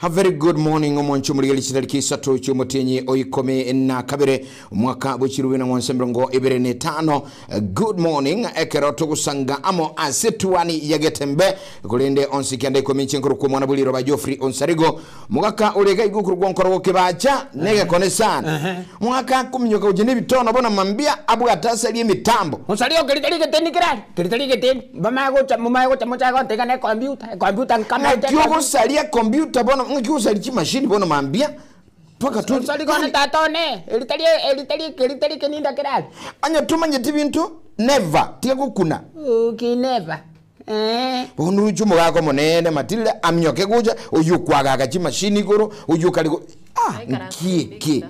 A very good morning omonche omorigeri chitariki isato chiomotienyi o ikomi na kabere omwaka bwe chirubi na ng'wansa emerongo ebere na etano. Good morning ekero togosanga amo ase tuani ya Getembe korende onsi kianda ikomi inche nkorokwa omwana bwe riroba Geoffrey Onsarigo mogaka ore iga igo okorokwa nkorogo kebacha negekone sana mogaka akominyoka gochia nebitono bono mambia abwate asarie emitambo. Onsarigo keri tari egeteni kerari keri tari egeteni. Bamanye gocha momanye gocha mochake gontebia ng'a ne computer, ecomputer nkamaete Ng'aki ogosaria computer bono, ng'aki ogosaria chimashini bono mambia mpaka to Onsari kone tata one, eri tari eri tari eri tari ekeninda kere aria. Onye tomanyeti binto never, tiga gokuna. Okay never, eeh. Bono roche omogaka omonene Matilda aminyoke gocha, oyio okwagaga chimashini igoro, oyio okare go ah nki eke?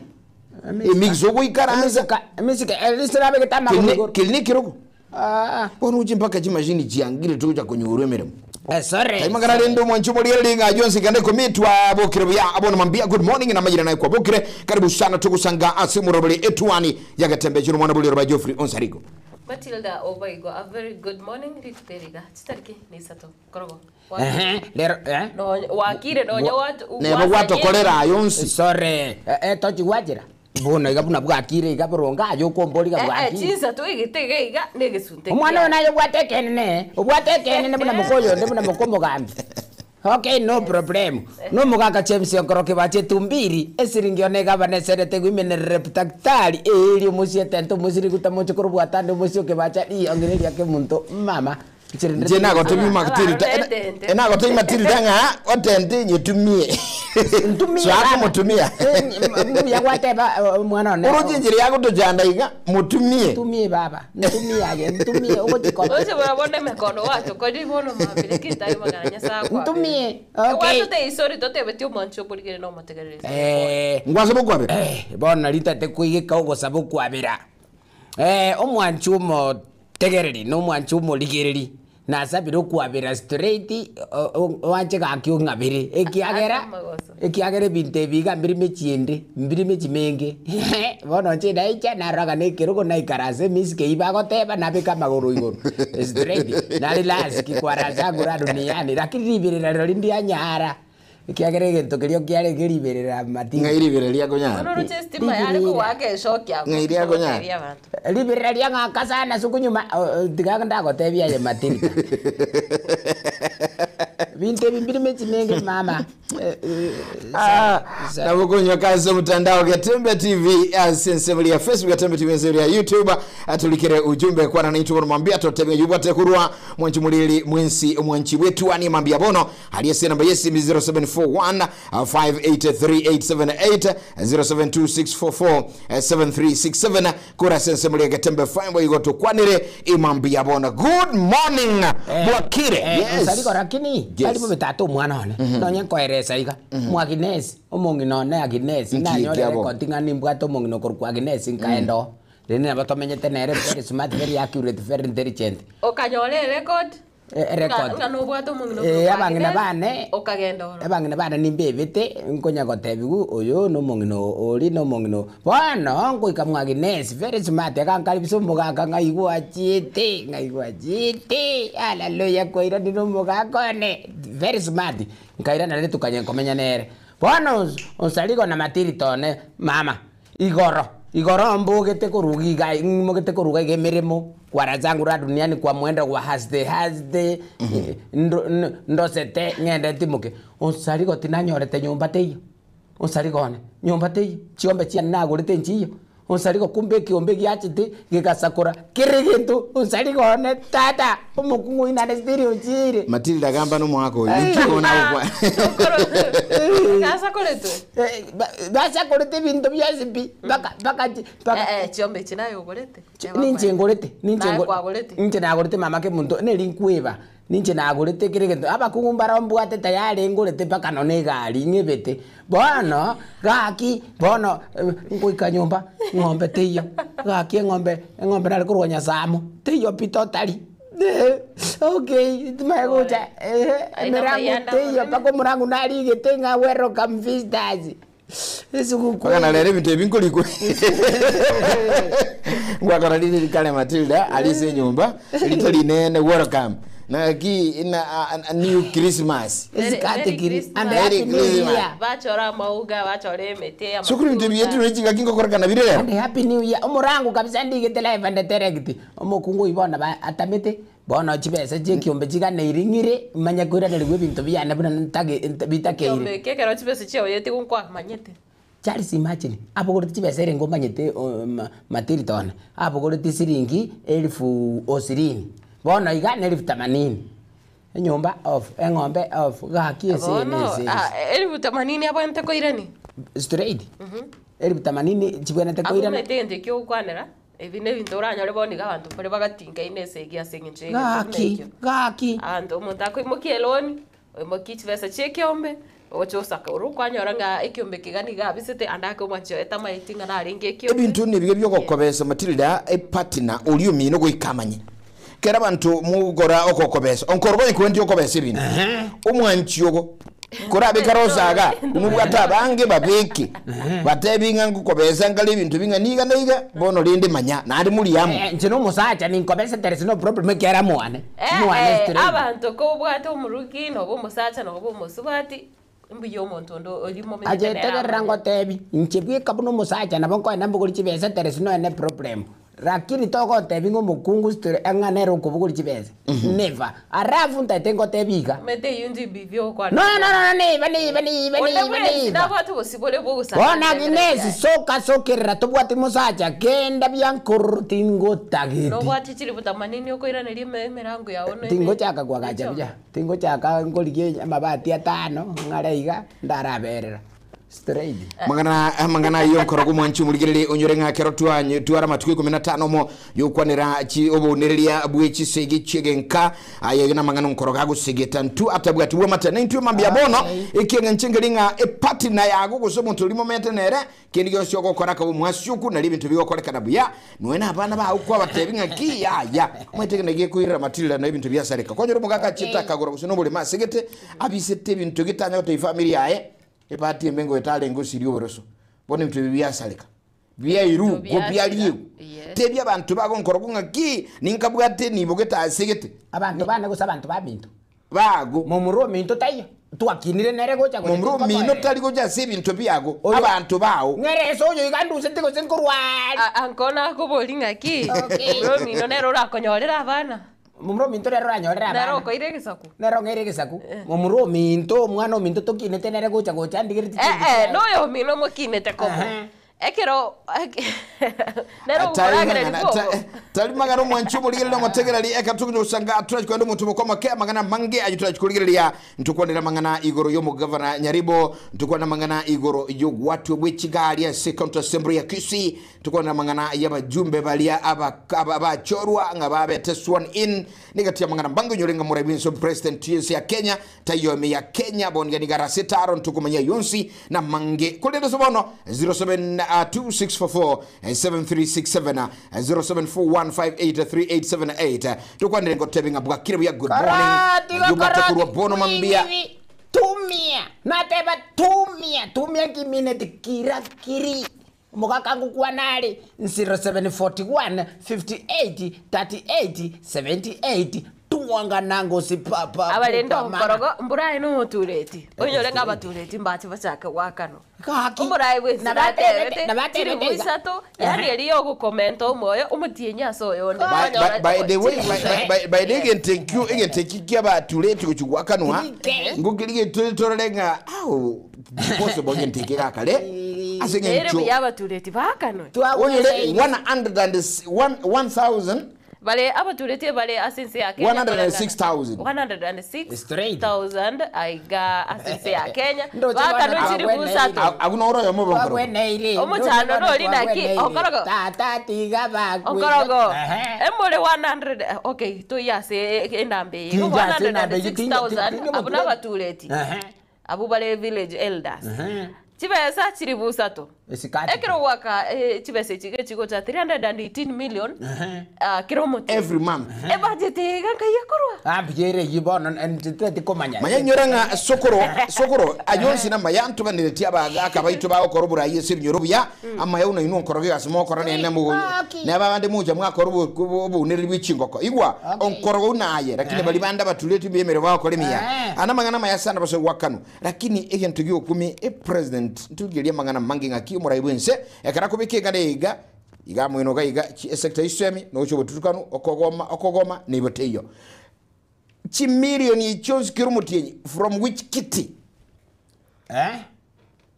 Emix ogoikaransa. Emesika, emesika, eri sirabegete amagoro igoro. Keri ne ekerogo. Bono oche mpaka chimashini chiangire togocha konyorwa emeremo. Sorry. Taimagana sorry. rende omwanchi omorigereri ng'a yonsi kende ikomi twabokire buya abono mambia good morning na mayira naye kwabokire karibu sana togosanga ase omorobori etuani ya Getembe chino omwana bori oroba Geoffrey Onsarigo. Matilda Obaigo, a very good morning rituko eri iga chitariki na isato korogo Ehe, rero eh. Nonye- wakire nonye wat- Neba gwatokorera aye onsi. Sorry. Eh, eh, tochigwachera. Bono iga buna bwakire iga boronge aye okombora iga Eh, eh, bwakire. chinsa toigete iga iga na egesunte Omwana oyo kiaye. naye obwate ekenene, obwate ekenene buna moka oyonde buna moka omogambi. Okay, no problem. Nomogaka James Onkoro Kibacha etumbiri, esiringi one egabana esenete egwimenerere daktari, eeri omosie etente omosie riguta moche korobwata ande omosie o Kibacha riyong'ina eria kemunto mama. Inche nagotebia Matilda, nagotebia Matilda ng'a otente nyetumie. Ntumie Soa baba. komotumia. Mbuya gwateba omwana one. Oroche enchera yagotochanda iga, motumie. Ntumie baba, ntumie aye, ntumie ogochikoba. Oche buna bono emekono gwatokorire bono mambia lakini tari magana Nyasaye akwabere. Ntumie, okay. Gwatotebia isori totebetie omwanchi okorigere na omotegereri. Eh. Ngwasaba okwabera? Eh, bono nari ntagete koigeka ogosaba okwabera. Eh, omwanchi omo Tegereri, nomwanche omorigereri, nasabire okwabera straight oanche gaki ong'abere, ekiagera Ase amagoso. ekiagera ebinto ebi iga mbire mechie ende, mbire mechie menge bono inche naicha naroraga na ekerogo naikaransa emisiko eywo bagoteba nabeka amagoro igoro straight, nare last kwa zangu la duniani lakini riberera rirorio ndianyara. Ekiagera egento keria kiarenge riberera matindi. Ng'ai riberera riakonyara? Bono oroche estima yare kogoaka eshoki abwo. Ng'ai riakonyara? Gotebia abanto. Riberera riang'aka sana ase okonyuma tiga ndagotebia aye Matilda. Binto ebi mbire mechi menge mama. Ah, nabo konyoka ase omotandao Getembe TV ase ensemo ya Facebook Getembe TV ensemo ya YouTube atulikere ujumbe kwana naitwe bono mambia totebe yubwate kurwa mwanchi muriri mwensi omwanchi bwetu ani mambia bono Aria ase enamba y'esimi 0741 583878, 072644 7367 kore ase ensemo ria Getembe FM boigo tokwanere imambia bono. Good morning bwakire. Yes. Osariko lakini Yes. tari bobe tata omwana one nonye nkoeresa iga Mwagines omong'ina one Agnes Nki nanyore ekiabo? record ng'a nimbwate omong'ina okorokwa Agnes nkaenda oo rende nabo tomenyete nere very smart very accurate very intelligent. Okanyora erecord Erecord. Ng'a nobwate omong'ina Eh, okorokwa abang'ina Agnes, bane okagenda ororo. abang'ina bane nimbebete nkonya gotebiwa oyo nomong'ina oria nomong'ina oo. Bono ngoika mwa Agnes very smart agankaribisa omogaka ng'aigwa achiete ng'aigwa achiete haleluya kwairanire omogaka one very smart. Nkairana rende tokanya komenya nere. Bono onsarigo na matirito one mama. Igoro, igoro mbogete koruga iga, ng'imogete koruga iga emeremo, kwara zangu ra duniani kwa mwendo gwa haste haste, ndo ndosete ng'ende ntimoke. Onsarigo tinanyorete nyomba teiyo, onsarigo one, nyomba teiyo, chiombe chiane nagorete nchiyo, onsarigo kumbe ekiombe giachete gegasakora kera egento, onsarigo one tata, omokungu oyio naende still onchiire. Matilda gamba nomwaka oyo inki bono agokwa Gasakoretwe. Basakorete ebinto bionsi pi, mpaka mpaka chi mpaka Eh, eh, chiombe echi naye ogorete. Ninche ngorete, ninche Naye ngo- kwagorete? ninche nagorete mama kemonto, neri nkweba, ninche nagorete kera egento, abakungu mbaro mbwate tayari ngorete mpaka nonye na egari ng'ebete. Bono, gaki, bono ngoika nyomba, ng'ombe teiyo, gaki eng'ombe, eng'ombe nare korwa Nyasamo, teiyo pi totally. Okay, timanye gocha emerango teiyo mpaka omorango narigete ng'a welcome visitors. Esuguku Mpaka na rero ebinto ebi nkorikwe ngwakora rire rikare Matilda aria ase enyomba rito rinene welcome. Naki na a new Christmas. Esikati Merry kiri Christmas. and happy Merry new Christmas. year. Bachora amauga, bachora emete, Sukuru bintu amatunda. bietu chingaki ngokorekana bire rero. And happy new year. Omorango kabisa ndigete live and direct. Omokungu oyo bono ba atamete bono chibesa chia ekiombe chiganeire ng'ire manye koiranerigwa ebinto biane buna ntage bitakeire. Ekiombe eke ekero chibesa chiaoyete igo nkwamanyete. Charles imagine abogoreti chibesa ere ngomanyete matirita one abogoreti siringi elfu osirini bono iga ne elfu themanini enyomba off eng'ombe off gaki ase eye Bono, ase eye. ah, elfu themanini abwenerete koirania. Straight elfu themanini chibwenerete koirana. Abwo omanyete egento ekio ogokwanera, ebi na ebinto oranyore bono iga abanto mbare bagatingaine ase egi ase eng'encho ya egento buna Gaki ekio. gaki. Abanto omonto akoimokia eloni, oimokie chibesa chia ekiombe, ogocha osaka oro kwanyora ng'a ekiombe kiga nigo abisete ande ake omwanchi oye tamaeti ng'a narenge ekiombe. Ebinto nebiga biogokobesa Matilda epartner oria omino goika amanye. Kera abanto mogokora ogokobesa onkoro konye kwendi okobesa ebinto omwanchi ogo korabe kare osaga omobwate abange babeke batebi ng'a ngokobesa nkare ebinto bing'a niga na iga bono rende manya naende morie amo. Inche nomosacha ninkobesa there is no problem ekiagera mwane Eh, mwane eh, straight. abanto kobwate omoruki noba omosacha noba omosubati, mbuya omonto onde oria momenyete Aye nere tegerera amanye. ngotebi, inche bweka buna omosacha nabo nkoenda mbogori chibesa there is no any problem. Rakini togotebi ng'a omokungu story ng'a nere okobogoria chibesa, never. Alafu ntaete ngotebi iga. Omanyete eyio njimbibi ogokwana No, no, no, no, neiba, neiba, neiba, Onde neiba, bwensi neiba. nabwate obosibore bwa ogosanga Bono ebirengererio Agnes, biaye. soka sokerera tobwati mosacha, kenda biankororo tingotageti. Nobwate chilifu themanini okoiraneria eme emerango yao na eme Tingochaka koagacha echiombe. buya, tingochaka nkorigia amabati atano ng'are iga ndaraberera. Straight. Amang'ana amang'ana ayio nkorogo omwanchi omorigererie onyore ng'a ekero twanyu twara amatuko ikomi na tano omo yokwanera chi obounereria bwe chisegi chi'egenka aye na amang'ana onkorogo agosegeta ntu atabwati bw'amate na intwe mambia bono Okay. ekieng'encho nkeri ng'a epartner yago gose omonto oria momete nere kende gionsi ogokora akaba omwasioku nario ebinto bigokorekana buya nonya na abana bao kwabatebi ng'a ki yaya omanyete ekero gekoirera matirira na ebinto biasareka kwanyora omogaka achiete Okay. akagora gose na oboremo asegete abisete ebinto getanya gotebia famiri yaye Ebahati embe ngoeta arenge osiria oboroso, bono ebinto ebi biasareka, biairugwa, Ebinto biasira, biariegwa. yes. Tebia abanto bagonkorokwa ng'a ki, ninkabwate enibo gete ase gete. Abanto bane gose abanto baminto. Bago. Momura ominto taiyo, twakinire nere gocha gocha Momura omino tinkomoereria. tari gocha ase ebinto biago, Oyo- abanto bao. Ng'ere ase oyo iga nduseti gose nkorwa aria. A- Anko nakoboria ng'aki, Okay. momura omino nere orakonyorere abana. Momura ominto nere oranyorere Nere abana. okoira egesaku. Nere ong'eire egesaku. Momura ominto, omwana ominto tokinete nere gocha gocha andigereti Eh, chintu eh, chiaye. noyo omino mokinete komo. Aha. Ekero nere Tari ogokoragereria mang'ana, bwogo. tari mang'ana omwanchi omorigereria omotegereri ekero togocha gosanga turachi kogenda omonto omoke amang'ana amange ayio turachi korigereria ntokwanere amang'ana igoro y'omogavana Nyaribo ntokwane amang'ana igoro y'ogwatwa bwe chigari ase county assembly ya Kisii Tokwanera amang'ana y'abajumbe baria abachorwa ng'a babete sworn in negati y'amang'ana mbange onyore ng'a morai bw'ense president y'ense ya Kenya taiyo ime ya Kenya bono iga nigo arase etaro ntokomanya yonsi namange korende ase bono 0726447367 0741583878 tokwanere ngotebi ng'a bwakire buya good morning Karati ayio bwate gakarati korwa bono mambia kwing'ibi tumia nateba tumia tumia nkimineti kira kiri Omogaka ngokwana are 0741 58 38 78 twanga nangosi pa pa Abarende pupa mana. okorogo mborae na omotureti onyore ng'a abatureti mbache bachake goakanwa Gaki, omorae bwensi nabatebete- natebete nabatebete chiribu iga. isato yaani eria ya ogokomenta omoyo omotienyi ase oyonde By, by, by the way, by, by, by, by the Yes. egento ekio egento eki kiabatureti gochia goakanwa Kirike. ngokeri gento torore ng'a au possible egento eke gakare ase Ere eng'encho buya abatureti baakanwe. onyore 1,000 Bare abatureti bare ase ense ya Kenya 106,000. 106,000 aiga ase ense ya Kenya Ndoche baakanwe bana chilifu twagweneire. isato. Agwo noro oyomo bonkoro. Twagweneire. Omochando Ndoche nori bana naki? twagweneire. Okorogo. Tata tiga bakwe. Okorogo. Ehe. Emore 100 okay toiye ase enamba eye. Igo Tinja ase enamba eye, tinja- 106,000 tinja abwo nabatureti. Ehe. Abwo bare village elders. Ehe. Chibesa chilifu isato. Esikati. Ekero gwaka eh, chibesa echi iga chigocha 318 million ah, kera omotienyi. Every month. Ebudget eye iga nkai ekorwa. Ah, mbuya ere eyio bono ntiteti komanya. Manya inyora ng'a sokoro, sokoro, ayio onsi namaya ntoganeretie abagaka baito bagokora oborai ase ebinyoro buya, amaya buna inwe onkoroga egasi mogokora nene mogo neba abande mocha mwakora obo- obo- obounereri bwe chingoko. Igwa, onkoroga buna aye, lakini baria bande abaturetwe mbuya emeremo bagokora emiya. Aya namang'ana amaya sana basoe goakanwa. Lakini egento gi'okumia, epresident, ntorigereria amang'ana amange ng'aki omorai bw'ense, ekero akobeka eng'ana eye iga, iga amoino iga iga, chi esector y'isemi, nogochia obotutukanu, okogoma, okogoma, nigo teiyo. Chimilioni echi chionsi kera omotienyi, from which kitty? Eh?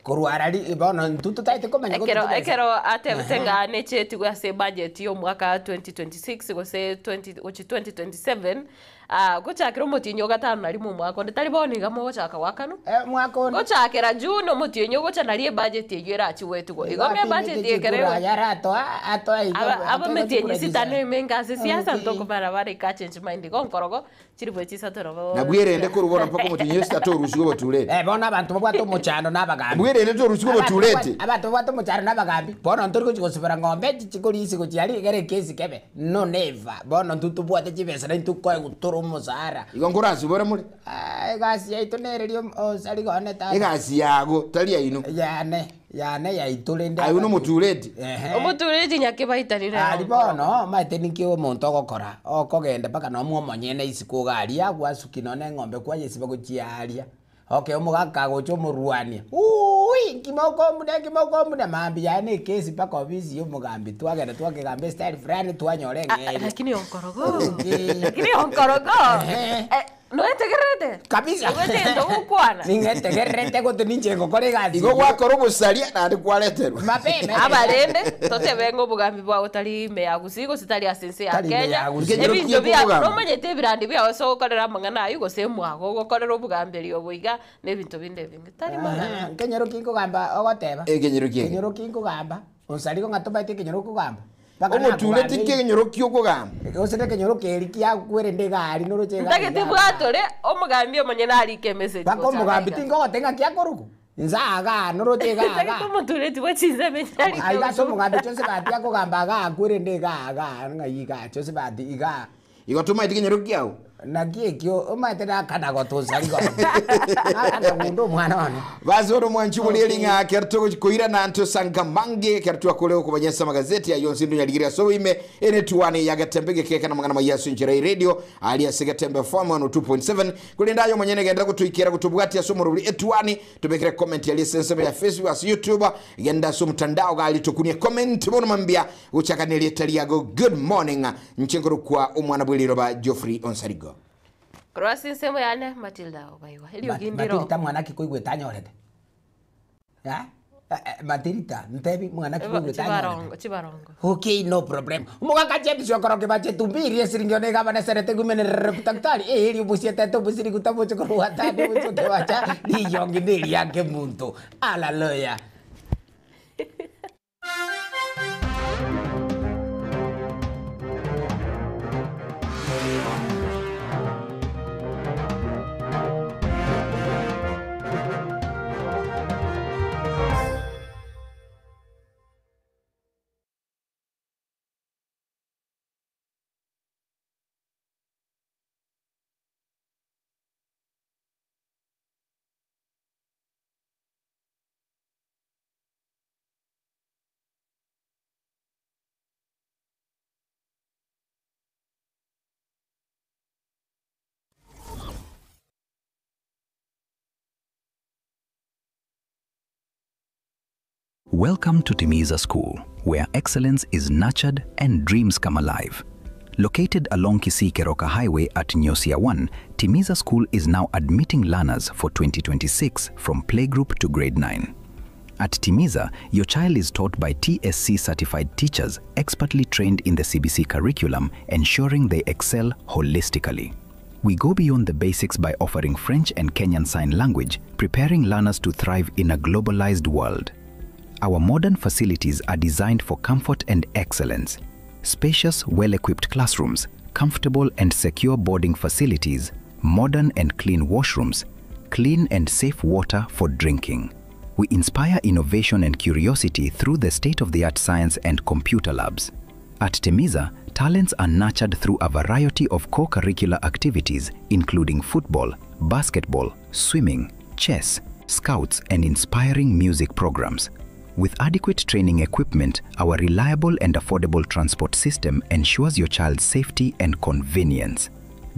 Korwa arari bono intwe totaete komanya gose Ekero tobesa. ekero atebete ng'a nechetigwe ase ebudget ya omwaka 2026 gose 20 gochia 2027, ah, gochakera omotienyi o gatano na rimo omwaka onde tari bono iga mogochaka goakanwa. Eh, omwaka onde. Gochakera June omotienyi ogocha naria ebudget eywo erachi goetigwa. Igo ng'a ebudget ekero Chikura egocha aya aratoa atoa iga aba atoa abametienyi chikura sita chisano. noime ase siasa Okay. ntokomara bare ikachange mind igo nkorogo Chilifu chisato nabo. Na bwerende korwa bono mpaka omotienyi o isato orusigwe obotureti. Eh, bono abanto babwate omochando na abagambi. Bwerende torusigwe Abanto obotureti. babwate- Abanto babwate omochando na abagambi, bono ntori gochia gosibera ng'ombe echi chikorisia gochia aria egere ekesi kebe. No never. Bono intwe tobwate chibesa na intwe koegwa tore omosara. Igo nkorasibore more. Ah, egasi yaito nere ria osari gone tata. Egasi yago tari yaino. Yane. Yane yaito rende Aye buna omotureti. Ehe. Omotureti nyakebaitani rero. Aria bono omanyete ninki omonto ogokora, okogenda mpaka nonya omonyene isiko iga aria gwasukia nonya eng'ombe kwayesiba gochia aria. Okay omogaka agocha omorwania, uuui nki mokombuna nki mokombuna mambia yaye na ekesi mpaka ofisi ya omogambi twagenda twakegamba estyle fulani twanyora eng'eria. Lakini onkorogo. Okey. Lakini onkorogo. Ehe. Eh, Noetegererete? Kabisa. Nigo egento ogokwana. Ning'etegererete gose ninche ngokora egasi Igo eyio. gwakora obosaria naende kwareterwa. Mapema. Abarende, totebe ng'a obogambi bwao tari ime ya Gusii gose tari ase ense ya Tari ime Kenya. ya Gusii. Nkenyoro Ebinto kiye bia kobogamba. nomanyete ebirandi biao ase ogokorera amang'ana ayio gose mwago ogokorera obogamberia obo iga na ebinto binde ebinge. Tari mang'ana. Aha, nkenyoro ki nkogamba ogoteba? Ekenyoro kiege. Kenyoro ki nkogamba? Onsarigo ng'a tomaete ekenyoro okogamba. Mpaka Omotureti nakogambeire. nkenyoro ki okogamba? Gose nekenyoro keri kiakwerende egari noroche egari Ntagete iga. bwatore omogambi omonyene arike emessage Mpaka gocha omogambi iga. tingogote ng'aki akorokwa, inse igaa noroche igaa Ntagete igaa. omotureti bwa chinsemo echi arike Aiga ase obotuko. omogambi Josephat akogamba igaa akwerende igaa igaa ng'ai igaa Josephat igaa. Igo tomaeti kenyoro kiao? Naki ekio omanyete nakana gotosa rigoro. Nakana gunda omwana one. Basi bono mwanchi omorieri ng'a ekero togochi koirana ntosanka mange ekero twakore okobanya ase amagazeti ayio onsi ndonyarigere ase oboime enetuani ya Getembe egekeka na amang'ana maya ase enchera ya radio aria ase Getembe FM 102.7 korende aye omonyene genderera gotoikera gotobwatia ase omorobori etuani tobekere comment aria ase ensemo ya Facebook ase YouTube genda ase omotandao iga aria tokunie comment bono mambia Gochaka nerieta riago good morning inche nkorokwa omwana bw'eriroba Geoffrey Onsarigo. Korwa ase ensemo yane Matilda Obaigwa. Eriogi ndiro. Matilda mwana ki koigwete anyorete? Eh? Eh, eh, Matilda, ntebi mwana ki koigwete anyorete? Chibarongo, chibarongo. Okay, no problem. Omogaka James okorokia bache tumbirie esiringi one egabana eserete gumenerere daktari eh eri obusietete obusiri gutamoche korwa tande obochoke bacha riyongi neriake munto. Hallelujah. Welcome to Timiza School, where excellence is nurtured and dreams come alive. Located along Kisii Keroka Highway at Nyosia 1, Timiza School is now admitting learners for 2026 from playgroup to grade 9. At Timiza, your child is taught by TSC certified teachers expertly trained in the CBC curriculum, ensuring they excel holistically. We go beyond the basics by offering French and Kenyan Sign Language, preparing learners to thrive in a globalized world. Our modern facilities are designed for comfort and excellence. Spacious, well equipped classrooms, comfortable and secure boarding facilities, modern and clean washrooms, clean and safe water for drinking. we inspire innovation and curiosity through the state of the art science and computer labs. At Timiza, talents are nurtured through a variety of co curricular activities, including football, basketball, swimming, chess, scouts, and inspiring music programs. With adequate training equipment, our reliable and affordable transport system ensures your child's safety and convenience.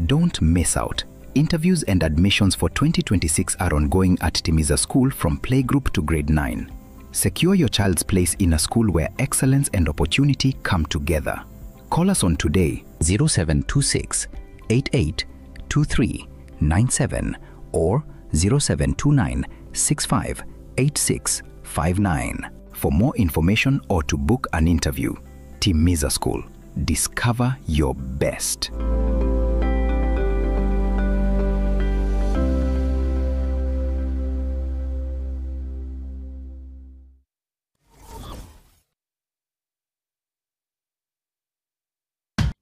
Don't miss out. Interviews and admissions for 2026 are ongoing at Timiza School from playgroup to grade 9. Secure your child's place in a school where excellence and opportunity come together. Call us on today 0726 88 23 97 or 0729 65 86 59 for more information or to book an interview. Timiza School. Discover your best.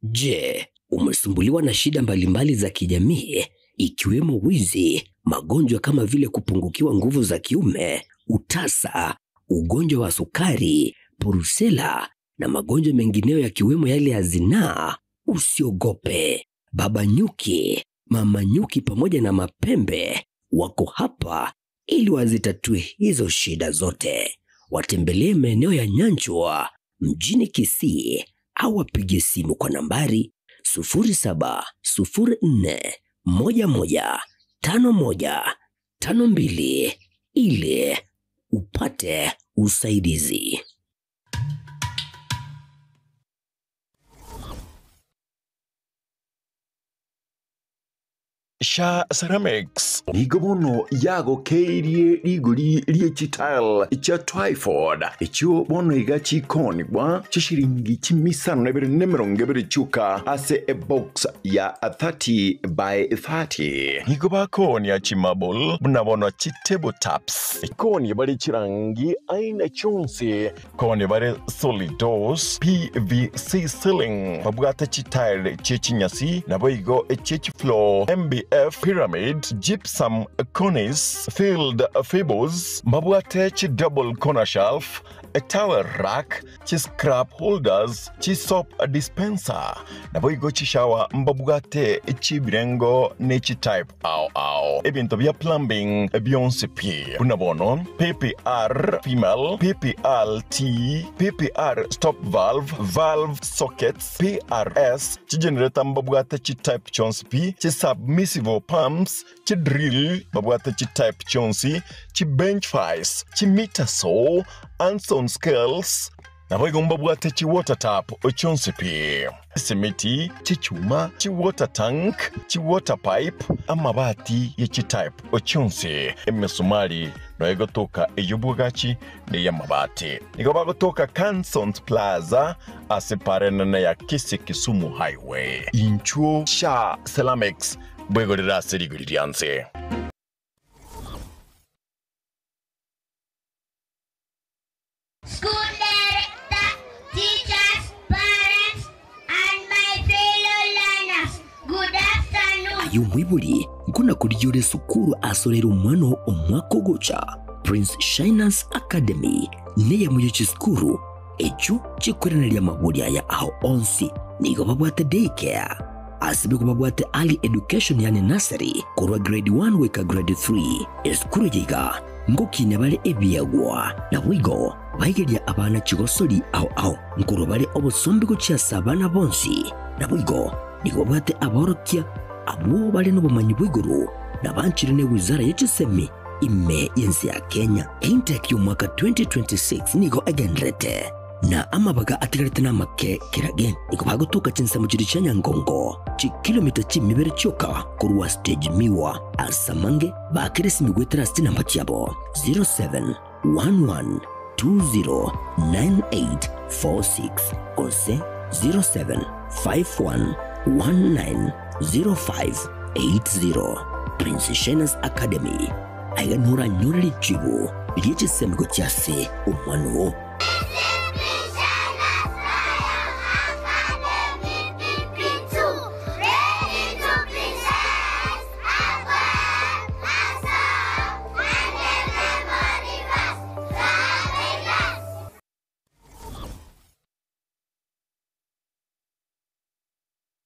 Je, umesumbuliwa na shida mbalimbali za kijamii ikiwemo wizi, magonjwa kama vile kupungukiwa nguvu za kiume, utasa, ugonjwa wa sukari, purusela na magonjwa mengineyo yakiwemo yale ya zinaa? Usiogope, Baba Nyuki, Mama Nyuki pamoja na Mapembe wako hapa ili wazitatue hizo shida zote. Watembelee maeneo ya Nyanchwa mjini Kisii au wapige simu kwa nambari 0704115152 ili upate usaidizi. Sha Ceramics nigo bono yagokeirie rigori rie chitile cha Twyford ichio bono iga chikonigwa chishiringi chimisano na ibere na emerongo ebere chuka ase ebox ya 30 by 30. Nigo bakonia chimable buna bono chitable tops konia bari chirangi aina chonsi konia bari solid doors PVC ceiling babwate chitile chechinyasi nabo igo echechifloor MBF pyramid gypsum cornice filled fables babwate chi double corner shelf a towel rack chi scrap holders chi soap dispenser nabo igo chishawa mbabwate chibirengo ne chi type ao ao ebinto bya plumbing byonsi pi buna bono PPR female PPLT PPR stop valve valve sockets PRS chigenerator mbabwate chi type chonsi pi chi submissible pumps chi drill babwate chi type chonsi chi bench vice chi meter saw Anson scales nabo igo mbabwate chi water tap chonsi pi simiti chichuma chi water tank chi water pipe amabati ye chi type ochonsi emisumari noegotoka eyobwagachi neyamabati nigo bagotoka Cansons Plaza ase parenene ya Kisii Kisumu Highway inchuo Sha Ceramics bwegorera ase rigori rianse. School director, teachers, parents, and my fellow learners, good afternoon. Ayo mwibuli nkuna kuryore sukuru asorera omwana omwaka ogocha Prince Shiners Academy neyamuyo chisukuru ekyo kikoranarya mabuli aya aho onsi nigo babwate daycare asibe babwate early education yani nursery korwa grade 1 weka grade 3 esukuru yiga ngokine bale ebyagwa na bwigo baigeria abana chigosori ao ao nkorwa bale obosombi gochiasa abana bonsi na bwigo nigo babwate aborokia abo bali n'obumanyi bw'iguru nabanchire ne wizara y'echisemi ime yensi ya Kenya intake y'omwaka 2026 nigo egenderete na amabaga atigarete n'amake kirage nigo bagotuka chinsemo chiri chia Nyangongo chikilomita chimibere chioka korwa stage miwa asamange bakiresi migwetera namba chiabo 0711 209846 gose 0751 190580. Prince Shenas Academy aiganora nyora lichibu lyechisemiko chase omwana. Academy PP2, ready to princess, Aqua, Asa, and the memory verse.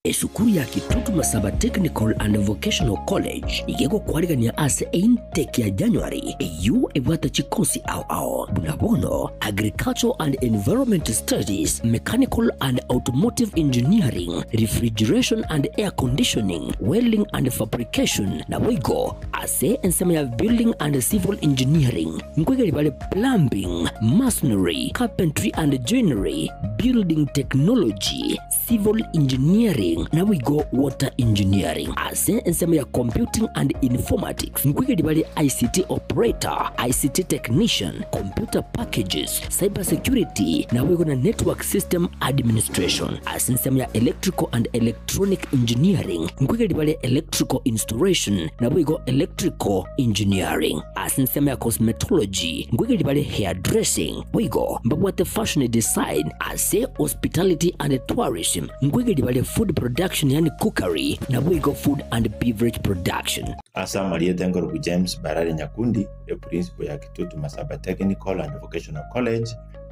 Esukuru ya Kitutu Masaba Technical and Vocational College iga egokwarigania ase eintake ya January eyio ebwate chikosi ao ao buna bono Agricultural and Environment Studies, Mechanical and Automotive Engineering, Refrigeration and Air Conditioning, Welding and Fabrication naboigo ase ensemo ya Building and Civil Engineering nkoigeri bare Plumbing, Masonry, Carpentry and Joinery, Building Technology, Civil Engineering naboigo Water Engineering. Ase ensemo ya Computing and Informatics nkoigeri bare ICT Operator, ICT Technician, Computer Packages, Cyber Security naboigo na Network System Administration. Ase ensemo ya Electrical and Electronic Engineering nkoigeri bare Electrical Installation naboigo Electrical Engineering. Ase ensemo ya Cosmetology nkoigeri bare Hairdressing boigo mbabwate Fashion Design. Ase Hospitality and Tourism nkoigeria bare Food Production yaani Cookery naboigo Food and Beverage Production. Ase amarieta enkorokwa James Barare Nyakundi, eprincipo ya Kitutu Masaba Technical and Vocational College,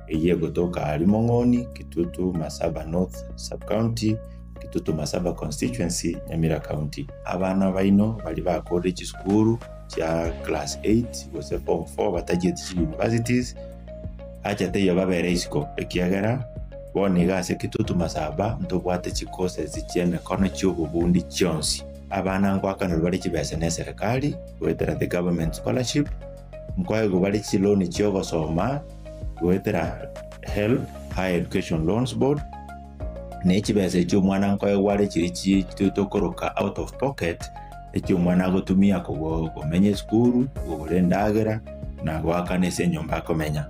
eyio egotoka aria Mong'oni, Kitutu Masaba North Sub-County, Kitutu Masaba Constituency, Nyamira County. Abana baino baria bakorire chisukuru chia class 8 gose form 4 batachieti chi universities, Acha teiyo babere isiko, ekiagera bono iga ase Kitutu Masaba ntobwate chicourses chi'emekono chi'obobundi chionsi. Abana nkoakanerwa bare chibesa n'eserekari goetera the government scholarship, nkoegwa bare chiloan chi'ogosoma goetera HELB, Higher Education Loans Board, ne chibesa echio omwana nkoegwa are chiria chi tokoroka out of pocket, echio omwana agotumia komenya esukuru, kogora endagera, na goakana ase enyomba akomenya.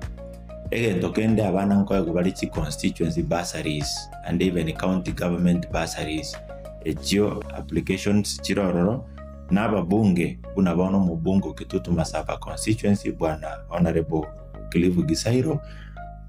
Egento kende abana nkoegwa bare chi constituency bursaries and even county government bursaries, echio applications chire ororo, na ababunge buna bono omobunge o Kitutu Masaba constituency bwana Honourable Cliff Gisairo,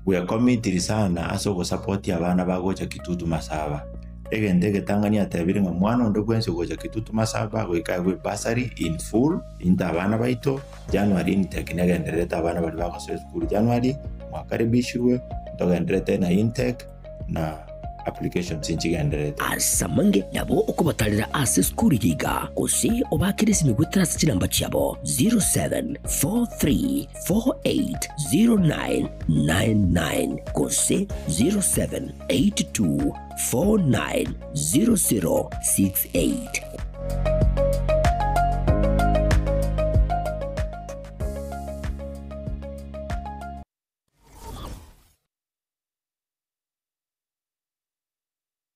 bwekomitiri sana ase ogosapotia abana bagocha Kitutu Masaba. Egento egetang'ani atebire ng'a mwana onde bwensi ogocha Kitutu Masaba goika aegwe ebursary in full, into abana baito, January intake negendererete abana baria bagosoa esukuru January, mwakaribishirwe, ntogendererete na intake na applications nchigendererete. Ase amange nabo okobatarera ase esukuru eye iga, gose obaakere esimi goetera ase chinamba chiabo 0743480999 gose 0782490068.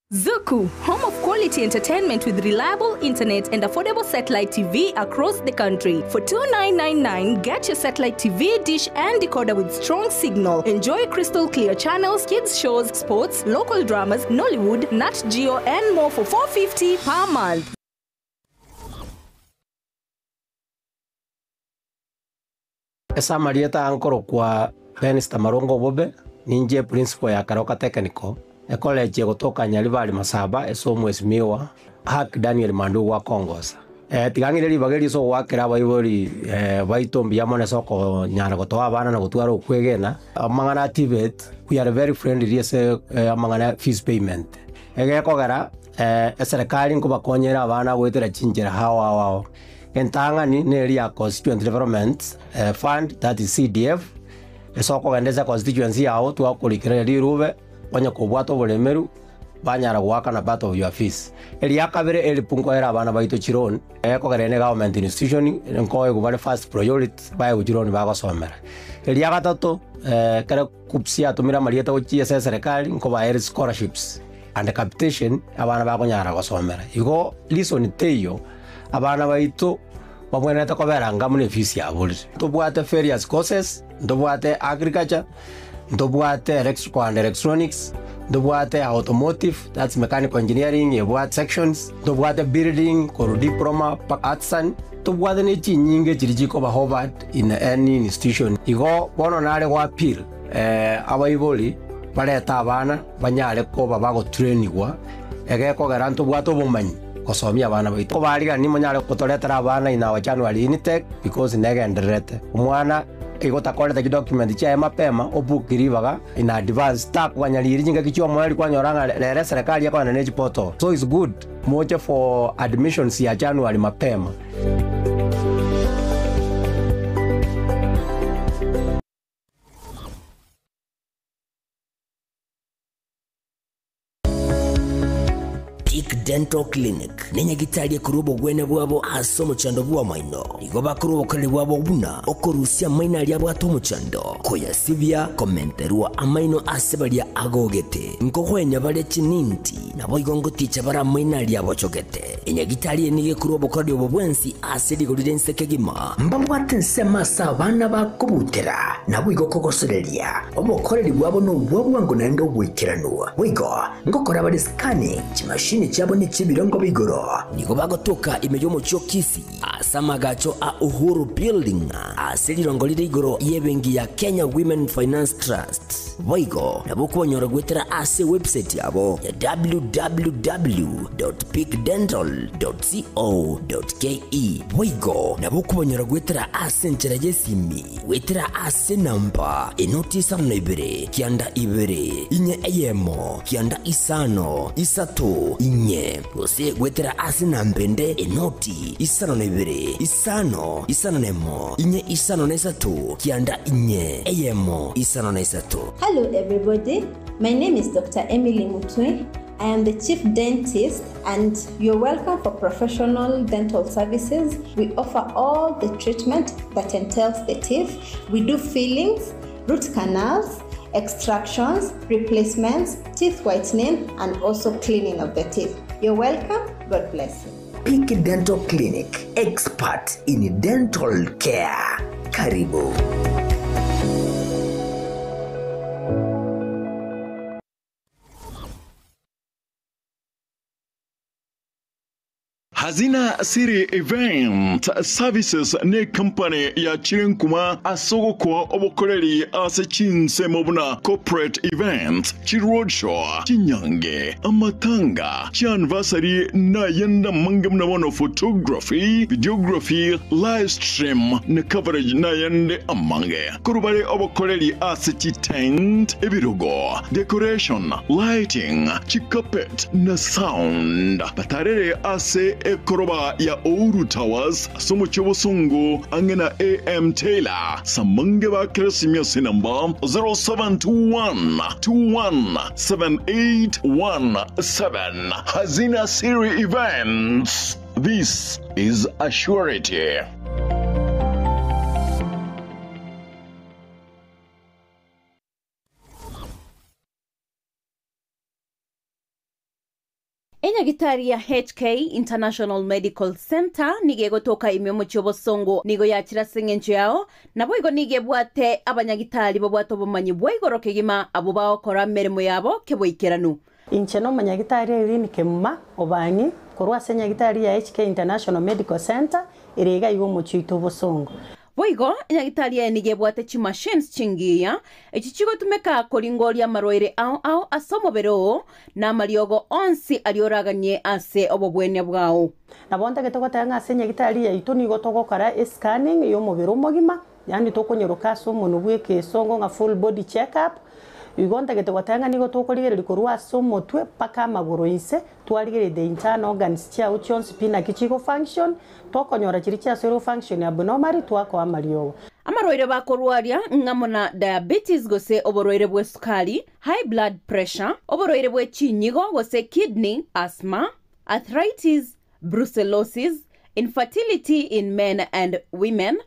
Zuku, home of quality entertainment with reliable internet and affordable satellite TV across the country. For 2999, get your satellite TV, dish and decoder with strong signal. Enjoy crystal clear channels, kids shows, sports, local dramas, Nollywood, Nat Geo and more for 450 per month. Ase amarieta aya nkorokwa Benista Marongo Obobe, ninche eprinciple ya Keroka Technical, ecollege egotoka Nyaribari Masaba ase omwesimiwa Hack Daniel Mandugu akongosa. Tiga ng'ire ribaga eri ase ogoakera abaibori baito mbuya mono ase okonyara gotoa abana na gotwara okwegena, amang'ana a TVET, we are very friendly ase amang'ana ya fees payment. Egekogera eserekari nkobakonyera abana goetera chinchera ao ao ao. Entang'ani neri ya Constituent Development Fund, that is CDF, ase okogenda ase econstituency yao twakorikereria rirube, onye kobwate oboremeru, banyara goakana part of your fees. Eria kabere help nkoera abana baito chiloan, ekogera ere ne government institution, nkoegwa bare first priority, baegwe chiloan bagosomera. Eria gatato, ekero KUCCPS yatomire amarieta gochia ase eserekari, nkobaere scholarships and capitation, abana bakonyara gosomera. Igo reason teiyo, abana baito babwenerete kobera anga buna efees yaborire. Ntobwate various courses, ntobwate agriculture, ntobwate electrical and electronics, ntobwate automotive, that's mechanical engineering, ebwate sections, ntobwate building, korwa diploma mpaka artisan, ntobwate ne chinyinge chiria chikoba hovered in any institution. Igo bono nare go appeal abaibori barete abana banyare koba bagotrainigwa egekogera ntobwate obomanyi gosomia abana baito. Kobarigani monyare gotoretera abana in our January intake because negendererete. Omwana Igo otakorete chidocument chiaye mapema, obook ribaga in advance, takoganya riria chingaki chia omoerio kwanyora ng'a rero eserekari ekoenda ne chiportal. So it's good moche for admissions ya January mapema. Peak Dental Clinic nenyagitari ekorwa obogwenia bwabo ase omochando bw'amaino. Nigo bakorwa obokoreri bwabo buna okorusia amaino aria abwate omochando, koyasibia, komenterwa amaino ase baria agogete, nkogoenya bare chininti, naboigo ngoticha bare amaino aria abochogete. Enyagitari eye nigo ekorwa obokoreri obo bwensi ase rigori ri'ense kegima. Mbabwate ensemo ase abana bakobutera, naboigo kogosoreria. Obokoreri bwabo nobwa bwango naende oboikeranu. Boigo ngokora bare scanning, chimashini chiabo nechi'ebirengo bia igoro. Nigo bagotoka ime y'omochie o Kisii ase amagacho a Uhuru Building ase rirongo rire igoro y'ebenki ya Kenya Women Finance Trust. Boigo nabo okobanyora goetera ase ewebsite yabo ya www.peakdental.co.ke. Boigo nabo okobanyora goetera ase enchera y'esimi goetera ase enamba enoti isano na ibere kianda ibere inye eyemo kianda isano isato inye gose goetera ase enamba ende enoti isano na ibere isano isano na emo inye isano na isato kianda inye eyemo isano na isato. Hello, everybody. My name is Dr. Emily Mutwe. I am the chief dentist, and you're welcome for professional dental services. We offer all the treatment that entails the teeth. We do fillings, root canals, extractions, replacements, teeth whitening, and also cleaning of the teeth. You're welcome. God bless you. Peak Dental Clinic, expert in dental care. Karibu. Hazina City Event Services ne company ya Chirenkuma asogokwa obokoreri ase chinsemo buna corporate events, chiroadshow, chinyange, amatanga, chianniversary na yenda mange muna bono photography, videography, live stream na coverage na yende amange. Korubare obokoreri ase chitent, ebirogo, decoration, lighting, chicarpet na sound. Batarere ase ekoroba ya Ouru Towers ase omochie obosongo ang'e na AM Taylor samange ba Keresimesi namba 0721 217817. Hazina Siri Events. This is a surety. Enyagitari ya HK International Medical Center nigo egotoka ime omochie obosongo nigo yachira ase eng'encho yao nabo igo nigo ebwate abanyagitari babwate obomanyi bwa igoro kegima abo bagokora emeremo yabo keboikeranu. Inche no omonyagitari Irene Kemuma Obang'i korwa ase enyagitari ya HK International Medical Center ere iga iga omochie oito obosongo. Boigo enyagitari eye nigo ebwate chimachines chingiya echi chigotumeka koringoria amarwaire ao ao ase omobere oo na amariogo onsi aria oraganie ase obobwenia bwao. Nabo ntagete goteba ng'a ase enyagitari yaito nigo togokora escanning ya omobere omogima, yaani tokonyeroka ase omonwe bwa ekesongo ng'a full body check up. Igo ntagete goteba ng'a nigo tokorigereria korwa ase omotwe mpaka amagoro inse, twarigereria the internal organs chiago chionsi pi naki chigo function, tokonyora chiria chiasoire gofunction abnormally twakoa amariogo. Amarwaire bakorwaria ng'amo na diabetes gose oborwaire bwa esukari, high blood pressure, oborwaire bwa chinyigo gose kidney, asthma, arthritis, brucellosis, infertility in men and women,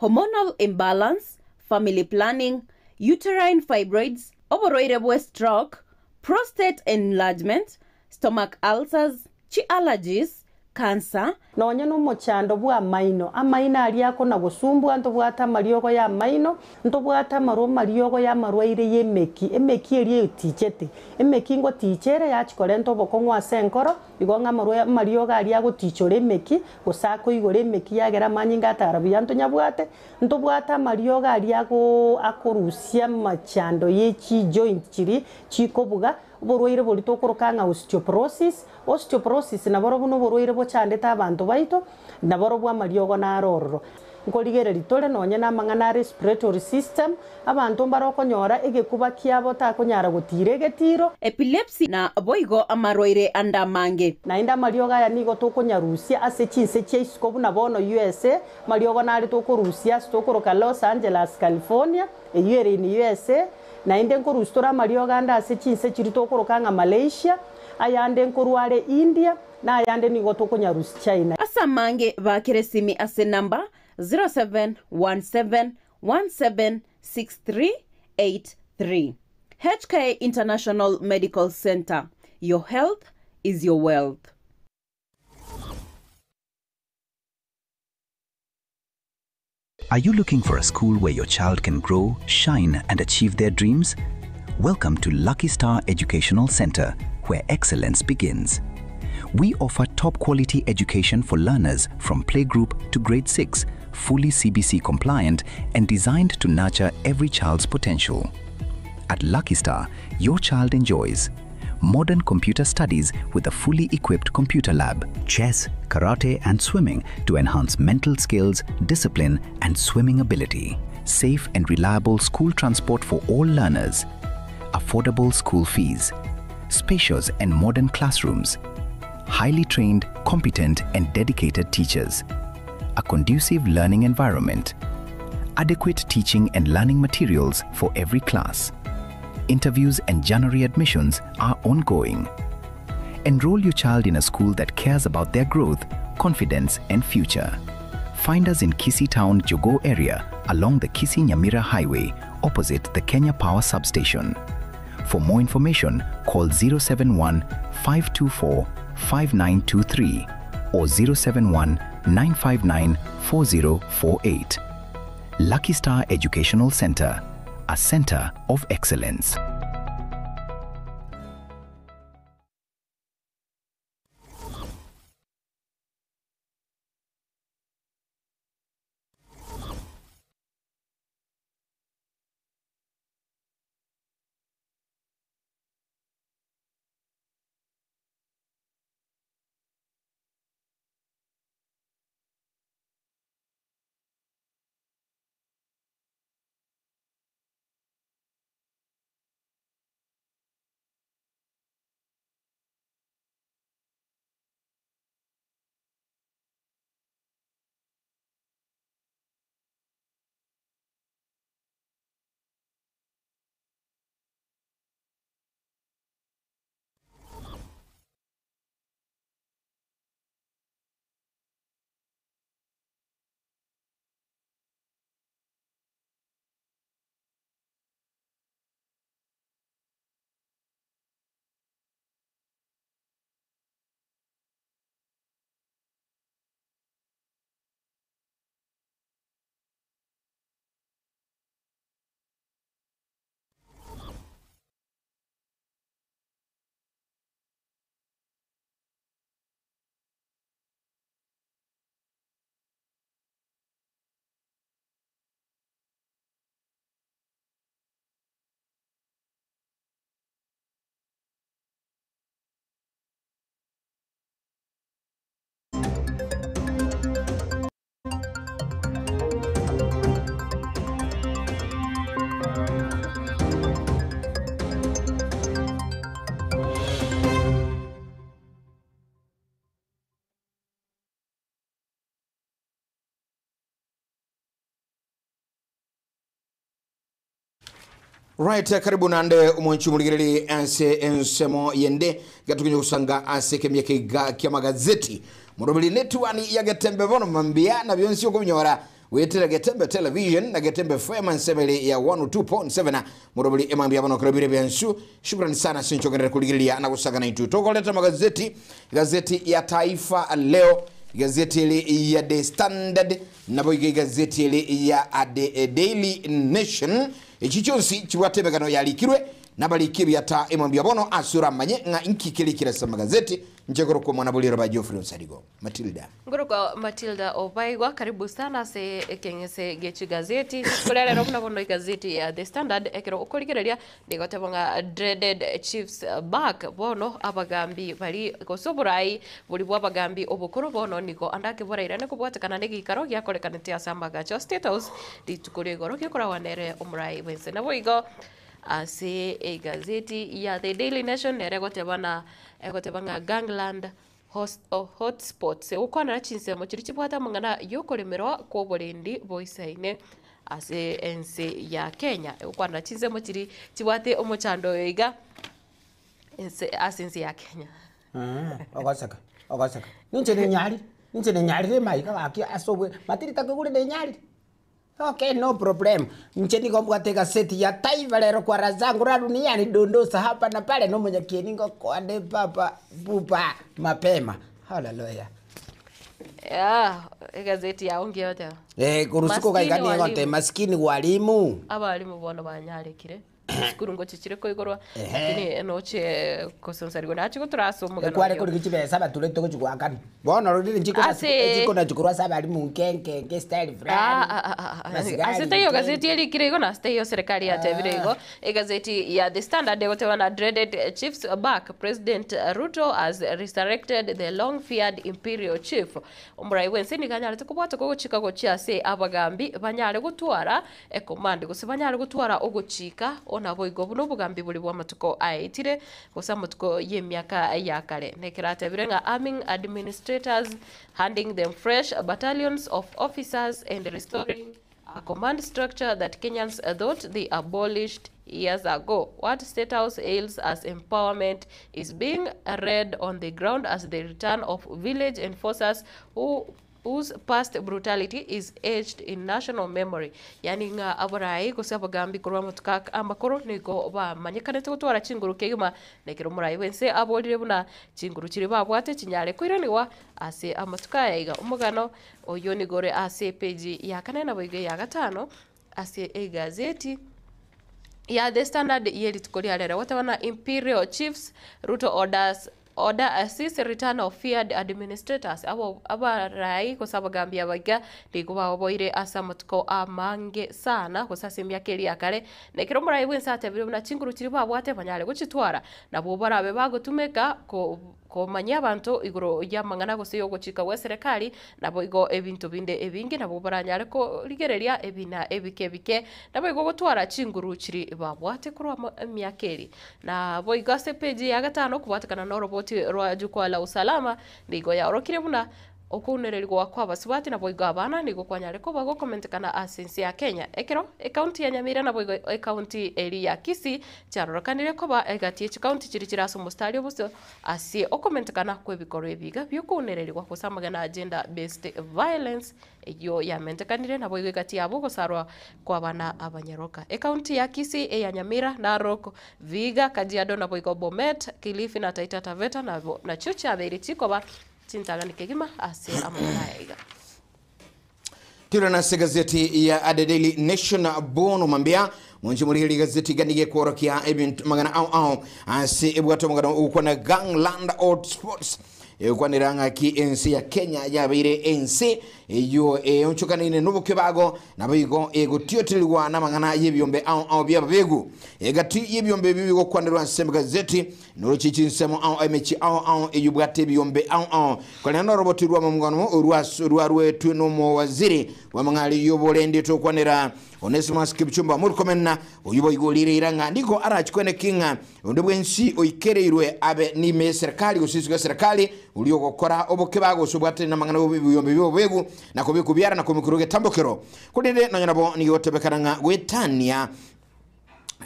hormonal imbalance, family planning, uterine fibroids, oborwaire bwa stroke, prostate enlargement, stomach ulcers, chi allergies, cancer. Nonye na omochando bwa amaino, amaino aria akona gosumbua ntobwate amariogo ya amaino, ntobwate amarwa amariogo ya amarwaire ya emeki, emeki eria etichete, emeki ngoticha ere yachia korenta obokong'u ase enkoro, igo ng'a amarwa amariogo aria agotichora emeki, gose akoigora emeki yagera amanyinga atara buya ntonyabwate, ntobwate amariogo aria ago akorusia amachando ya chijoint chiria chikobuga, oborwaire boria tokoroka ng'a osteoporosis, osteoporosis naborobwo na oborwaire bochandete abanto baito, naborobwo amariogo naro ororo. Nkorigereria tore nonye na amang'ana a respiratory system, abanto mbare okonyora egekuba kiabo takonyara gotira egetiro. Epilepsy na boigo amarwaire ande amange. Naende amariogo aya nigo tokonyarusia ase chinse chia isiko buna bono USA, amariogo nare tokorusia ase tokoroka Los Angeles, California, eyio ere in USA, naende nkorusia tore amariogo ande ase chinse chiria tokoroka ng'a Malaysia, ayande nkorwa are India, na ayande nigo tokonyarusia China. Ase amange baakere esimi ase enamba 0717176383. HK International Medical Centre, your health is your wealth. Are you looking for a school where your child can grow, shine, and achieve their dreams? Welcome to Lucky Star Educational Center, where excellence begins. We offer top quality education for learners from playgroup to grade 6, fully CBC compliant and designed to nurture every child's potential. At Lucky Star, your child enjoys modern computer studies with a fully equipped computer lab, chess, karate, and swimming to enhance mental skills, discipline, and swimming ability, safe and reliable school transport for all learners, affordable school fees, spacious and modern classrooms, highly trained, competent, and dedicated teachers, a conducive learning environment, adequate teaching and learning materials for every class. Interviews and January admissions are ongoing. Enroll your child in a school that cares about their growth, confidence, and future. Find us in Kisii Town, Jogoo area along the Kisii Nyamira Highway, opposite the Kenya Power Substation. For more information, call 071 524 5923 or 071 959 4048. Lucky Star Educational Center, a center of excellence. Right, karibu nande omonchi omorigereri ase ensemo yende gatukinye gosanga ase ekemia keiga kia magazeti moroberi netuani ya getembe bono mambia na bionsi okobinyora wetera getembe television na getembe fm nsemele ya 102.7 moroberi emambia bono korobire byansu shukrani sana sinchogerera kurigereria na gosanga na itu tokoleta magazeti gazeti ya Taifa Leo gazeti ile ya The Standard nabo gazeti ile ya The Daily Nation echi chonsi chibwatebekano yalikirwe Nabariki ebiata emambia bono ase oramanye ng'a inki kerikire ase amagazeti, inche korokwa omwana bw'eriroba ba Geoffrey Onsarigo. Matilda. Nkorokwa Matilda Obaigwa, karibu sana ase ekeng'ese gie chigazeti. Rituko ria rero buna bono egazeti ya The Standard ekero okorigereria nigo egoteba ng'a dreaded chiefs back, bono abagambi bari gose oborai bori bwa abagambi obokoro bono nigo ande ake borairane kobwatekana na egeikaro giakorekanete ase amagacho a State House rituko ria igoro gekoragwa nere omorai bwense. Naboigo Ase egazeti ya The Daily Nation nere egoteba na egoteba ng'a Gangland Hotspots egokwanera chinsemo chiria chibwate amang'ana y'okoremerwa kw'oborendi boisaine ase ense ya Kenya. Egokwanera chinsemo chiria chibwate omochando oyo iga ense ase ense ya Kenya. Ogoseka, ogoseka. Ninche nenyarire, ninche nenyarire emaiga gaki ase obwe, matiri takoigure nenyarire. Okay, no problem. Inche nigo mbwate egaseti ya Taifa Leo kwa Razangu la Dunia nidondosa hapa na pale nomonyakieni ngokoa papa pupa mapema. Haleluya. Yeah, egazeti yao ngiya oteba. Eh, korusuko Maskini gaiga nigo walimu. nte maskini walimu. Abalimu bono banyarekire. Chisukuru ngochichire koigorwa, Ehe. lakini noche kosonsarigwa nache gotura ase omogano Ekware oyio. korigi chibesa abatureti togochi goakana. Bono rorire nchiko Ase- chikona chikorwa ase abalimu nke nke nke style fulani. Ah, ah, ah, ah, Masigari ase taiyo nke. gazeti erikire igo na ase taiyo serikali yatebire igo egazeti ya The Standard egoteba na dreaded chiefs back President Ruto has resurrected the long feared imperial chief omorai bwense nigo anyarete kobwata kogochika gochia ase abagambi banyare gotwara Ecommand, gose banyare gotwara ogochika, o naboigo buna obogambi boria bw'amatuko aetire, gose amatuko y'emiaka ya kare. Nekero atebire ng'a arming administrators, handing them fresh battalions of officers and restoring a command structure that Kenyans thought they abolished years ago. What State House hails as empowerment is being read on the ground as the return of village enforcers who whose past brutality is etched in national memory, yaani ng'a abarai gose abagambi korwa amatuko aka amakoro nigo bamanyekanete gotwara chinguru kegima, na ekero omorai bw'ense aborire buna chinguru chiria babwate chinyare koiranigwa ase amatuko aya iga. Omogano oyio nigo ore ase epeji ya kane naboigo eya gatano ase egazeti ya The Standard ye rituko ria rero goteba na Imperial Chiefs Ruto orders Order assist return of feared administrators, abo abarai gose abagambi aba iga nigo baoboire ase amatuko amange sana gose ase emiaka eria ya kare, na ekero omorai bwense atebire buna chinguru chiria babwate banyare gochitwara, nabwo barabe bagotumeka ko komanyia abanto igoro y'amang'ana gose y'ogochika gw'eserekari, naboigo ebinto binde ebinge nabwo baranyare korigereria ebina ebike ebike, naboigo gotwara chinguru chiria babwate korwa amo emiaka eria. Naboigo ase epeji ya gatano kobwatekana noroboti rwa Jukwaa la Usalama nigo yaorokirie buna okounererigwa kw'abasubati naboigo abana nigo kwanyare koba gokomentekana ase ense ya Kenya ekero ekaunti ya Nyamira naboigo ekaunti eria ya Kisii chiarorekanire koba egati ye chikaunti chiria chire ase omostari obosio ase okomentekana kw'ebikorwa ebiga bi'okounererigwa gose amagena a gender based violence Eyio yamentekanire naboigo egati yabo ogosarwa kw'abana abanyaroka. Ekaunti ya Kisii, eya Nyamira, Narok, Vihiga, Kajiado naboigo Bomet, Kilifi na Taita Taveta nabo nachio chiabeire chikoba chintang'ani kegima ase amang'ana aya iga. Tirana ase egazeti ya The Daily Nation bono mambia monche morigererie egazeti iga nigo ekworokia ebinto magana ao ao ase ebwate omogano ogokwana Gangland Hotspots Egokwanera ng'aki ense ya Kenya yabeire ense eyio eonchokaneine nobokebago, naboigo egotioterigwa namang'ana y'ebiombe ao ao bi'ababegu. Egati y'ebiombe ebio bigokwanerwa ase emegazeti noroche chinsemo ao ao emechie ao ao eyio ebwate ebiombe ao ao. Korende noroboti rw'amamgano rwaruetwe nomowaziri bw'amang'ana y'oborendi tokwanera Onesimus Kipchumba Murkomen, oyio boigo orire eira ng'a nigo arachikweneki ng'a Onde bwensi oikereirwe abe nime y'eserekari gose isiko y'eserekari, oria ogokora obokebago gose obwatani namang'ana y'ebiombe bi'oboegu, na kobekwa biara na komokerwa egetambokero. Korende nonya nabo nigo egotebekana ng'a goetania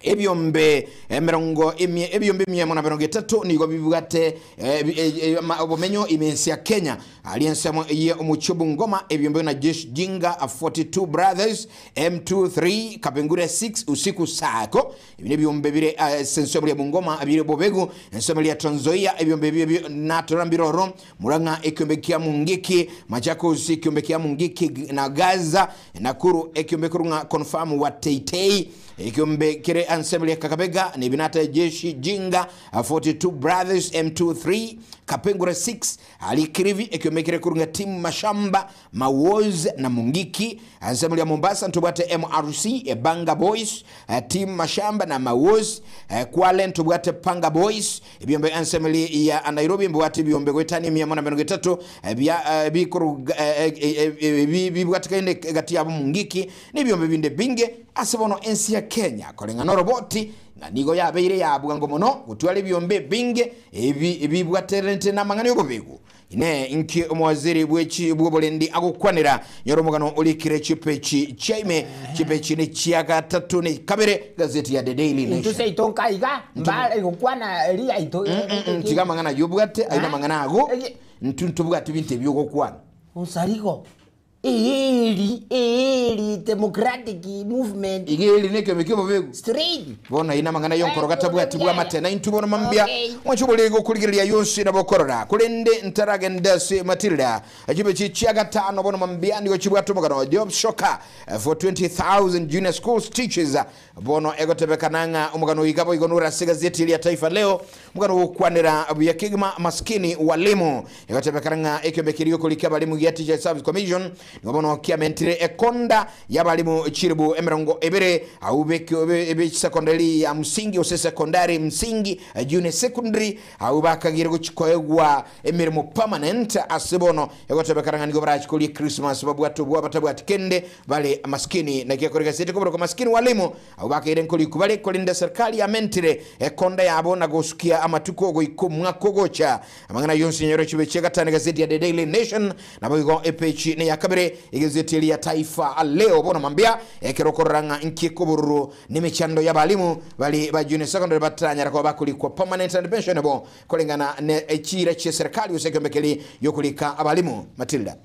ebiombe emerongo emia ebiombe emiamo na merongo etato nigo bibwate obomenyo ime ense ya Kenya. Aria ensemo eye omochie o Bungoma ebiombe buna Jesh Jinga 42 Brothers, M23, Kapenguria 6, Usiku Sacco, Ebi nebiombe bire ase ensemo ria Bungoma bire bobegu, ensemo ria Trans Nzoia ebiombe ebio ebio natora mbiroro, Murang'a ekiombe kia Mungiki, Machakos ekiombe kia Mungiki na Gaza, Nakuru ekiombe korwa ng'a Confirm wa Teitei, Ekiombe kere ansemo ya Kakamega ni Binata Jeshi Jinga 42 Brothers M23 Kapengura 6 Ali Kirivi ekiombe kere kurunga timu Mashamba Mawoz na Mungiki. Ansemo ya Mombasa ntubwate MRC Ebanga Boys timu Mashamba na Mawoz. Kwale ntubwate Panga Boys. Ebiombe ansemo ya Nairobi mbwate biombe gwetani 130 bya bikuru bibwatikaine gati yabo Mungiki nibiombe binde binge ase bono ensi ya Kenya koreng'ana roboti na nigo yabeire yabwango mono gutwara ebiombe binge ebi ebibwaterente n'amang'ana y'obobegu ine inki omwaziri bwechi bw'oborendi agokwanera nyoro omogano orikire chipechi chiaime chipechi ni chia gatatu ni kabere gazeti ya The Daily Nation. Intuse itonkaiga mbara igokwana ria ito. Tiga amang'ana yobwate aina amang'ana ago ntu ntobwate ebinto ebyogokwana. Onsarigo eri democratic movement igeri nekyo mikyo bobegu straight bona ina mangana yonkoro gatabwati bwa matena intu bona mambia mwacho bolego kuligiria yonsi na bokorora kulende ntaragenda se matilda ajibe chi gatano bona mambia ndigo chibwato magano job shocker for 20000 junior schools teachers bono egotebekananga omugano igabo igonura sigazeti ya Taifa Leo mugano wokwanira buya kigma maskini walimu egotebekananga ekyobekirio kulika balimu ya Teacher Service Commission ngobono kiamentire ekonda yabalimu chiribu emirongo ebere aubeke ebe secondary ya msingi ose secondary msingi junior secondary au bakagire guchikoegwa emirimo permanent asebono egotebekananga nigo barachikoria Christmas babwato bwa batabwati kende bale maskini na kiakore gazeti koboro maskini walimu au bakire nkoli kubale kolinda serikali yamentire ekonda yabo na gosukia amatuko goiko mwako gocha amangana yonsi nyoro chibe gatano gazeti ya The Daily Nation nabo igo epechi ne yakabere igazeti ya Taifa Leo bona mambia ekerokoranga nkikobururu n'emichando y'abalimu bali ba junior secondary batanyara ko bakulikwa permanent and pensionable kolengana ne echira che serikali usekembekeli yokulika abalimu Matilda.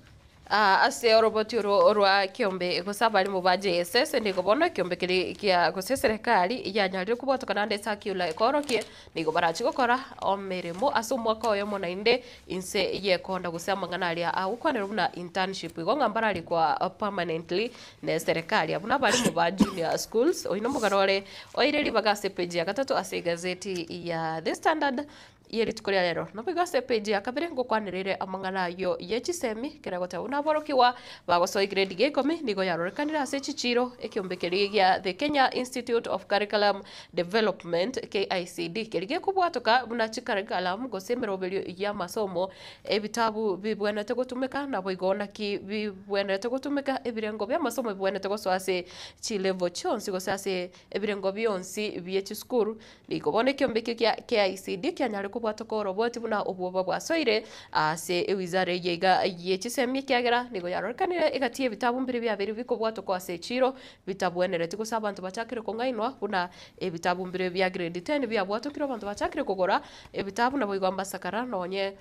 Ase oroboti oro orwa kiombe gose abarimu ba JSS nigo bono kiombe kiri kia gose serikali yanyarire kubwatokana nde circular ekorokie nigo barachi gokora omirimo ase omwaka oyo monainde inse yekonda gose amang'ana aria agokwanera buna internship igo ng'a mbararikwa permanently ne serikali abuna abarimu ba junior schools oino omogano ore oire ribaga ase page ya gatato ase egazeti ya The Standard yerituko ria rero nobo igo ase page ya kabere ngokwanerere amang'ana ayo ye chisemi kera goteba buna aborokiwa bagosoa grade gia ikomi nigo yarorekanire ase chichiro ekiombe keria gia The Kenya Institute of Curriculum Development KICD keria gekobwatoka buna chicurriculum gose emeroberio ya masomo ebitabu bibwenerete gotumeka nabo igo naki bibwenerete gotumeka ebirengo bia masomo bibwenerete gosoa ase chilevel chionsi gose ase ebirengo bionsi bie chisukuru nigo bono ekiombe ekio kia KICD kianyare kubwatoka oroboti buna obwoba bwasoire ase ewizara eye iga ye chisemi ekiagera nigo yarorekanire egati ebitabu mbiri biabere bikobwatokwa ase echiro bitabwenereti gose abanto bachakire kong'ainwa buna ebitabu mbire bia grade 10 biabwatokire abanto bachakire kogora ebitabu nabo igo amasakara nonye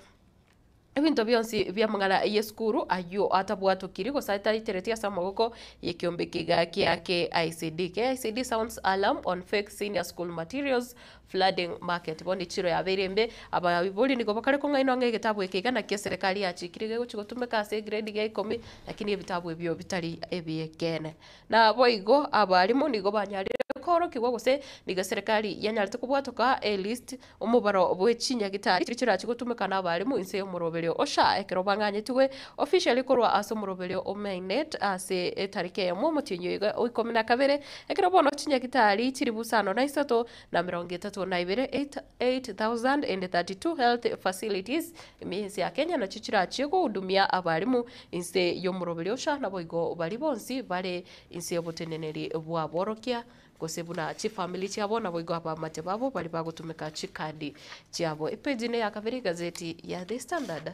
ebinto bionsi bia mang'ana ye sukuru ayo atabwatokiri gose ataitereti ase amagoko yekiombe kiga kia KICD. KICD sounds alarm on fake senior school materials flooding market bono echiro yabeire embe abaibori nigo bakare kong'ainwa ng'a egetabu eke iga naki eserikali yachikire gegochi gotumeka ase egrade gia ikomi lakini ebitabu ebio bitari ebiekene na boigo abarimu nigo banyarire korokigwa gose nigo serikali yanyarete kobwatoka elist omobaro bwe chinyagitari chirachi gotumeka na abarimu inse y'omoroberio osha ekero bang'anyetigwe officially korwa ase omoroberio omainet ase etariki eyemo omotienyi oiga 12 ekero bono chinyagitari chiri busano na isato na 32 8032 health facilities emiensi ya Kenya nachio chirachie gohudumia abarimu inse y'omoroberio osha nabo igo bari bonsi bare inse y'oboteneneri bwa borokia gose buna chifamily chiabo nabo igo abamate babo bari bagotumeka chikadi chiabo epeji ne ya kabere gazeti ya The Standard.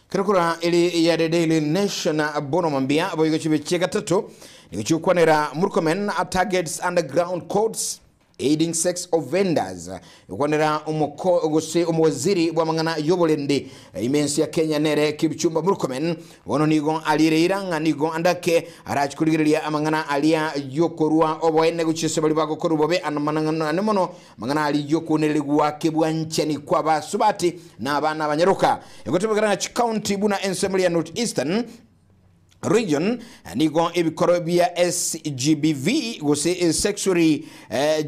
Kirokora ili ya The Daily Nation bono mambia boigo chibe chia gatatu nigochikwanera Murkomen targets underground courts aiding sex offenders ikwanera umuko gose umuwaziri bwa mang'ana y'oborende imensi ya Kenya nere Kipchumba Murkomen bono nigo alire iranga nigo andake arachikurigereria amang'ana aria yokorwa oboene guchise bari bagokora bobe anamanang'ana mono mang'ana ari yokunererigwa kebwanchani kwa basubati na abana abanyaruka egotebekana na chikaunti buna ensemo ya North Eastern Region nigo ebikoro bia SGBV gose Sexually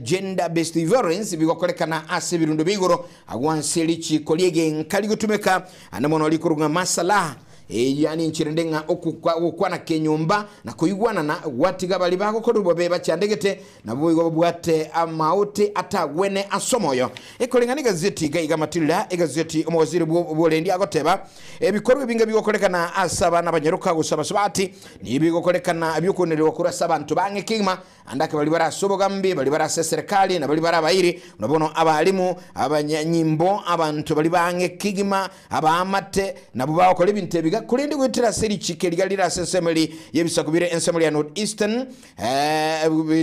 Gender Based Violence bigokorekana ase ebirundo bia igoro agwo ase richiko ri'egenka rigotumeka ande mono rikorwa ng'a Masalaha yani enchera ende ng'a ogokwana kenyomba na koigwanana gwatiga baria bagokorerwa bobe bachandegete nabo boigo babwate amaote atagwene ase omoyo. Ekoreng'ana egazeti iga iga Matilda egazeti omowaziri bw'oborendi agoteba Ebikorwa ebinge bigokorekana ase abana abanyaroka gose abasubati nigo bigokorekana bi'okonererwa korwa ase abanto bang'e kegima, ande ake baria bare ase obogambi, baria bare ase eserekari, na baria bare abairi, buna bono abalimu, abanyanyimbo, abanto baria bang'e kegima, abaamate, nabwo bagokora ebinto ebiga, korende goetera ase richiko eriga rire ase ensemo eri y'ebisaku bire ensemo ria North Eastern,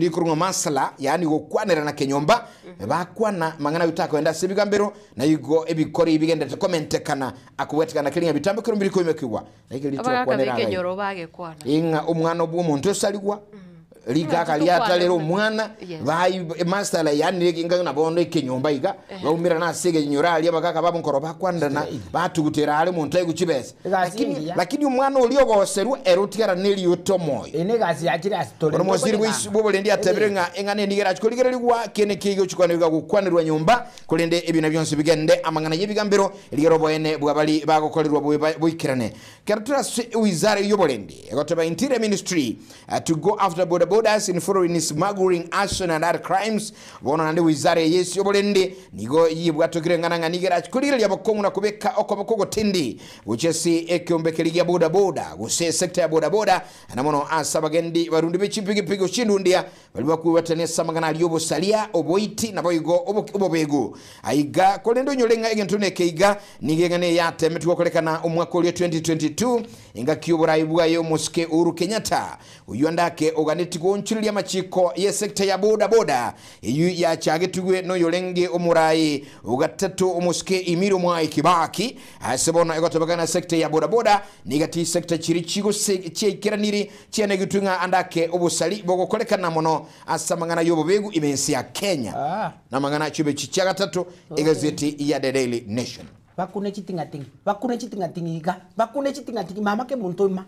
rikorwa ng'a Masala, yaani gokwanerana kenyomba, bakwana mang'ana ayio takoenda ase ebigambero, Na igo ebikoro ebi bigenderete komentekana, akobwatekana keria ng'a ebitambo ekero mbiri koimokigwa. Na ekero Abagaka ritwakwanera agai, b'ekenyoro bagekwana. ing'a omwana bw'omonto osarigwa, rigaka Tokwane riatarera buna- omwana, Yes. bai masala yaani inga ng'a bono ekenyomba iga, baumerana ase ekenyoro aria abagaka babo nkoro bakwanderana, batugutera are omonto aigwe chibesa. Egasi Lakini engiya. lakini omwana oria ogoserwa ere otigara neriote omoyo. Eye negasi yachire ase tore. Bono omowaziri bw'eis- bw'oborendi atebire ng'a eng'ana eye nigo erache korigererigwa, kende ki egochi kwanigwa gokwanerwa nyomba, Korende ebina bionsi bigende amang'ana y'ebigambero, rigere oboene bwa baria bagokorerwa bobe boikerane. Kero tore ase ewizara y'oborendi, egoteba Interior Ministry to go after boda bodas in following smuggling, arson and other crimes. Bono naende wizara eye ase oborendi nigo yebwatokire eng'ana ng'a nigo erache korigereria bokong'u na kobeka okoboko ogotindi gochia ase ekeombe keria gia boda boda gose esector ya boda boda na mono ase abagendi barundi be chipigipigi gose chindundia Baria bakwebatania ase amang'ana aria obosaria, oboiti, naboigo obobegu. Aiga, korende onyore ng'a egento neke iga, nigo eng'ana eye yatemetwe gokorekana omwaka oria 2022, engaki y'oborai bwaye omosike Uhuru Kenyatta, oyio ande ake oganetie goonchoreria amachiko y'esector ya boda boda, eyio yachagetigwe noyorenge omorai ogatato omosike Emilio Mwai Kibaki. Ase bono egotebekana sector ya boda boda nigati sector chiria chigose chiaikeraniri Chianegetwe ng'a ande ake obosari bogokorekana mono ase amang'ana y'obobegu ime ense ya Kenya. Namang'ana chibechi chia gatato, egazeti ya The Daily Nation. Bakune chiting'ating'i, bakune chiting'ating'i iga, bakune chiting'ating'i mama kemonto ima.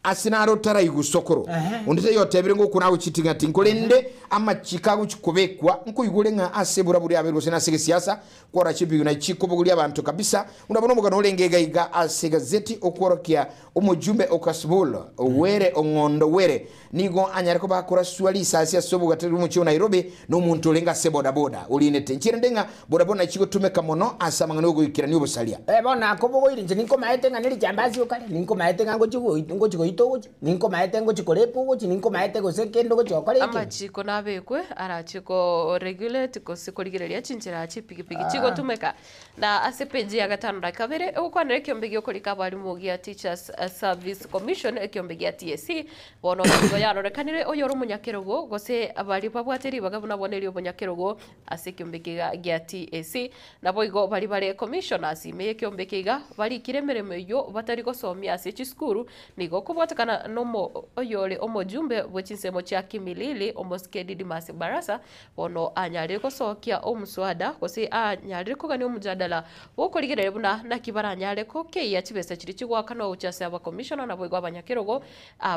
Ase naro otaraigwa sokoro, onde taiyo otebire ngokuna agochiting'ating'i, korende amachiko agochi kobekwa, nkoigure ng'a ase eburaburi abeire gose nase egesiasa, Kora chibiguna chikobogoria abanto kabisa, buna bono omogano orenge iga iga ase egazeti okworokia omojumbe o Kasibul, Were Ong'ondo Were, nigo anyare koba akoraswa risasi ase obogatari bw'omochie o Nairobi nomonto orenge ase bodaboda orinete. Ncherende ng'a bodaboda nachigotumeka mono ase amang'ana ogoikerania obosaria. Bono nakobogoire inche ninkomaete ng'a nerichambasi okare, ninkomaete ng'a ngochi ngochi goita ogochia, ninkomaete ngochi korepa ogochia, ninkomaete gose kende ogochia gokora eke. Amachiko nabekwe arache ko regulate gose korigereria chinchera chipigipigi chigotumeka. Na ase page ya gatano na kabere egokwanera ekiombe giokorika abarimu gia Teachers Service Commission ekiombe gia TSC bono nigo yarorekanire oyore omonyakerogo gose baria babwate ribaga buna bono erio obonyakerogo ase ekiombe kiga gia TSC Naboigo baria bare commissioners ime y'ekeombe eke iga barikire emeremo eyio batari gosomia ase chisukuru, nigo okobwatekana nomo oyore omojumbe bwe chinsemo chia Kimilili omosike Didmus Barasa bono anyarire gosokia omswada gose anyarire kogania omjadala bw'okorigereria buna naki baranyare kokeyia chibesa chiria chigoakanwa gochia ase abacommissioner naboigo abanyakerogo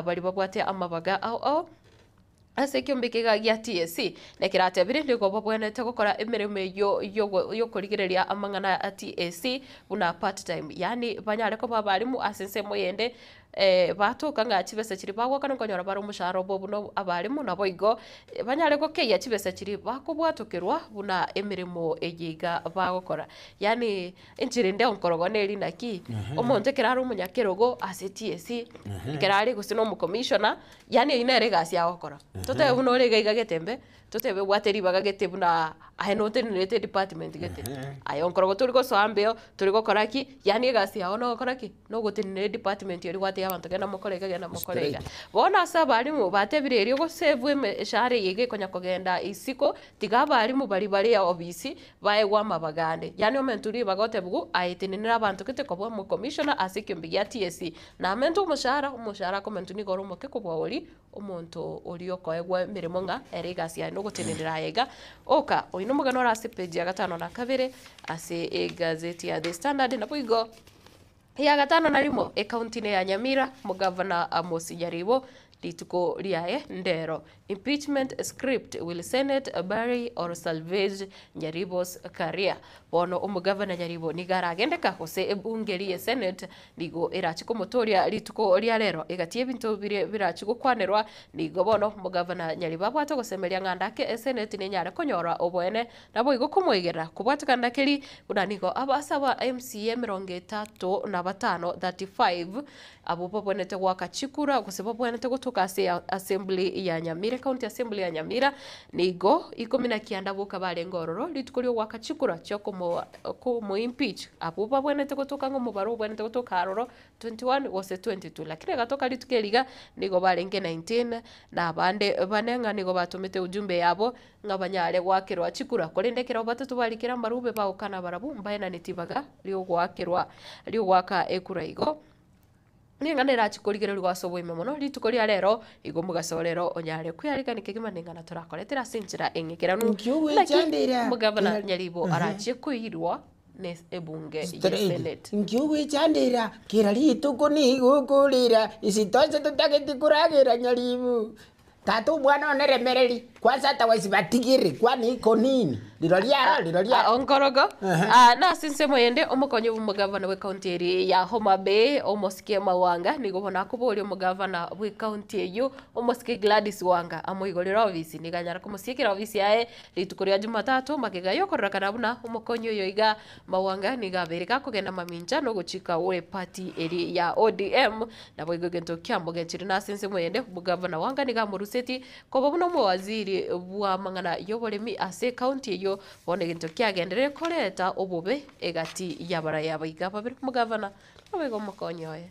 baria babwate amabaga ao ao. Ase ekiombe ekega gia TSC, nekeratebire nigo babwenerete gokora emeremo eyio y'okorigereria amang'ana a TSC buna part time, yaani banyare koba abalimu ase ensemo eyende batoka ng'a chibesa chiria bagoakana nkonyora bare omoshahara obo buna abalimu naboigo banyare gokeyia chibesa chiria bakobwatokerwa buna emeremo eye iga bagokora. Yaani enchera ende onkorogo neri naki, omonto ekero are omonyakerogo ase TSC, ekero are gose na omocommissioner. Yaani eyio nere egasi agokora. Totebe buna ore iga iga getembe, totebe obwate ribaga gete buna aye notenenerete edepartment gete. Aye onkorogo tori gosoa mbeo, tori gokora ki, yaani egasi yago nogokora ki, nogotenenera edepartment eria gwatebia abanto genda mokore iga genda mokore iga. Bono ase abalimu batebire erio gosave emeshahara eye iga ekonya kogenda isiko, tiga abalimu baria bare obisi baegwe amabaga ande. Yaani omentwe ribaga otebiwu aye tenenera abanto gete koba omocommissioner ase ekeombe gia TSC. Namentwe omoshahara, omoshahara akomentwa nigo ore omoke kobua oria omonto oria okoegwa emeremo ng'a ere egasi yaye nogotenenera aye iga oka. Oyio nomogano ore ase page ya gatano na kabere ase egazeti ya The Standard naboigo. Ya gatano na rimo, ekaunti-inĩ ya Nyamira, Omogavana Amos Nyaribo rituko riaye ndero. Impeachment script, Will Senate bury or salvage Nyaribo's career? Bono omogavana Nyaribo nigo aragendeka gose ebunge rie Senate nigo erache komotoria rituko ria rero egati y'ebinto biria birache gokwanerwa nigo bono omogavana Nyaribo abwate ogosemeria ng'a ndake esenate nenyare konyora oboene Naboigo komoigera kobwatekana na keri buna nigo ase aba MCA 35, 35, abwo babwenerete goaka chikura gose babwenerete gotoka ase assembly ya Nyamira, ecounty assembly ya Nyamira, nigo 19 boka barenge ororo rituko riogoaka chikura chia okomo komo impeach abwo babwenerete gotoka ng'a omobaro obwenerete gotoka aroro 21 gose 22 lakini egatoka rituko eri iga nigo barenge 19 na abande bane ng'a nigo batomete ujumbe yabo ng'a banyare goakerwa chikura, korende ekero batato barikire amarube bagokana barabwo mbaenaneti ibaga ri'ogoakerwa ri'ogoaka ekura igo. Ning'ana erache korigererigwa ase oboime mono rituko ria rero, igo omogaso o rero onyare kwearigania kegima ning'ana torakoretera ase enchera eng'ikeranu. Nki Naki ogwechandera? omogavana Kera- Nyaribo arachie koirwa ne ebunge ye Straight. Senate. Nki ogwechandera? Kera rituko nigo okorera, isitoshe totageti koragera Nyaribo. Tata omwana one remereri, kwanza otherwise batigere, kwani iko nini? Rirorio aro, rirorio aro. Onkorogo, Ah, na ase ensemo eyende omokonyi bw'omogavana bw'ekaunti eri ya Homa Bay omosike Mawanga nigo bono akoboria omogavana bw'ekaunti eyio omosike Gladys Wanga amoigorere ofisi nigo anyara komosiekera ofisi yaye rituko ria Jumatatu magega yokororekana buna omokonyi oyo iga Mawanga nigo abeire gakogenda mamincha nogochika gw'eparty eri ya ODM Naboigo egento kiamogechire nase ensemo eyende, omogavana Wanga nigo amoruseti koba buna omowaziri bw'amang'ana y'oboremi ase ekaunti eyio, bono egento kiagenderere koreta obobe egati y'abarai aba iga babere, omogavana naboigo omokonyi oye.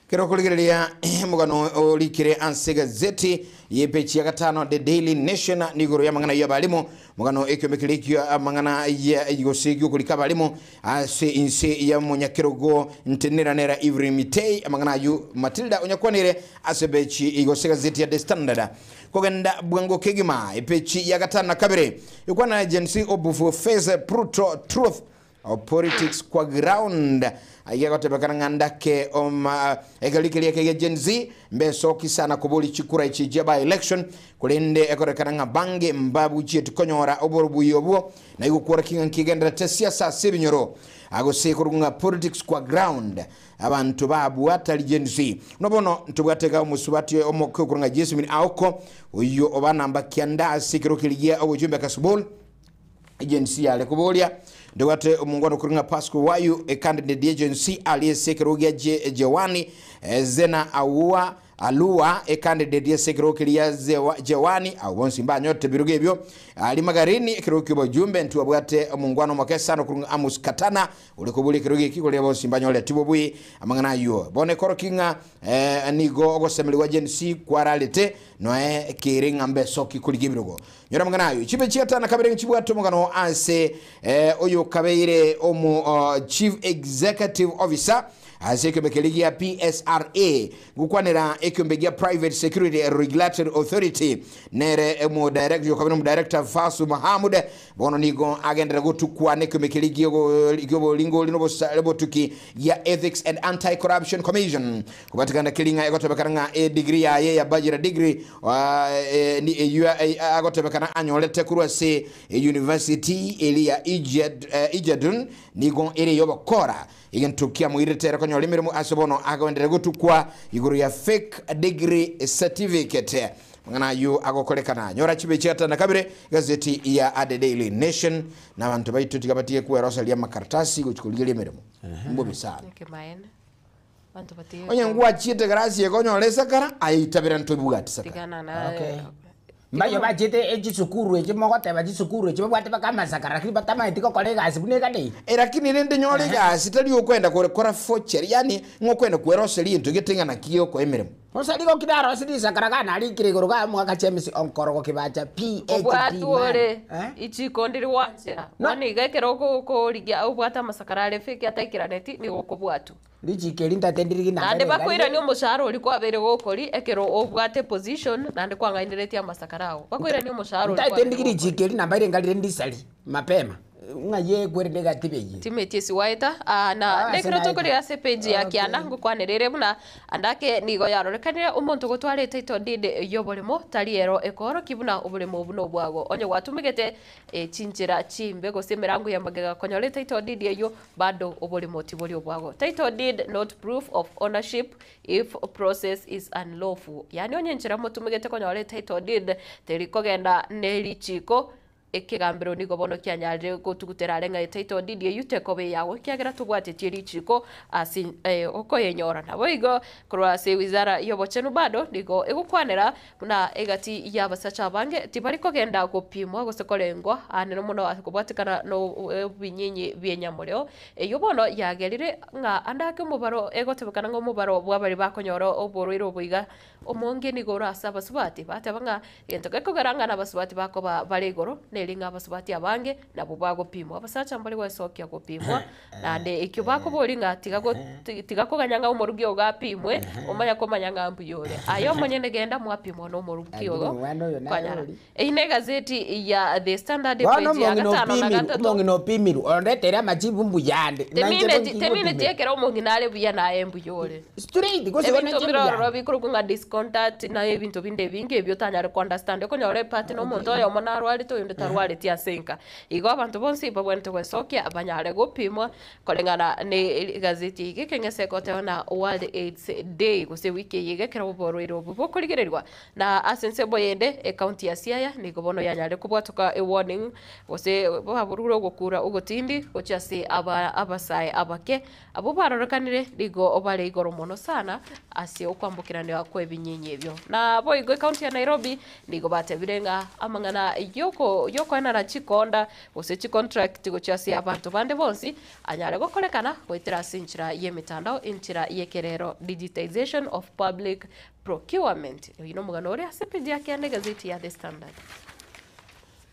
Kero okorigereria omogano orikire ase egazeti y'epeji ya gatano The Daily Nation nigoro y'amang'ana y'abalimu omogano ekiombe keria ekio amang'ana ya gose giokorika abalimu Ase inse ya omonyakerogo nteneranera Evelyn Mitei, amang'ana ayio Matilda onyakwanire ase epechi gose egazeti ya The Standard. Kogenda bwango kegima epechi ya gatano na kabere ekwana Agency obufu face brutal truth of politics kwa ground aiga egotebekana ng'a ndake oma ekeri keria kegia Gen Z mbesoki sana kobori chikura echi chia by election korende ekorekana ng'a bange mbabuchieti konyora oborobui obwo Na igo kworokia ng'a nkegendererete siasa ase ebinyoro, gose korokwa ng'a politics kwa ground, abanto babua tari Gen Z. Buna bono ntobwate iga omosubati omoke okorokwa ng'a Jesmine Aoko, oyio oba namba kianda ase ekero keria gia obochumbe Kasubol, Gen Z yare koboria. Ntobwate omongwana okorokwa ng'a Pascal Wayu, e candidate ya Gen Z aria ase ekerogo gia Jewani, Zena Awua, Alua, ecandidate ase ekerogo keria Jewani, abwo bonsi mbanyorete ebirogo ebio. Aria Magarini, ekerogo ki'obojumbe, ntwabwate omongwana omoke sana okorokwa ng'a Amos Katana, ore koboria ekerogo eki, korende bonsi mbanyoreti bobui amang'ana ayio. Bono ekorokia ng'a nigo ogosemerigwa Gen Z kwararete, noe kere ng'a mbesoki korigia ebirogo. Nyora amang'ana ayio. Chibe chigatano na kabere nchibwate omogano ase oyokabeire omo Chief Executive Officer Ase ekiombe keria gia PSRA, gokwanera ekiombe gia Private Security Regulatory Authority, nere omodirect oyokabeire omodirector Fasu Mahamud, bono nigo agenderera gotukwa nekiombe keria gi'oboringori nobotuki gia Ethics and Anti-Corruption Commission. Kobatikana keri ng'a egotebekana ng'a edegree yaye ya bachelor degree eyio agotebekana anyorete korwa ase university eria ya Ijadun nigo ere ey'obokora. Egento kiamoirete ere konyora emeremo ase bono agoenderera gotukwa igoro ya fake degree certificate. Amang'ana ayio agokorekana nyora chibechi gatano na kabere egazeti ya The Daily Nation na abanto baito tiga batige kweroseria amakaratasi gochia korigeria emeremo. Mbobe sana. Ekemaene. Abanto batige Onye ngwachiete egarasi eke onyore esakara, aye itabera ntobwati sakara. Tigana na Okay. Mbayo bachete echisukuru echi mogoteba chisukuru echi babwate baka amasakara lakini batamaeti gokora egasi buna eganeirie. Eh, lakini rende nyore egasi tari okwenda kore kora forgery, yaani ng'a okwenda kweroseria egento gete ng'a naki gegokoa emeremo. Bosa nigo kina arosire risakara ga narikire igoro ga omogaka James Onkorogo Kibacha PhD Obwate man. ore Eh? ichiko ndiri gwanchera. No. Bono iga ekero okorigia obwate amasakara are fake ataikeraneti nigo okobwatwa. Richiko eri ntate ndirigi Naende nambere bakoirania omoshahara oria kwabeire gokori ekero obwate eposition naende kwang'aineretie amasakara ao. Bakoirania omoshahara oria Ntaete kwabeire ndigi gokori. richiko eri nambaire ngarire ndisari mapema. Ng'ai ekwerende egatiba eyio? Timeti esiwaeta, aa, na Ah, ase nekero naeta. tokorigia ase page ya Okay. kianda ngokwanera ere buna andake nigo yarorekanire omonto gotwara etitle deed y'oboremo tari ero ekoorokia buna oboremo obu nobwago. Onye gwatumegete eh, chinchera chimbe gose emerango ya magega konyora etitle deed eyio bado oboremo tibori obwago. Title deed not proof of ownership if process is unlawful. Yaani onye enchera motumegete konyora etitle deed teri kogenda ne richiko Ekegambero nigo bono kianyarire gotugutera are ng'a etitle deed eyio tekoba eyago ekiagera tobwatetie richiko ase okoyenyora. Naboigo korwa ase wizara y'obochenu bado nigo egokwanera buna egati y'abasacha abange tibari kogenda gopimwa gose korengwa aane mono ase kobwatekana nobinyinyi bi'enyamoreo. Eyio bono yagerire ng'a ande ake omobaro egotebekana ng'a omobaro bw'abari bakonyora oborwaire obo iga Omonge nigo ore ase abasubati, bateba ng'a egento gekogera ng'a nabasubati bakoba bare igoro, neri ng'a abasubati abange nabwo bagopimwa. Abasacha mbare gwesokia gopimwa, naende ekio bakoboria ng'a tiga go tiga koganya ng'a omorugi ogo apimwe, omanye komanya ng'a mbuya ore. Aye omonyene genda mwapimwa na omorugi Lakini ogo, omwana oyo naye kwanyara. ori. Eyio ne egazeti ya The Standard Bono page ya omong'ina gatano na opimirwe, gatato. omong'ina opimirwe, ondetere amachibu mbuya ande. Nainche Temineti nonki temineti ngopimera. ekero omong'ina are buya naye mbuya ore. Straight, gose bono Ebinto inche mbire mbuya ororo ande. bikorokwa ng'a discontent na ebinto binde ebinge ebio otanyare ko understand. Okonyora eparty na omonto oyomo narwarete oyonde tarwareti ase enka. Igo abanto bonsi babwenerete gwesokia banyare gopimwa koreng'ana ne egazeti eye iga ekeng'ese egoteba na World Aids Day gose ewiki eye iga ekero oborwaire obo bokorigererigwa. Na ase ensemo eyende, ecounty ya Siaya nigo bono yanyarire kobwatoka ewarning gose baborure ogokura ogotindi gochia ase aba abasae abake abwo barorekanire nigo bare igoro mono sana ase okwambokerania kw'ebinyinyi ebio. Na boigo ecounty ya Nairobi nigo batebire ng'a amang'ana yoko yokoenana chikonda gose chicontract gochia ase abanto bande bonsi anyare gokorekana goetera ase enchera y'emetandao enchera y'ekerero digitization of public Procurement. Oyio nomogano ore ase peji ya kianda egazeti ya The Standard.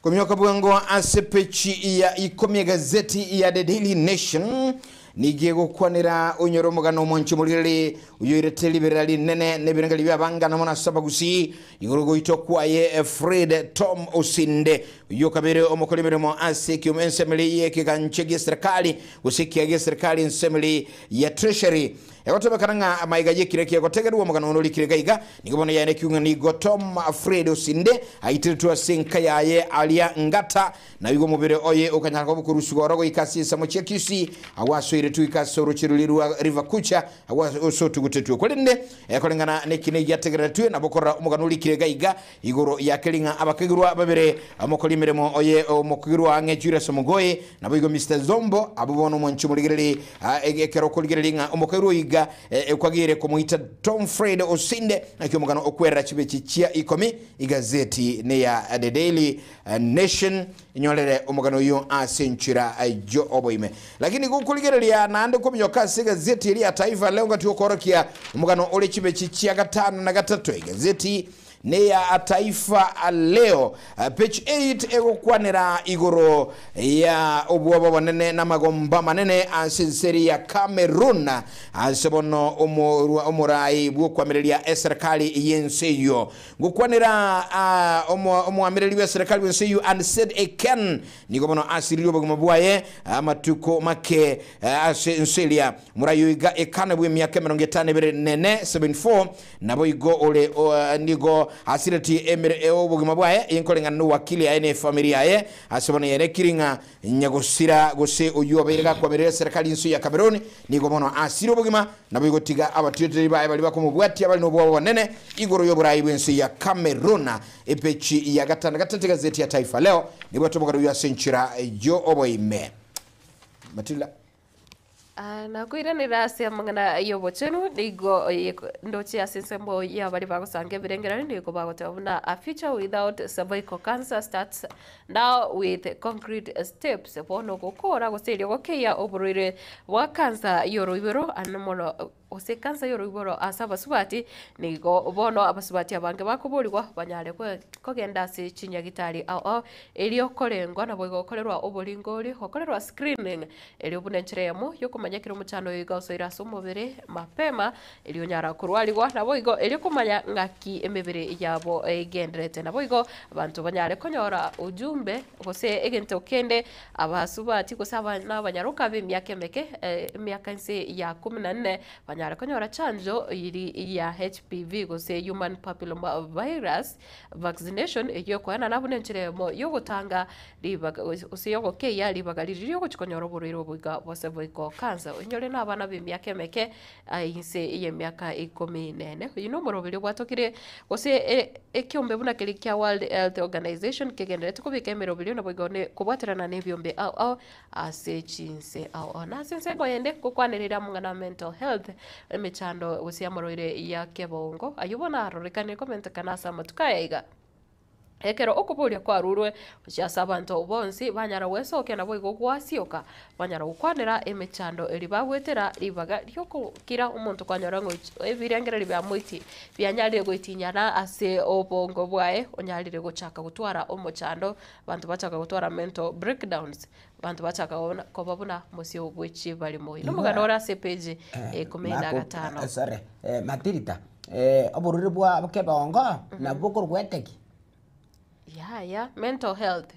Komioka bwango ase pechi ya ikomi egazeti ya The Daily Nation nigo egokwanera onyore omogano omwanchi omorigereri oyoirete riberera rinene na ebirengererio bi'abangana mono ase abagusii igoro goitwa kwaye Fred Tom Osinde oyio okabere omokori emeremo ase ekioma ensemeri y'ekegancha gi'eserekari gose ekiage gi'eserekari ensemeri ya Treasury Egotebekana ng'a amaiga y'ekire kegotegerwa omogano one orikire gaiga, nigo bono yaenekigwe ng'a nigo Tom Fred Osinde aiteretwe ase enka yaye aria Ngata, naboigo omobere oye okanyara koba okorusigwa oro goika ase ensemo chia Kisii, agwo asoiretwe goika ase oroche roria rwa River Kucha, agwo ase otugutetwe. Korende koreng'ana nekina egiategereretwe, nabo okorora omogano orikire gaiga igoro ya keri ng'a abakegirwa babere, omokori emeremo oye omokegirwa ang'e Julius Omogoe, naboigo Mister Zombo, abwo bono omwanchi omorigereri Ekero okorigereria ng'a omokairwa oiga ekwageire komoita Tom Fred Osinde, naki omogano okwerera chibechi chia ikomi, igazeti neya The Daily Nation inyorere omogano oyio ase enchera y'oboime. Lakini gokorigereria naende kominyoka ase egazeti eria ya Taifa Leo ngati okorokia omogano ore chibechi chia gatano na gatato, egazeti Neya Taifa Leo. Page 8 egokwanera igoro ya obwoba obonene na amagomba amanene ase ense eria ya Cameroon ase bono omorwa omorai bw'okwamireria eserekari y'ense eyio. Ngokwanera omoamereri bw'eserekari bw'ense eyio Anicet Eken nigo bono asiririe obogima bwaye amatuko make ase ense eria. Morai oiga Ekana bw'emiaka 52 nene, 74, Naboigo ore nigo asiretie emere obogima bwaye inkoreng'ana nowakili yaye na efamiri yaye, ase bono yerekiri ng'a nyagosira gose oyio obeire gakoamerera eserekari ense ya Cameroon nigo bono asire obogima, naboigo tiga abatiotereri baye baria bakomobwatia bare nobwoba obonene igoro y'oborai bw'ense ya Cameroon. Epechi ya gatano gatato egazeti ya Taifa Leo nebwate omogano oyio ase enchera y'oboime. Matilda. Nakoiranera ase amang'ana y'obochenu, nigo ndoche ase ensemo y'abaria bagosanga ebirengererio, nigo bagoteba buna a future without cervical cancer starts now with concrete steps. Bono gokora gose erio gokeyia oborwaire bwa cancer y'oroiboro ande mono. Gose ekansa y'oroiboro ase abasubati, nigo bono abasubati abange bakoborigwa banyare kogenda ase chinyagitari ao ao, erio korengwa naboigo gokorerwa oboringori, gokorerwa screening, erio buna enchera eyemo y'okomanya ekero omochando oyo iga osoire ase omobere mapema, erio onyara korwarigwa, naboigo erio komanya ng'aki emebere yabo egendererete. Naboigo abanto banyare konyora ujumbe gose egento kende Abasubati gose abana abanyaroka b'emiaka emeke, emiaka inse ya kumi na nne, banyare konyora chanjo eri ya HPV gose Human Papilloma Virus vaccination eyio ekoenana buna enchera eyemo yogotanga ribaga gose yogokeyia ribaga riria riogochia konyora oborwaire obo iga bwa cervical cancer. Onyore na abana b'emiaka emeke inse y'emiaka ikomi na ene. Oyio nomoroberio bwatokire gose ekiombe buna keria kia World Health Organization kegendererete kobeka emeroberio naboigo ne kobwaterana na ebiombe ao ao ase chinse ao ao. Na ase ensemo eyende ngokwanerera amang'ana a mental health, emechando gose amarwaire ya kebongo, ayio bono arorekanire komentekana ase amatuko aya iga. Ekero okoboria kwarurwe gochia ase abanto bonsi, banyara gwesokia naboigo gwasioka, banyara gokwanera emechando eria bagwetera ribaga ri'okokira omonto kwanyora ng'a ochi ebirengererio biamoitie bianyarire goitinyana ase obongo bwaye, onyarire gochaka gotwara omochando, abanto bachaka gotwara mental breakdowns, abanto bachaka kobuna koba buna mosio bwe chibarimo. Oyio nomogano ore ase epeji ya ikomi na gatano. Sorry, Matilda, oborwaire bwa kebongo nabwo bokorwa etegi? Yaya, mental health.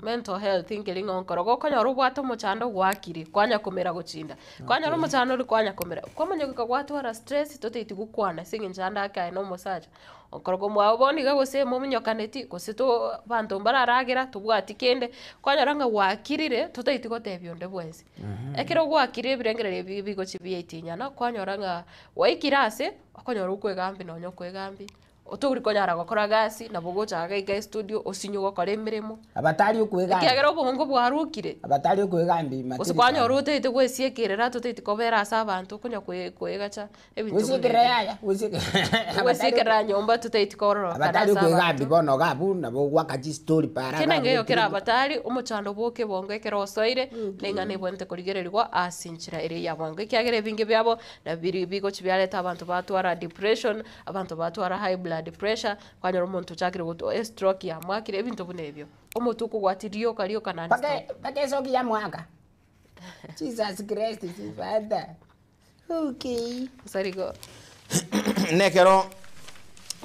Mental health nkeri ng'a onkoro gokonyora obwate omochando gwakire, kwanya komera gochinda. Kwanyora omochando oria kwanya komera, kwamanya goika gwatwara stress totaeti gokwana ase eng'encho ande ake aye na omosacha. Okorokwa mwabo bono iga gose mominyokaneti, gose to abanto mbararagera tobwati kende, kwanyora ng'a gwakirire totaeti gotebia onde bwensi. Ekero gwakirire ebirengererio ebi bigochia biaitinyana, kwanyora ng'a gwaikire ase, okonyora okoegambi nonye okoegambi, otori konyara gokora gasi, nabo ogocha iga iga estudio osinywe gokora emeremo. Abatari okoegambi. Ekiagera obongo bwarokire. Abatari okoegambi Gose kwanyora otaete gwesiekerera totaeti kobera ase abanto okonya koe koegacha ebinto buna Gwesiekerera ebio. yaya, gwesiekerera Gwesiekerera nyomba totaeti kororokana Abatari ase okoegambi abanto. bono iga abwo nabo ogwaka chistori para Kende iga nkeiyo kera gotirimbeka. abatari, omochando bwa okebongo ekero osoire, neng'ana ebwenerete korigererigwa ase enchera ere ya bwango ekiagera ebinge biabo nabiri bigochi biareta abanto batwara depression, abanto batwara high blood pressure, kwanyora omonto ochakire gotwa estroke yamwakire, ebinto buna ebio. Omotwe okogwatia rioka rioka non Mpaka stop. mpaka esoki yamwaka. Jesus Christ Father. Okay. Osarigo. Nekero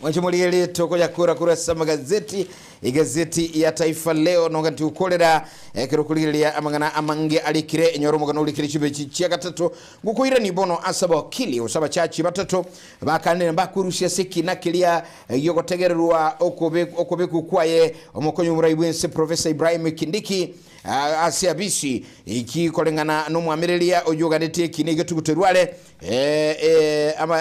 mwanche morigererie tokoyakora korwa ase amagazeti igazeti ya Taifa Leo noga ntigokorera ekero okorigereria amang'ana amange arikire enyora omogano orikire chibechi chia gatato ngokoirani bono ase abawakili gose abachachi batato bakanire mbakwerusia ase ekina keria giogotegererwa okobe okobekwa kwaye omokonyi omorai bwense Professor Ibrahim Kindiki Ase Abisi, iki koreng'ana nomwamereria oyio oganetie eki negetuguterwa are,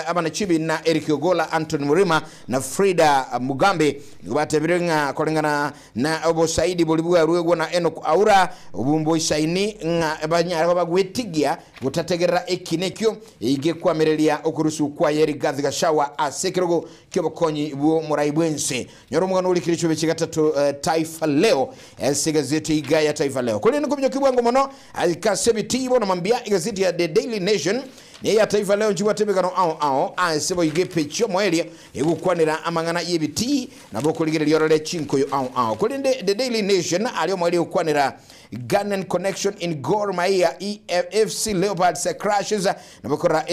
abanachibi na Eric Ogolla, Anthony Murima na Frida Mugambi nigo batebire ng'a koreng'ana na obosaidi boria bwaruegwa na Enock Aura obwo mboisaini ng'a banyare koba gwetigia gotategerera eki nekio gekwamereria okorusiwa kwaye Rigathi Gachagua ase ekerogo kiobokonyi bw'omorai bwense. Nyora omogano orikire chibe chigatato Taifa Leo ase egazeti iga ya Taifa Leo. Korende nkominyokia bwango mono aika ase ebitii bono mambia egazeti ya The Daily Nation na eya Taifa Leo nchibwate emegano ao ao ase boigo epeji y'omoerio egokwanera amang'ana y'ebitii nabo okorigereria orore chinkoyo ao ao. Korende The Daily Nation aria omoerio egokwanera Ghanaian connection in Gor Mahia AFC Leopards crashes Nabo korora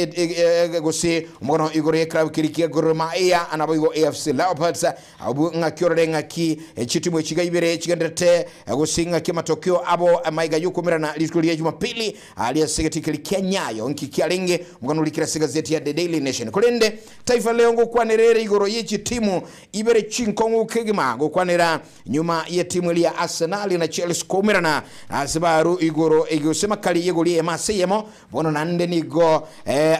gose omogano igoro y'eklabu keria kia Gor Mahia naboigo AFC Leopards abwo ng'aki orore ng'aki chitimu echi iga ibere chigenderete gose ng'aki amatokeo abo amaiga y'okomerana rituko ria Jumapili aria ase egetii keria kia Nyayo nki kiarenge omogano orikire ase egazeti ya The Daily Nation. Korende Taifa Leo ngokwanera ere igoro ye chitimu ibere chinkong'u kegima gokwanera Nyuma y'etimu eria ya Arsenal na Chelsea koumerana ase baru igoro gose makari y'egori eyemo ase eyemo, bono naende nigo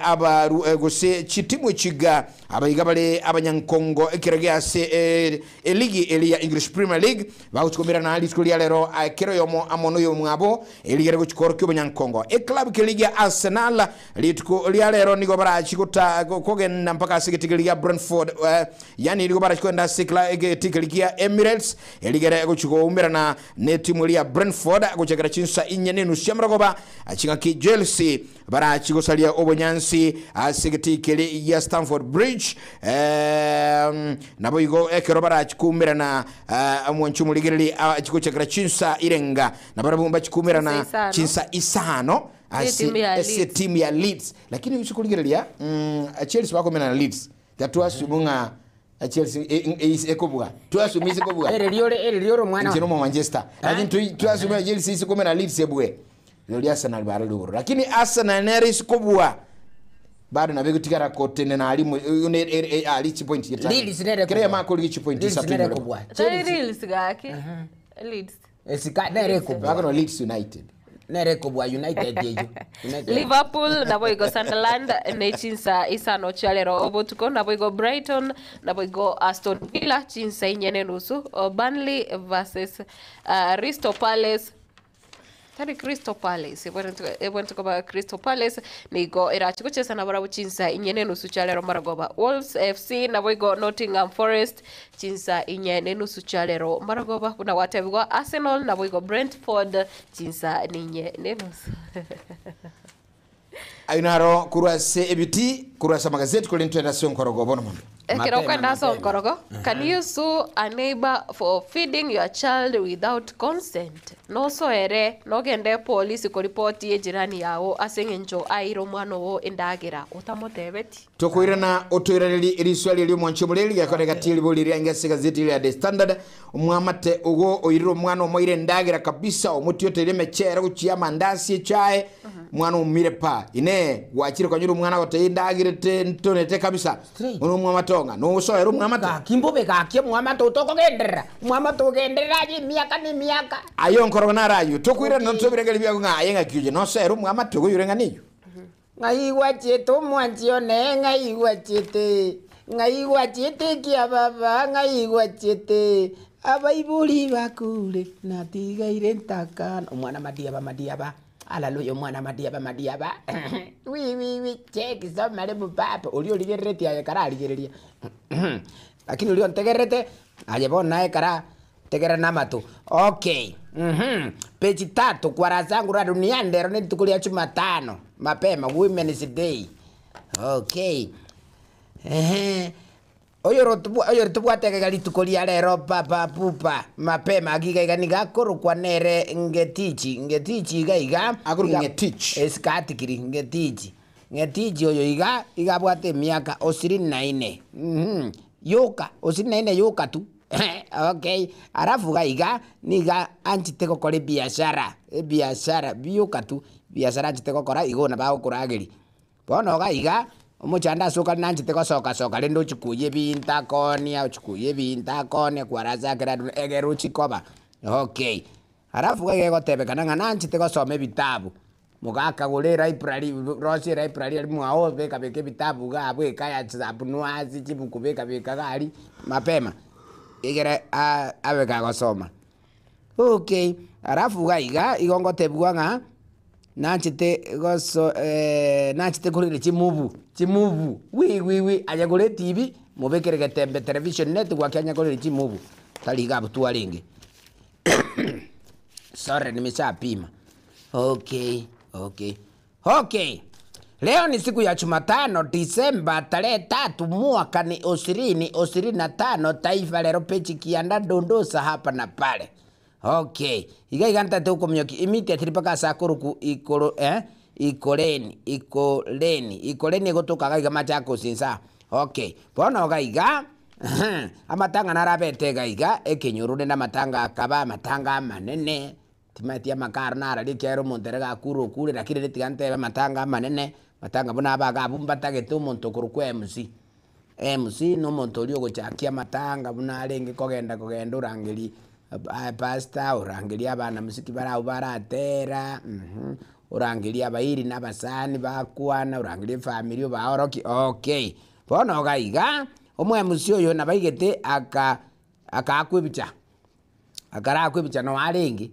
abaru gose chitimu echiga abaiga bare abanyankongo ekerogo ase eligi eria ya English Premier League bagochi koumerana rituko ria rero kera oyomo amo noyomwabo erigere gochi koorokia obonyankongo. Eclub keligi ya Arsenal rituko. Rituko ria rero nigo barachi gota kogenda mpaka ase egetigeri gia Brentford, yani nigo barachi kogenda ase egetigeri gia Emirates erigere gochi koumerana netimu eria ya Brentford gochakera chinsa inye na enusu chi'amarogoba. Ching'aki Chelsea barachi gosaria obonyansi ase egetii keria gia Stamford Bridge, naboigo ekero barachi koumerana omwanchi omorigereri achi gochakera chinsa irenga nabarabwo mbachi koumerana Chinsa isano. chinsa isano ase Etimu ya ase Leeds. etimu ya Leeds. Lakini ase korigereria Chelsea bakomena na Leeds tatwasumu ng'a Chelsea ekobua twasumu ase kobua. Ere riore ere riore omwana. Inche nomo Manchester. Lakini twasumu ng'a Chelsea ase komena Leeds ebue. Rirorio Arsenal bare rogoro. Lakini Arsenal nere ase kobua bado nabo egotigara kotenena aria aria chipoint Leeds nere Kera kobua. yamako chipoint Leeds isato nere igoro. kobua. Tari Reels gaki. Leeds. Esika nere kobua. Bakono Leeds United. Nere kobua United eyo. United. Liverpool naboigo Sunderland ne chinsa isano chia rero obotuko, naboigo Brighton naboigo Aston Villa chinsa inye na enusu. Burnley versus Crystal Palace, tari Crystal Palace, ebwenerete koba Crystal Palace nigo erachi gochesa nabarabwo chinsa inye na enusu chia rero maragoba. Wolves FC naboigo Nottingham Forest chinsa inye na enusu chia rero maragoba. Buna gwatebigwa, Arsenal naboigo Brentford chinsa ninye na enusu. Ayo naro korwa ase ebiti korwa ase amagazeti korende twende ase onkorogo bono mono. Ekero okwenda ase onkorogo, can you sue a neighbor for feeding your child without consent? Nosoere nogende polisi koripoti ejirani yago ase eng'encho aire omwana ogo endagera otamotebeti? Tokoirana otoirareri eriswali erio omwanchi omoreri gekore gati eribori riange ase egazeti ria The Standard. Omwamate ogo oirire omwana omoire endagera kabisa omotioteire emechere gochia amandasi echae omwana omire pa ine gwachire konyora omwana agotebia endagera ntonete kabisa ono omwamate onga nosoera omwamate. Gaki mbobe gaki omwamate otokogenderera omwamate ogenderera aye emiaka na emiaka. Ayo nkorogo narayo tokoirana ntobirengereria biago ng'a aye ng'aki oye nosoera omwamate ogo oyore ng'a niyo. Ng'ai gwachete omwanchi one, ng'ai gwachete, ng'ai gwachete kia baba, ng'ai gwachete, abaibori bakure natigaire ntakana. Omwana madiaba madiaba, haleluya omwana madiaba madiaba. Wi wi wi cheki soma mupapa oria origereretie aye kararigereria. Lakini oria ontegererete aye bono naye kara tegera na amato. Okay. Page tatu kwa zangu la dunia ndero ni rituko ria Jumatano mapema, Women's Day. Okay. Ehe. Oyo rotubwate gaiga rituko ria rero papa pupa mapema gigaiga nigakorokwa nere ngetichi ngetichi iga iga Akorokwa Ngetich. Esikatikiri ngetichi ngetichi oyo iga igabwate emiaka 24. Yoka 24 yoka tu. Okay. Alafu gaiga niga anchite gokora ebiashara ebiashara bioka tu biashara anchite gokora igo na bagokurageria bono gaiga omochando ase okare nanchete gosoka soka rende ochikuya ebinto akonia ochikuya ebinto akonia kwarasakera egere ochikoba. Okay. Alafu gaiga egotebekana ng'a nanchete gosoma ebitabu mogaka gora elibrary rosia elibrary aria mwao beka beka ebitabu iga abwo ekaya chisabunuasi chibuku beka beka iga aria mapema egere abe kagosoma. Okay. Alafu iga iga igo ngotebiwa ng'a nanchete goso nanchete korire chimubu chimubu wi wi wi aye gore etv mobekere getembe television network anya korire chimubu tari iga abwo twarenge. Sorry nimeshapima. Okay, okay. Okay. Leo ni siku ya Jumatano, Disemba tarehe 3 mwaka ni 2025. Taifa Leo peji kianda dondosa hapa na pale. Okay. Iga iga ntate ukomyoki immediately mpaka sakuruku ikoro ikoleni ikoleni ikoleni gotoka gaiga Machakos insa. Okay. Bono gaiga amatanga narabete gaiga ekenyoro na matanga akaba amatanga manene timati amakaro narari kero omonto ere gakure okure lakini retiga ntebe amatanga amanene matanga buna abaga abwo mbatagete omonto okorokwa MC. MC na omonto oria ogochakia amatanga buna arenge kogenda kogenda orangeri pastor orangeria abana mosiki barabwo baratera, orangeria abairi na abasani bakwana orangeria efamiri obaorokia okay. Bono iga iga omo MC oyo nabaigete aka akaakwa ebicha akarakwa ebicha no arenge.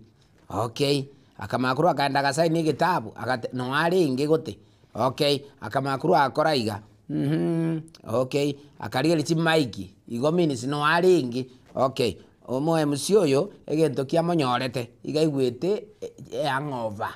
Okay. Akamakuru akaenda agasaini egetabu agate no arenge gote. Okay, akamanya korwa akora iga mh okay, akarigereria chimaiki, igo means no arenge okay. Omo MC oyo, egento kiamonyorete, iga aigwete ehangover,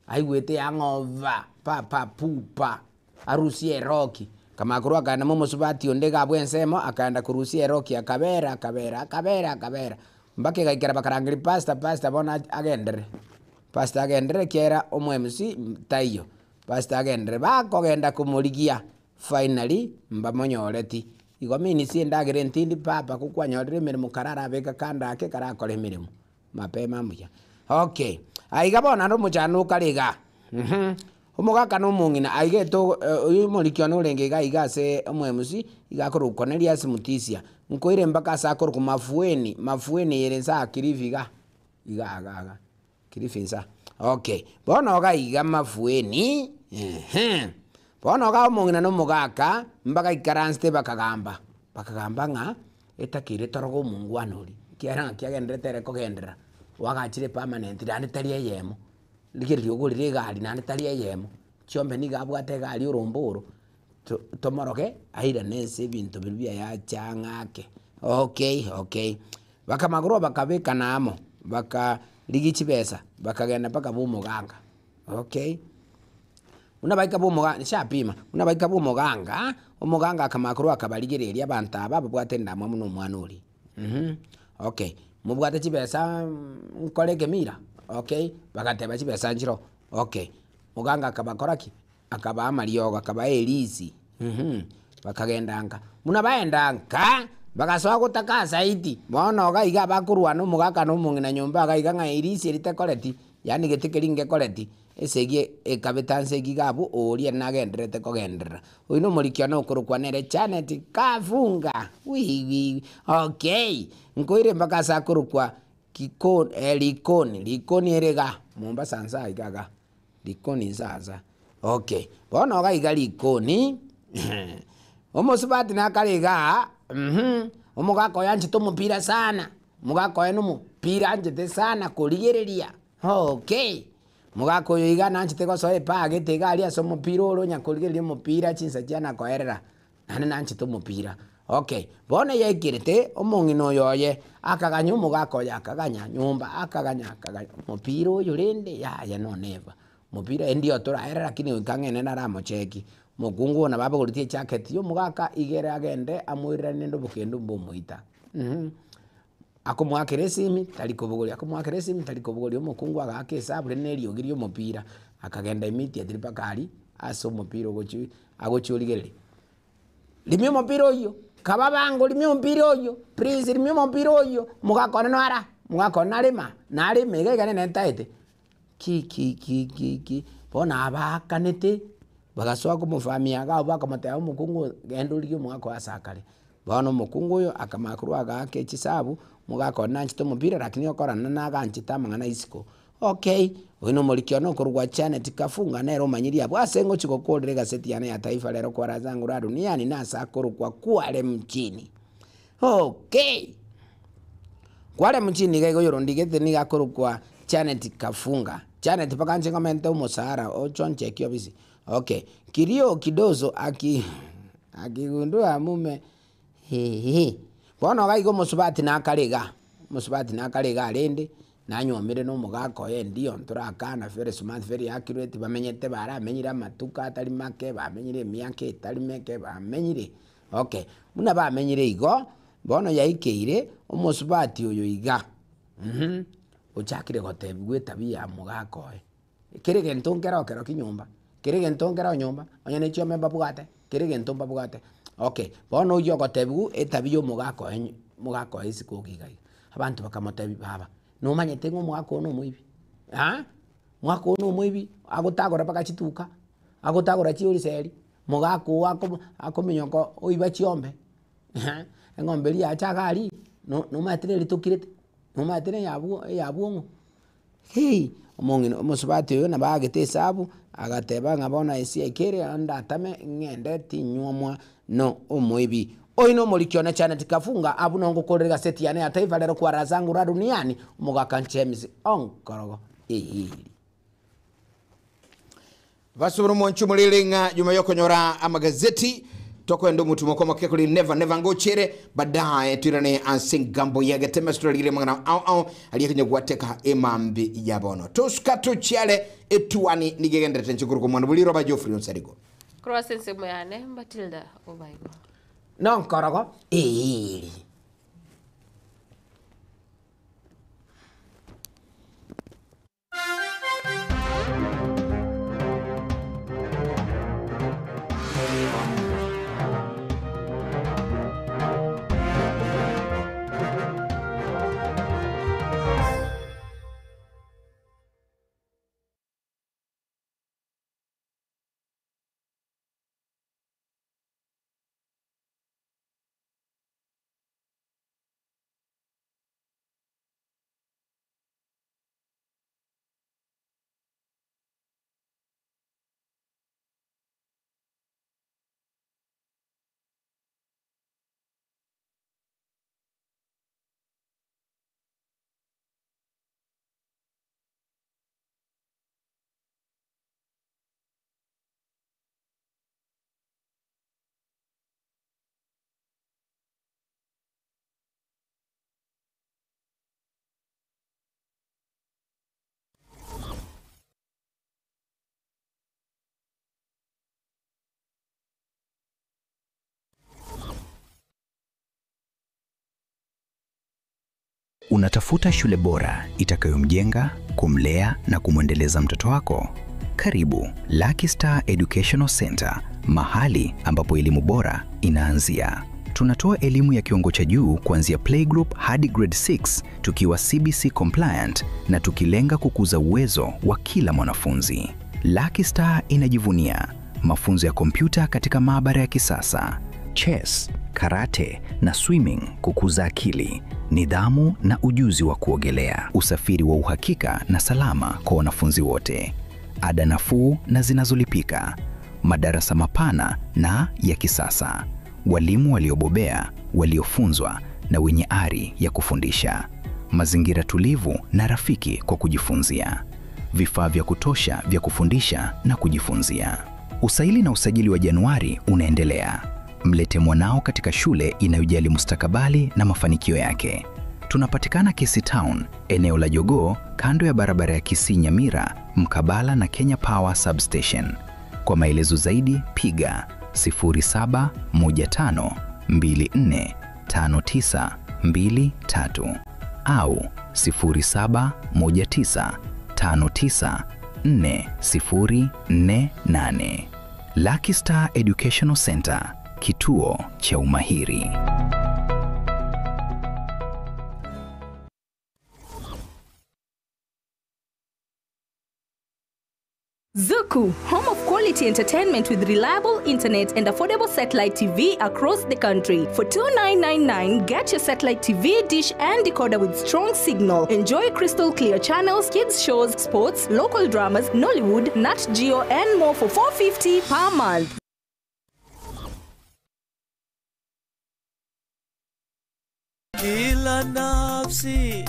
aigwete ehangover pa pa pu pa, arusie eroki, akamanya korwa akaenda mwa omosubati onde iga abwo ensemo, akaenda korusia eroki akabera akabera akabera akabera, mpaka egaikera bakarangeria pastor pastor bono agenderere. Pastor agenderere ekiagera omo MC taiyo, pastor agenderere bakogenda komorigia finally mbamonyoreti. Igo means endagera entindi papa ko kwanyorire emeremo kare arabeke kando ake karakore emeremo mapema mbuya. Okay, aiga bono naende omochando okare igaa mh, omogaka na omong'ina aiga eto oywo omoriki one orenge iga iga ase omo MC, iga akorokwa Cornelius Mutisia, nkoire mpaka ase akorokwa Mavueni, Mavueni ere nsa aa Kilifi igaa, iga iga iga. Kilifi insa. Okay, bono iga iga mafueni, ehe. Bono iga omong'ina na omogaka, mbagaikaransete bakagamba, bakagamba ng'a etakeire toroge omongwana oria, ekiagera ng'aki agenderete ere kogenderera, oagachire permanent naende tari eyemo, rigereria ogorire egari naende tari eyemo, chiombe nigo abwate egari orombe oro, to tomoroge airane ase ebinto biria biaye ache ang'ake, okay okay. Bakamagorwa bakabekana amo, bakarigia chibesa, bakagenda mpaka bw'omoganga, okay. Buna baika bw'omoga nshapima, buna baika bw'omoganga, omoganga akamanya korwa akabarigereria abanto aba babwate endamwamu na omwana oria mh, okay. Mobwate chibesa nkore ekemira, okay, bagateba chibesa nchiroo, okay. Moganga akabakora ki? Akabaa amariogo, akabaa erisi, mh, bakagenda nka. Buna baenda nka, bagasoa gotaka asaiti, bono iga iga bakorwana omogaka na omong'ina nyomba iga iga ng'a erisi eri tekoreti, yaani gete keria ngekoreti, esegi ekabeta nse egi iga abwo, oria nagendererete kogenderera. Oyio na omoriki one okorokwa nere Janet Kafunga, wiwiwi, okay, nkoire mpaka ase akorokwa kiko likoni, likoni ere igaa, Mombasa nse aiga igaa. Likoni nsansa okay bono iga iga likoni omosubati nakare igaa mh omogaka oyo anchete omopira sana, omogaka oye na omopira anchete sana korigereria okay. Omogaka oyo iga nanchete gosoa epaa gete iga aria ase omopira ore onya korigereria omopira chinsa chiana koerera. Naende nanchete omopira. Okay, bono yaikerete omong'ina oyo oye, akaganya omogaka oye akaganya nyomba, akaganya akaganya, omopira oyo rende yaya no never. Omopira endio toraere lakini goika ng'ende naramocheki. Omokungu oyo nabo abogoretie ejacket ya omogaka igere agende amoireranie naende obokendo mbomoita mh. Akomoakera esimi tari kobogoria, akomoakera esimi tari kobogoria, omokungu agaaka esabu rende na eriogi ria omopira, akagenda immediately mpaka aria ase omopira ogochi agochia origereria. Rimia omopira oyio, kaba bango rimia omopira oyio, please rimia omopira oyio, omogaka one noara, omogaka one narema, narema iga iga nere ntaete, ki ki ki ki ki, bono abaakanete, bagasoa komofamia iga abwo bakamotebia omokungu oyo genda origie omogaka oyo ase akare. Bono omokungu oyo akamanya korwa agaaka echisabu, omogaka one nanchete omopira lakini okorana naganchete amang'ana isiko. Okay, oyo nomoriki one okorokwa Janet Kafunga nere omanyirie abwo ase ngochia gokorera egaseti yane ya Taifa Leo kwa Razangu la Duniani nase akorokwa Kwale Mjini. Okay! Kwale Mjini iga iga oyorondigete nigo akorokwa Janet Kafunga. Janet mpaka inche ngomente omosara ochoncheki obisi. Okay, kilio kidoso aki akigundua mume hehe. Bono iga iga omosubati nakare igaa, omosubati nakare igaa rende. Nanyuomire na omogaka oye ndio ntorakana very smart very accurate bamenyete baramenyire amatuko atari make bamenyire emiaka etari meke bamenyire okay. Buna bamenyire igo, bono yaikeire omosubati oyo iga mh ochakire gotebiwa etabia ya mogaka oye. Kera egento nkero ekero ki nyomba, kera egento nkero nyomba, onye ne chiombe mbabwate, kera egento mbabwate. Okay, bono oywo ogotebiwa etabia ya omogaka oye omogaka oye isiko iga iga. Abanto bakamotebia baba, nomanyete ng'a omogaka oyo na omoibi ah, omogaka oyo na omoibi, agotagora mpaka chituka, agotagora chioriseri, mogaka oyo ako akominyoka oiba chiombe, eng'ombe eria yacha iga aria, no nomanyete neri tokirete, nomanyete na eyabwo eyabwo ng'o. Hii! Omong'ina omosubati oyo nabo aagete esabu, agateba ng'a bono ase eke ere ndatame ng'ende tinywomwa no omoibi. Oyo nomoriki one Janet Kafunga abwo nongokorera egaseti yane ya Taifa Leo kwa Razangu la Duniani, omogaka James Onkorogo. Eeri. Basubira omonche omorere ng'a nyuma yokonyora amagazeti tokoenda omotumo komoke kori never never ngochere baadaye twirane ase engambo ya geteme ase mang'ana ao ao aria kenya gwateka emambi ya bono tosuka tochiare etuani nigegenderete nchikuru komwana buliro ba Geoffrey Onsarigo Korwa ase ensemo yane Matilda Obaigo. Nonkorogo eeri. Unatafuta shule bora itakayomjenga, kumlea na kumwendeleza mtoto wako? Karibu Lucky Star Educational Center, mahali ambapo elimu bora inaanzia. Tunatoa elimu ya kiwango cha juu kuanzia playgroup hadi grade 6 tukiwa CBC compliant na tukilenga kukuza uwezo wa kila mwanafunzi. Lucky Star inajivunia mafunzo ya kompyuta katika maabara ya kisasa, chess, karate na swimming kukuza akili, nidhamu na ujuzi wa kuogelea, usafiri wa uhakika na salama kwa wanafunzi wote, ada nafuu na zinazolipika, madarasa mapana na ya kisasa, walimu waliobobea, waliofunzwa na wenye ari ya kufundisha, mazingira tulivu na rafiki kwa kujifunzia, vifaa vya kutosha vya kufundisha na kujifunzia. Usaili na usajili wa Januari unaendelea. Mlete mwanao katika shule inayojali mustakabali na mafanikio yake. Tunapatikana Kisii Town, eneo la Jogoo, kando ya barabara ya Kisii Nyamira, mkabala na Kenya Power Substation. Kwa maelezo zaidi piga 0715245923 au 0719594048. Lucky Star Educational Center, kituo cha umahiri. Zuku, home of quality entertainment with reliable internet and affordable satellite TV across the country. For 2999, get your satellite TV, dish and decoder with strong signal. Enjoy crystal clear channels, kids shows, sports, local dramas, Nollywood, Nat Geo and more for 450 per month. Kila nafsi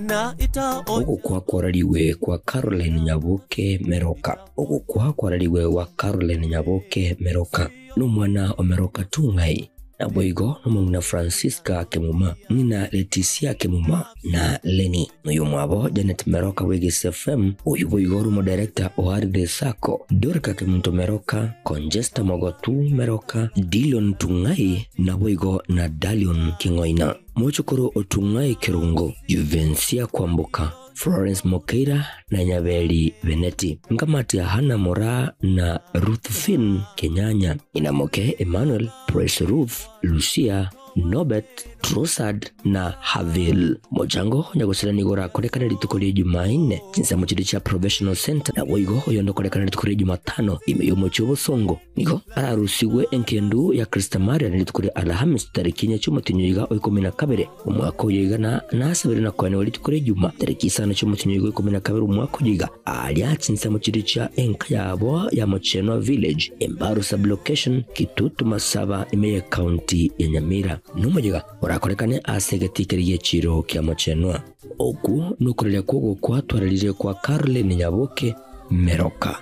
na itaonja Ugukwa kwarariwe kwa Caroline Nyaboke Meroka ugukwa kwarariwe wa Caroline Nyaboke Meroka n'umwana wa Meroka Tungai na boigo n'umwana Francisca Kemuma ng'ina Leticia Kemuma na Leni n'uyu mwabo Janet Meroka wigis FM uyu boigo uri umudirector wa Ardhi Sacco Dorka Kemunto Meroka Conjesta Mogotu Meroka Dilion Tungai na boigo na Dalion King'oina Muchukuru Otungai Kirungo Juvencia Kwamboka Florence Mokeira na Nyabeli Beneti Ngamati ya Hana Mora na Ruth Finn Kenyanya Inamoke Emmanuel Praise Ruth Lucia Norbert Trosad na Havil Mochango nyagusira nigora korekana rituko rya Jumanne chinsemo chiri cha Professional Center na boigo oyondo korekana rituko rya Jumatano ime cy'obosongo niko ararusiwe enkendu ya Krista Maria na rituko rya Alhamis tariki inya cy'umutinyo yiga o 12 umwaka uyigana na sabiri na kwane rituko rya Juma tariki isano cy'umutinyo yiga 12 umwaka uyiga alya chinsemo chiri cha enka yabo ya Mochenwa Village Embaru sublocation Kitutu Masaba imeye county ya Nyamira n'umuyiga urakorekane asegetikeriye chiro kya Mochenwa oku nukureria kwogo kwatwararire kwa Caroline Nyaboke Meroka.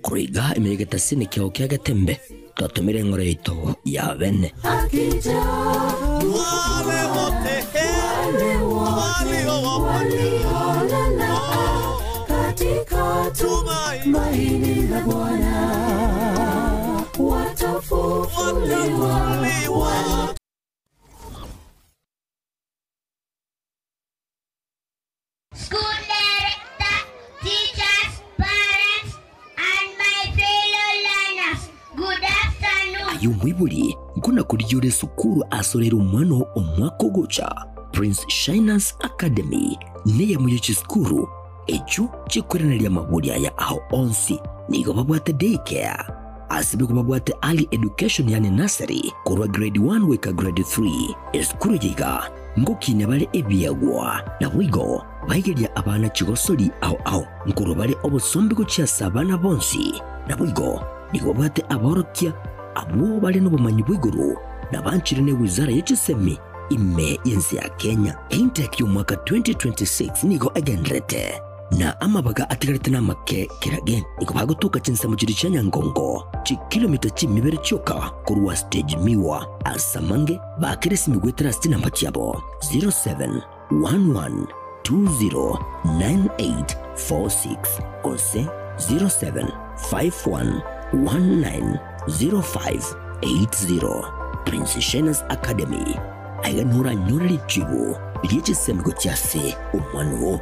Korwa iga ime y'egetasini kiao kia Getembe twatomire eng'ora yaito ya bene. School director, teachers, parents, and my fellow learners, good afternoon. Aye omoibori, nkona korigia ore esukuru asorere omwana oo omwaka ogocha. Prince Shiners Academy neyemo ye chisukuru echio chikoiraneria amabori aya ao onsi. Nigo babwate day care, ase nigo babwate early education yaani nursery korwa grade 1 goika grade 3. Esukuru eye iga ngokinia bare ebiegwa, naboigo baigeria abana chigosori ao ao, nkorwa bare obosombe gochia ase abana bonsi. Naboigo nigo babwate aborokia abwo bare nobomanyi bwa igoro na banchire ne wizara ye chisemi ime y'ense ya Kenya. Intake y'omwaka 2026 nigo egendererete, na amabaga atigarete namake kerage. Nigo bagotoka chinsemo chiria chia Nyangongo, chikilomita chimibere chioka korwa stage Miwa. Ase amange baakere esimi goetera ase chinamba chiabo 0711209846 gose 0751190580. Prince Shiners Academy, aiga noranyore richibu rie chisemi gochia ase omwana oo.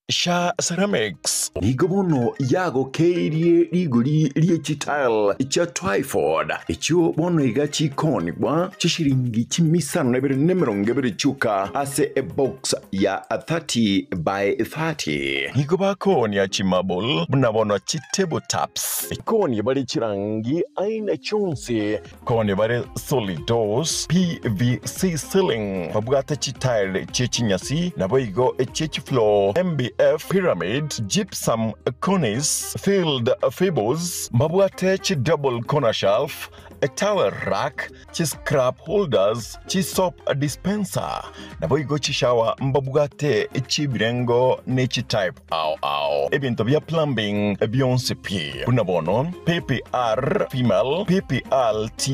Sha Ceramics nigo bono yagokeirie rigori rie chitile chia Twyford echio bono iga chikonigwa chishiringi chimisano na ibere na emerongo ebere chioka ase ebox ya 30 by 30. Nigo bakonia chimarble buna bono chitable tops, konia bare chirangi aina chionsi, konia bare solid doors, PVC ceiling, babwate chitile chie chinyasi naboigo echie chifloor, MBF pyramid, gypsum cornice, filled fables, mbabwate chi double corner shelf, a towel rack, chi scrap holders, chi soap dispenser, naboigo chishawa mbabwate chibirengo ne chi type ao ao. Ebinto bia plumbing bionsi pi. Buna bono PPR female, PPRT,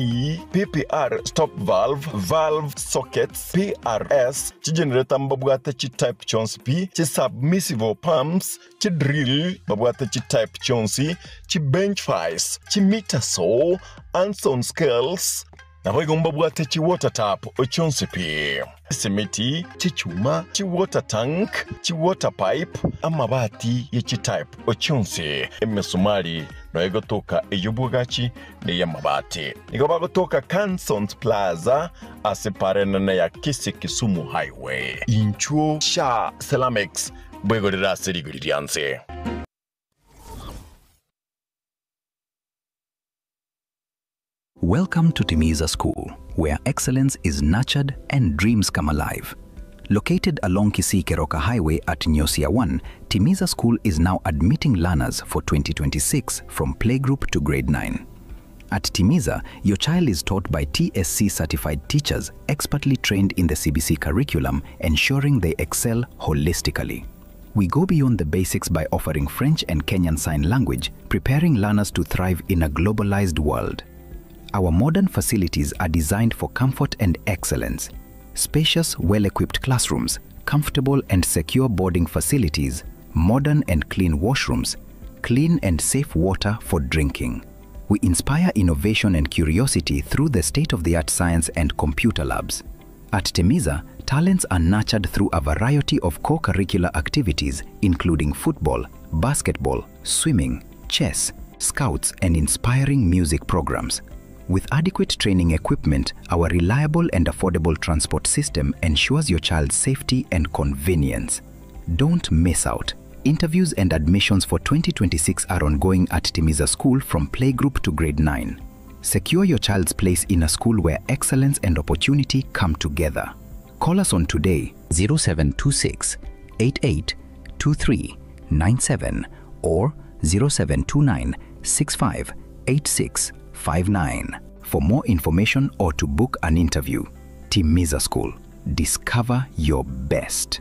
PPR stop valve, valve sockets, PRS, chi generator mbabwate chi type chonsi pi, chi submissible pumps, chi drill babwate chi type chonsi, chi bench vice, chi meter saw, Anson scales, naboigo mbabwate chi water tap chonsi pi, simiti, chichuma, chi water tank, chi water pipe, amabati ye chi type chonsi, emisumari noegotoka ey'obwagachi na ey'amabati. Nigo bagotoka Cansons Plaza ase parenene ya Kisii Kisumu Highway. Inchuo Sha Ceramics bwegorera ase rigori rianse. Welcome to Timiza School, where excellence is nurtured and dreams come alive. Located along Kisii Keroka Highway at Nyosia 1, Timiza School is now admitting learners for 2026 from playgroup to grade 9. At Timiza, your child is taught by TSC certified teachers expertly trained in the CBC curriculum, ensuring they excel holistically. We go beyond the basics by offering French and Kenyan Sign Language, preparing learners to thrive in a globalized world. Our modern facilities are designed for comfort and excellence. Spacious, well-equipped classrooms, comfortable and secure boarding facilities, modern and clean washrooms, clean and safe water for drinking. We inspire innovation and curiosity through the state-of-the-art science and computer labs. At Temiza, talents are nurtured through a variety of co-curricular activities including football, basketball, swimming, chess, scouts, and inspiring music programs. With adequate training equipment, our reliable and affordable transport system ensures your child's safety and convenience. Don't miss out. Interviews and admissions for 2026 are ongoing at Timiza School from playgroup to grade 9. Secure your child's place in a school where excellence and opportunity come together. Call us on today 0726 88 2397 or 0729 65 86 59. For more information or to book an interview, Timiza School. Discover your best.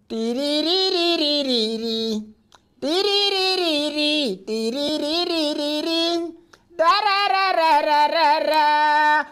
Tiririririririri. Tiriririri, tiriririri. Dararararara.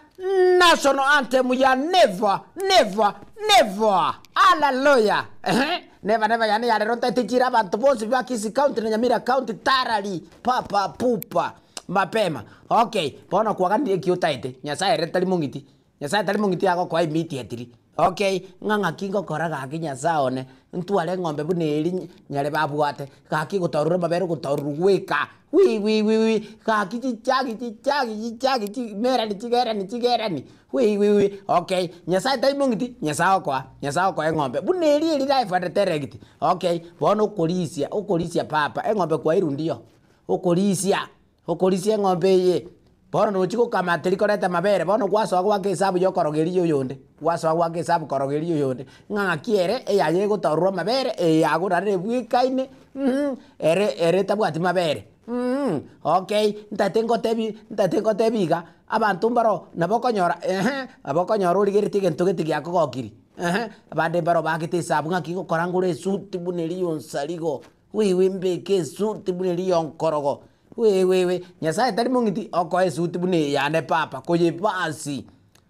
National anthem ya never, never, never. Hallelujah. Ehe. Never, never yani yarero ntaitichira abantu bonse ba Kisii County na Nyamira County tarari papa pupa mapema. Okay, bono kwaganire kiutaite. Nyasaye ere tari mong'iti. Nyasaye tari mong'iti agokwa immediately. Okay, ng'a ng'aki ngokora gaki Nyasaye one, ntware eng'ombe buna eri nyare babwate, gaki gotorora amabere gotororwa gweka, wi wi wi wi, gaki chichagi chichagi chichagi chimerani chigerani chigerani, wi wi wi, okay, Nyasaye tari mong'iti, Nyasaye okoa, Nyasaye okoa eng'ombe, buna eri eri life and direct, okay, bono okorisia, okorisia papa, eng'ombe kwairundio, okorisia, okorisia eng'ombe eye. Bono nochi gokama teri koreta amabere, bono gwasoa goaka esabu ya okorogeria oyonde, gwasoa goaka esabu korogeria oyonde, ng'a ng'aki ere eyaye egotorwa amabere, eye yago naende ebwekaine mh, ere ere etabwati mabere mh, okay, ntaete ngotebi ntaete ngotebi iga, abanto mbaro nabo okonyora ehe, nabo okonyora origeretie egento gete giakogokiri ehe, abande mbaro baakete esabu ng'aki ngokora ngore esuti buna eria ya onsarigo, wewe mbeke esuti buna eria ya onkorogo. Wee wee wee, Nyasaye tari mong'iti okoa esuti buna eye yane papa, koyebasi,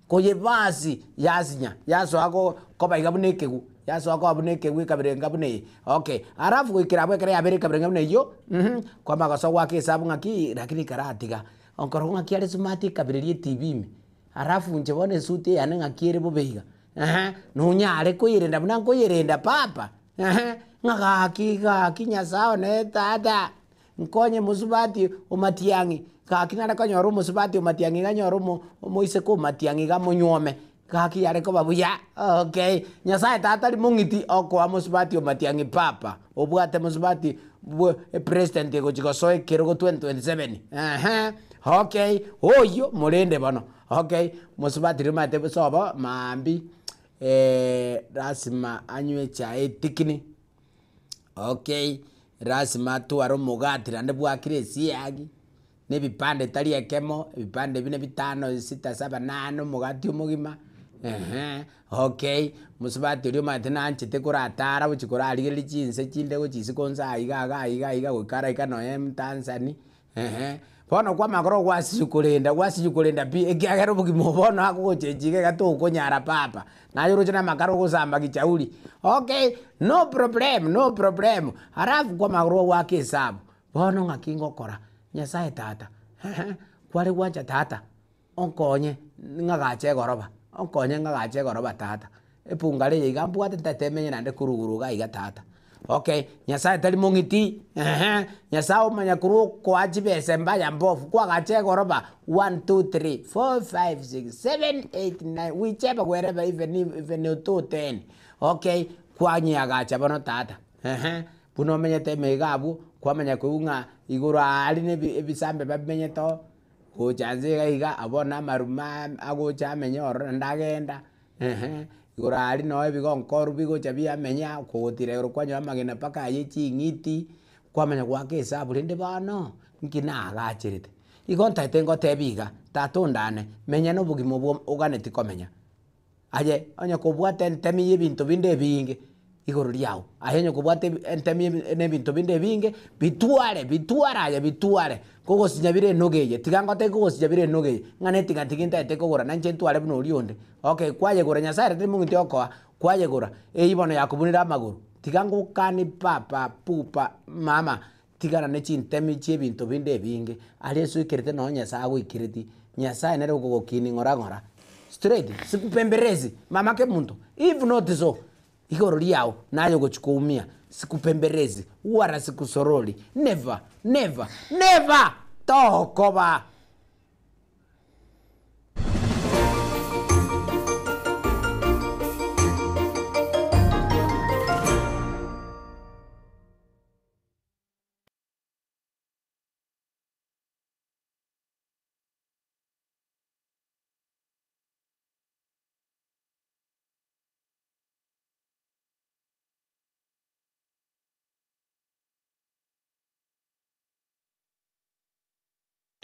koyebasi, yasinya, yasoa go koba iga buna ekegu, yasoa koba buna ekegu ekabirenga buna eye, okay. Alafu goikera abwo ekero yabeire ekabirenga buna eyio, mh, kwamanya gosoa goaka esabu ng'aki, lakini karatiga, onkorogo ng'aki are smart ekabireria etv ime, alafu inche bono esuti eye yane ng'aki ere bobe iga, ehe, nonyare koyerenda buna nkoyerenda papa, ehe, ng'a gaki gaki Nyasaye one tata. Nkonye mosubati o matiang'i, gaki nare konyora omosubati o matiang'i iga nyore omo omoiseke o matiang'i iga monyuome, gaki yare koba buya okay. Nyasaye tata tari mong'iti okoa mosubati o matiang'i papa, obwate mosubati bwe epresident egochi gosoa ekerogo 2027 eeh okay, oyio morende bono okay, mosubati riria omanyete sobo maambia lasima anywe echae etikini. Okay, lasima atware omogati naende bwakire esiagi, na ebipande tari ekemo, ebipande buna bitano, sita, saba, nane, omogati omogima, ehe, okay, mosubati oria omanyete nanchete koratara gochia korarigereria chinse chinde gochia isiko nse aiga iga aiga aiga goika araika nonye Tanzania. Eeh, bono kwamanya korwa gwasinywa korenda, gwasinywa korenda pi, ekiagera obogima obo bono akogochechi iga iga tokonyara papa, naye oroche na amakara ogosamba gichauri, okay, no problem, no problem, alafu kwamanya korwa goaka esabu, bono ng'aki ngokora, Nyasaye tata, eeh, kware gwancha tata, onkonye ng'agache egoroba, onkonye ng'agache egoroba tata, epungare eye iga mbwate ntagete emenye naende korwa igoro iga iga tata. Okay, Nyasaye tari mong'iti, eeh, Nyasaye omanya korwa okoa chibesa embaya mbofu, kwagacha egoroba, one, two, three, four, five, six, seven, eight, nine, whichever wherever even if even to ten, okay, kwanyeagacha bono tata, eeh, buna omenyete ime iga abwo, kwamanya koigwa ng'a igoro aaria na ebi ebisambe babimenyete oo. Gocha nse iga iga, abwo bono amaruma agocha amenye ororo naende agenda, ehe, igoro aria noo ebigonkoru bigocha biamenya, kogotira igoro kwanyora amagena mpaka aye ching'iti, kwamanya goaka esabu rende bono, nki naagacherete. Igo ntagete ngotebi iga, tata ondane, menya na obogima obwo oganeti komenya. Aye onye kobwate entemi ya ebinto binde ebinge igoro riao, aye onye kobwate ebi entemi ebi na ebinto binde ebinge, bitware bitware aye bitware, kogosinya bire enoga eye, tiga ngotebi kogosinya bire enoga eye, ng'a na eting'ating'a ntagete kogora na inche ntware buna oria onde, okay kwayegora Nyasaye ere tari mong'iti okoa, kwayegora, eywo bono yakobunire amagoro. Tiga ngokane papa, pupa, mama, tigana ne chintemi chia ebinto binde ebinge, aria ase oikerete nonye Nyasaye agoikereti, Nyasaye nere okogokinia ng'ora ng'ora. Straight, sikupemberezi, mama kemunto, if not so, igoro riao naye ogochi koumia, sikupemberezi, wala sikusorori, never, never, never! Tokoba!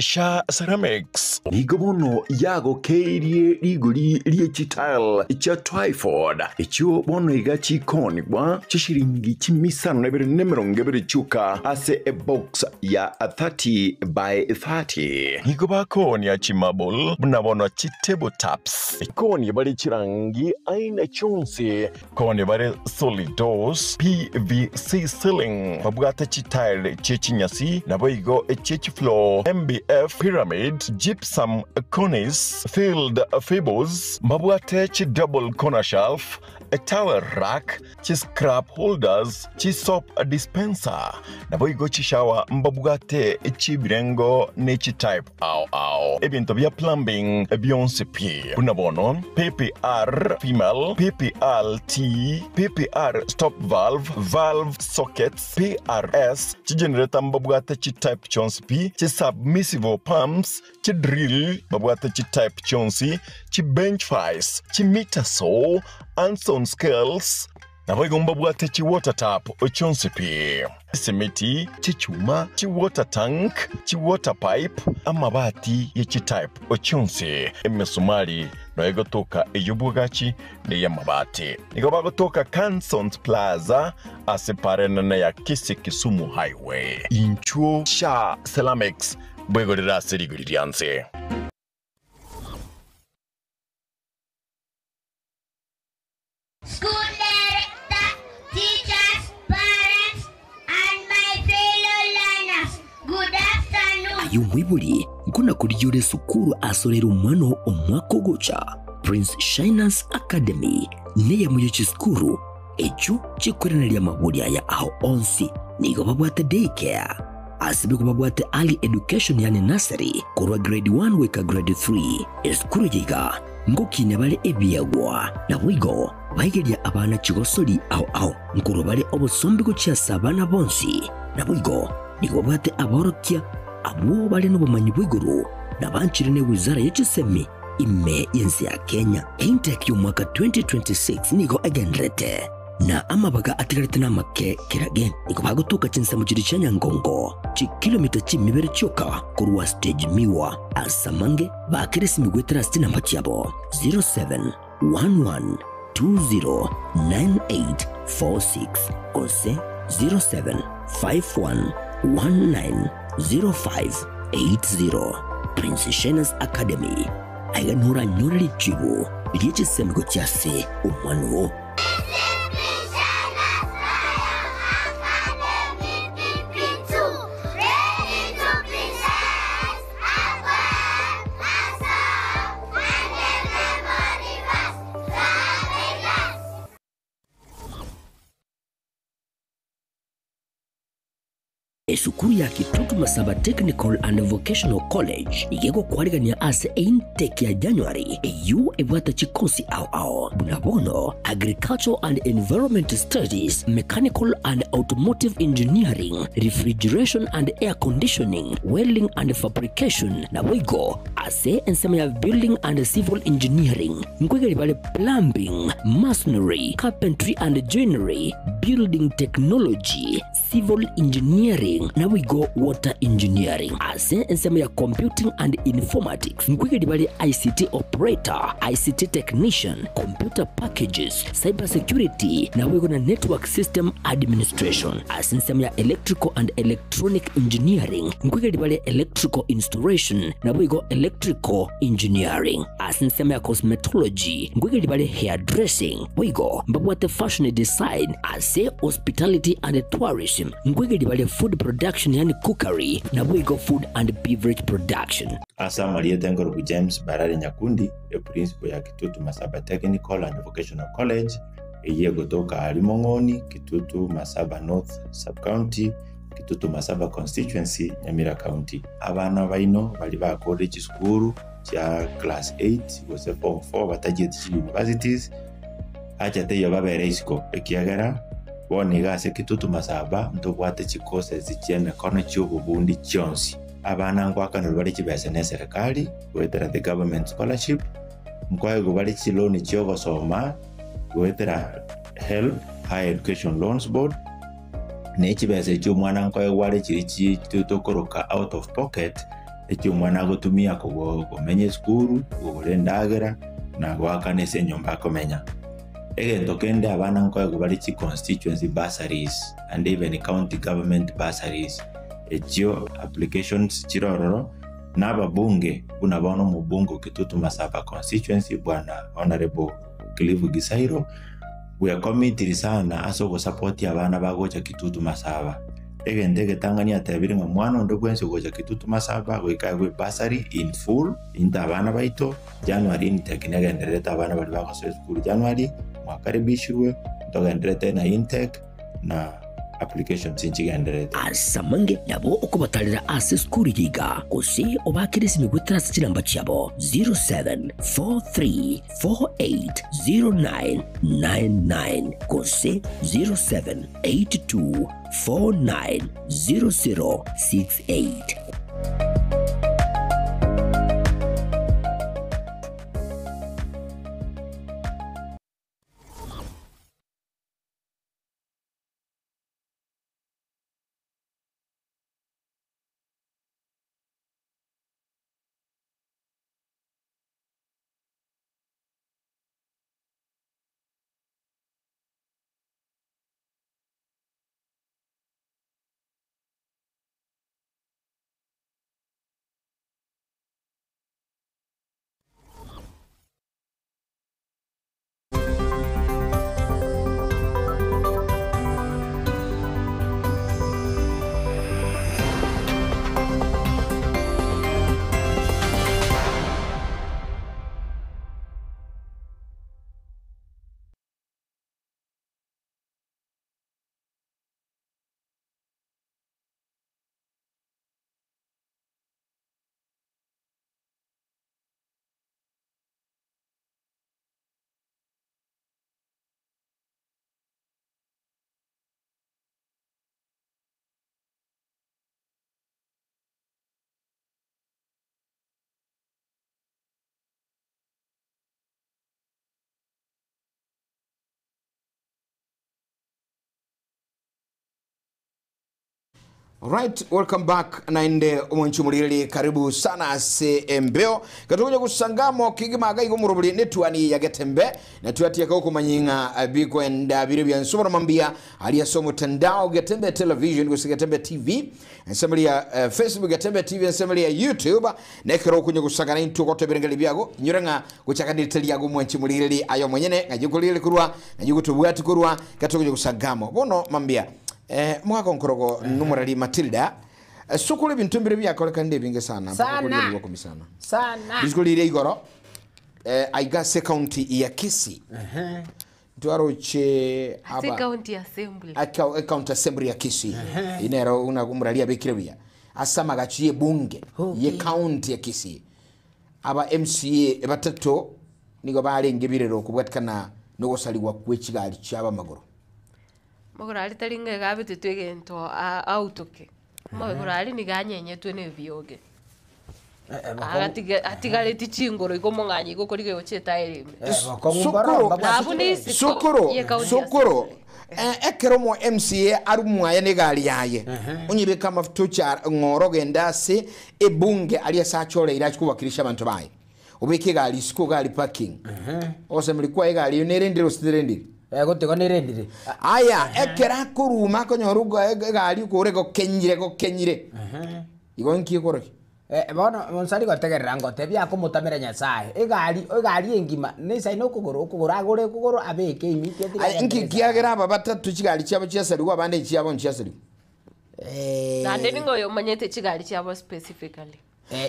Sha Ceramics nigo bono yagokeirie rigori rie chitile chia Twyford echio bono iga chikonigwa chishiringi chimisano na ibere na emerongo ebere chioka ase ebox ya 30 by 30. Nigo bakonia chimarble buna bono chitable tops. Konia bare chirangi aina chionsi. Konia bare solid doors, PVC ceiling, babwate chitile chie chinyasi, naboigo echie chifloor, MBF, pyramid, gypsum, cornice, filled fables, mbabwate chi double corner shelf, a towel rack, chi scrap holders, chi soap dispenser, naboigo chishower mbabwate chibirengo ne chi type ao ao. Ebinto bia plumbing bionsi pi. Buna bono, PPR female, PPRT, PPR stop valve, valve sockets, PRS, chigenerator mbabwate chi type chionsi pi, chi submersible pumps, chi drill babwate chi type chionsi, chi bench vice, chi meter saw, Anson scales, naboigo mbabwate chi water tap chionsi pi, esimiti, chichuma, chi water tank, chi water pipe, amabati ye chi type chionsi, emesumari noegotoka ey'obwagachi na ey'amabati. Nigo bagotoka Cansons Plaza ase parenene ya Kisii Kisumu Highway. Inchuo Sha Ceramics bwegorere ase rigori ria nse. School director, teachers, parents, and my fellow learners, good afternoon. Aye omoibori, nkona korigia ore esukuru asorere omwana oo omwaka ogocha. Prince Shiners Academy neyemo ye chisukuru echio chikoiraneria amabori aya ao onsi. Nigo babwate day care, ase nigo babwate early education yaani nursery korwa grade 1 goika grade 3. Esukuru eye iga Ngokinia bare ebiegwa, naboigo baigeria abana chigosori ao ao, nkorwa bare obosombe gochia ase abana bonsi. Naboigo nigo babwate aborokia abwo bare nobomanyi bwa igoro, na banchire ne wizara ye chisemi ime y'ense ya Kenya. Intake y'omwaka 2026 nigo egendererete. Na amabaga atigarete namake kerage, nigo bagotoka chinsemo chiria chia Nyangongo, chikilomita chimibere chioka korwa stage Miwa. Ase amange baakere esimi goetera ase chinamba chiabo 0711209846 gose 0751190580. Prince Shiners Academy, aiga noranyore richibu rie chisemi gochia ase omwana oo. Esukuru ya Kitutu Masaba Technical and Vocational College nigo egokwarigania ase eintake ya January eyio ebwate chikosi ao ao buna bono Agricultural and Environment Studies, Mechanical and Automotive Engineering, Refrigeration and Air Conditioning, Welding and Fabrication naboigo ase ensemo ya Building and Civil Engineering nkoigeri bare Plumbing, Masonry, Carpentry and Joinery, Building Technology, Civil Engineering naboigo Water Engineering. Ase ensemo ya Computing and Informatics nkoigeria bare ICT Operator, ICT Technician, Computer Packages, Cyber Security naboigo na Network System Administration. Ase ensemo ya Electrical and Electronic Engineering nkoigeria bare Electrical Installation naboigo Electrical Engineering. Ase ensemo ya cosmetology nkoigereria bare hair dressing, boigo mbabwate fashion design. Ase hospitality and tourism nkoigereria bare food production yaani cookery, naboigo food and beverage production. Ase amarieta enkorokwa James Barare Nyakundi, eprinciple ya Kitutu Masaba Technical and Vocational College, eyio egotoka aria Mong'oni, Kitutu Masaba North Sub-County, Kitutu Masaba Constituency, Nyamira County. Abana baino baria bakorire chisukuru chia class 8 gose form 4 batachieti chi universities, acha teiyo babere isiko ekiagera bono iga ase Kitutu Masaba ntobwate chi courses chia emekono chia obobundi chionsi. Abana ngoakanerwa bare chibesa ne eserekari goetera the government scholarship, nkoegwa bare chiloan chia ogosoma goetera HELB, Higher Education Loans Board, ne chibesa echio omwana nkoegwa are chiria chi tokoroka out of pocket, echio omwana agotumia kogo komenya esukuru, kogora endagera, na goakana ase enyomba akomenya. Egento kende abana nkoegwa bare chi constituency bursaries and even county government bursaries, echio applications chire ororo, na ababunge buna bono omobunge o Kitutu Masaba constituency bwana Honourable Cliff Gisairo, bwekomitiri sana ase ogosapotia abana bagocha Kitutu Masaba. Egento egetang'ani atebire ng'a mwana onde bwensi ogocha Kitutu Masaba goika aegwe ebursary in full, into abana baito, January intake negendererete abana baria bagosoa esukuru January, mwakaribishirwe, ntogendererete na intake na applications nchigendererete. Ase amange nabo okobatarera ase esukuru eye iga, gose obaakere esimi goetera ase chinamba chiabo 0743480999 gose 0782490068. Right, welcome back naende omonchi omoriri karibu sana ase embeo gatokonya gosangamo kegima iga igo omorobori netuani ya getembe netwatieka okomanya ng'a bikwenda bire bia nsubaro mambia aria ase omotandao getembe television gose getembe tv ensemo ya facebook getembe tv ensemo ya youtube nekero okonya gosangana intwe ogoteberengeri biago inyore ng'a gochakanirete riago omwanchi omoriri aye omonyene ng'a jokorire korwa ng'a jogotobwati korwa gatokonya gosangamo bono mambia mwaka nkorogo numurari Matilda sukuru ebintu mbire byakorekana ebinge sana Sana. mpaka kuri sana Sana. Rituko riria igoro aigase county ya Kisii twaroche Ase aba county assembly. County assembly ya Kisii inero una umurari abekire buya ase amagacho ye bunge ye county ya Kisii aba MCA batato nigo barenge birero okobwatikana nogosariwa kwe chigari chiaba amagoro Magoro ari tari ng'a egabetete egento autoke. Magoro ari niga anyenyetwe na ebioge. Atigareti chingoro igo omong'anyi igo okorigia gochia etairi ime. Sukuru, Nabu ni isiko sukuru, ye county sukuru. Ekero mo MCA ari mwaya negari yaye onyibeka amafuta ocha ng'oro genda ase ebunge aria ase achoreire achi kowakilisha abanto baye obeke egari isiko egari parking osemeri kwa egari eyo nerendire gose terendire gotigo nerendire aya ekero akoruma akonyora egari okore gokenyire gokenyire igo nki ekoroki? Eh, bono onsari gotegerera ngotebia akomotamera Nyasaye, egari egari engima nesaine okogoro okogoro agore okogoro abeke immediately Aye, agende nki ase kiagera aba batato chigari chiabo chiasarigwe abande echiabo nchiasarigwe? Naende ning'o oyo omanyete chigari chiabo specifically?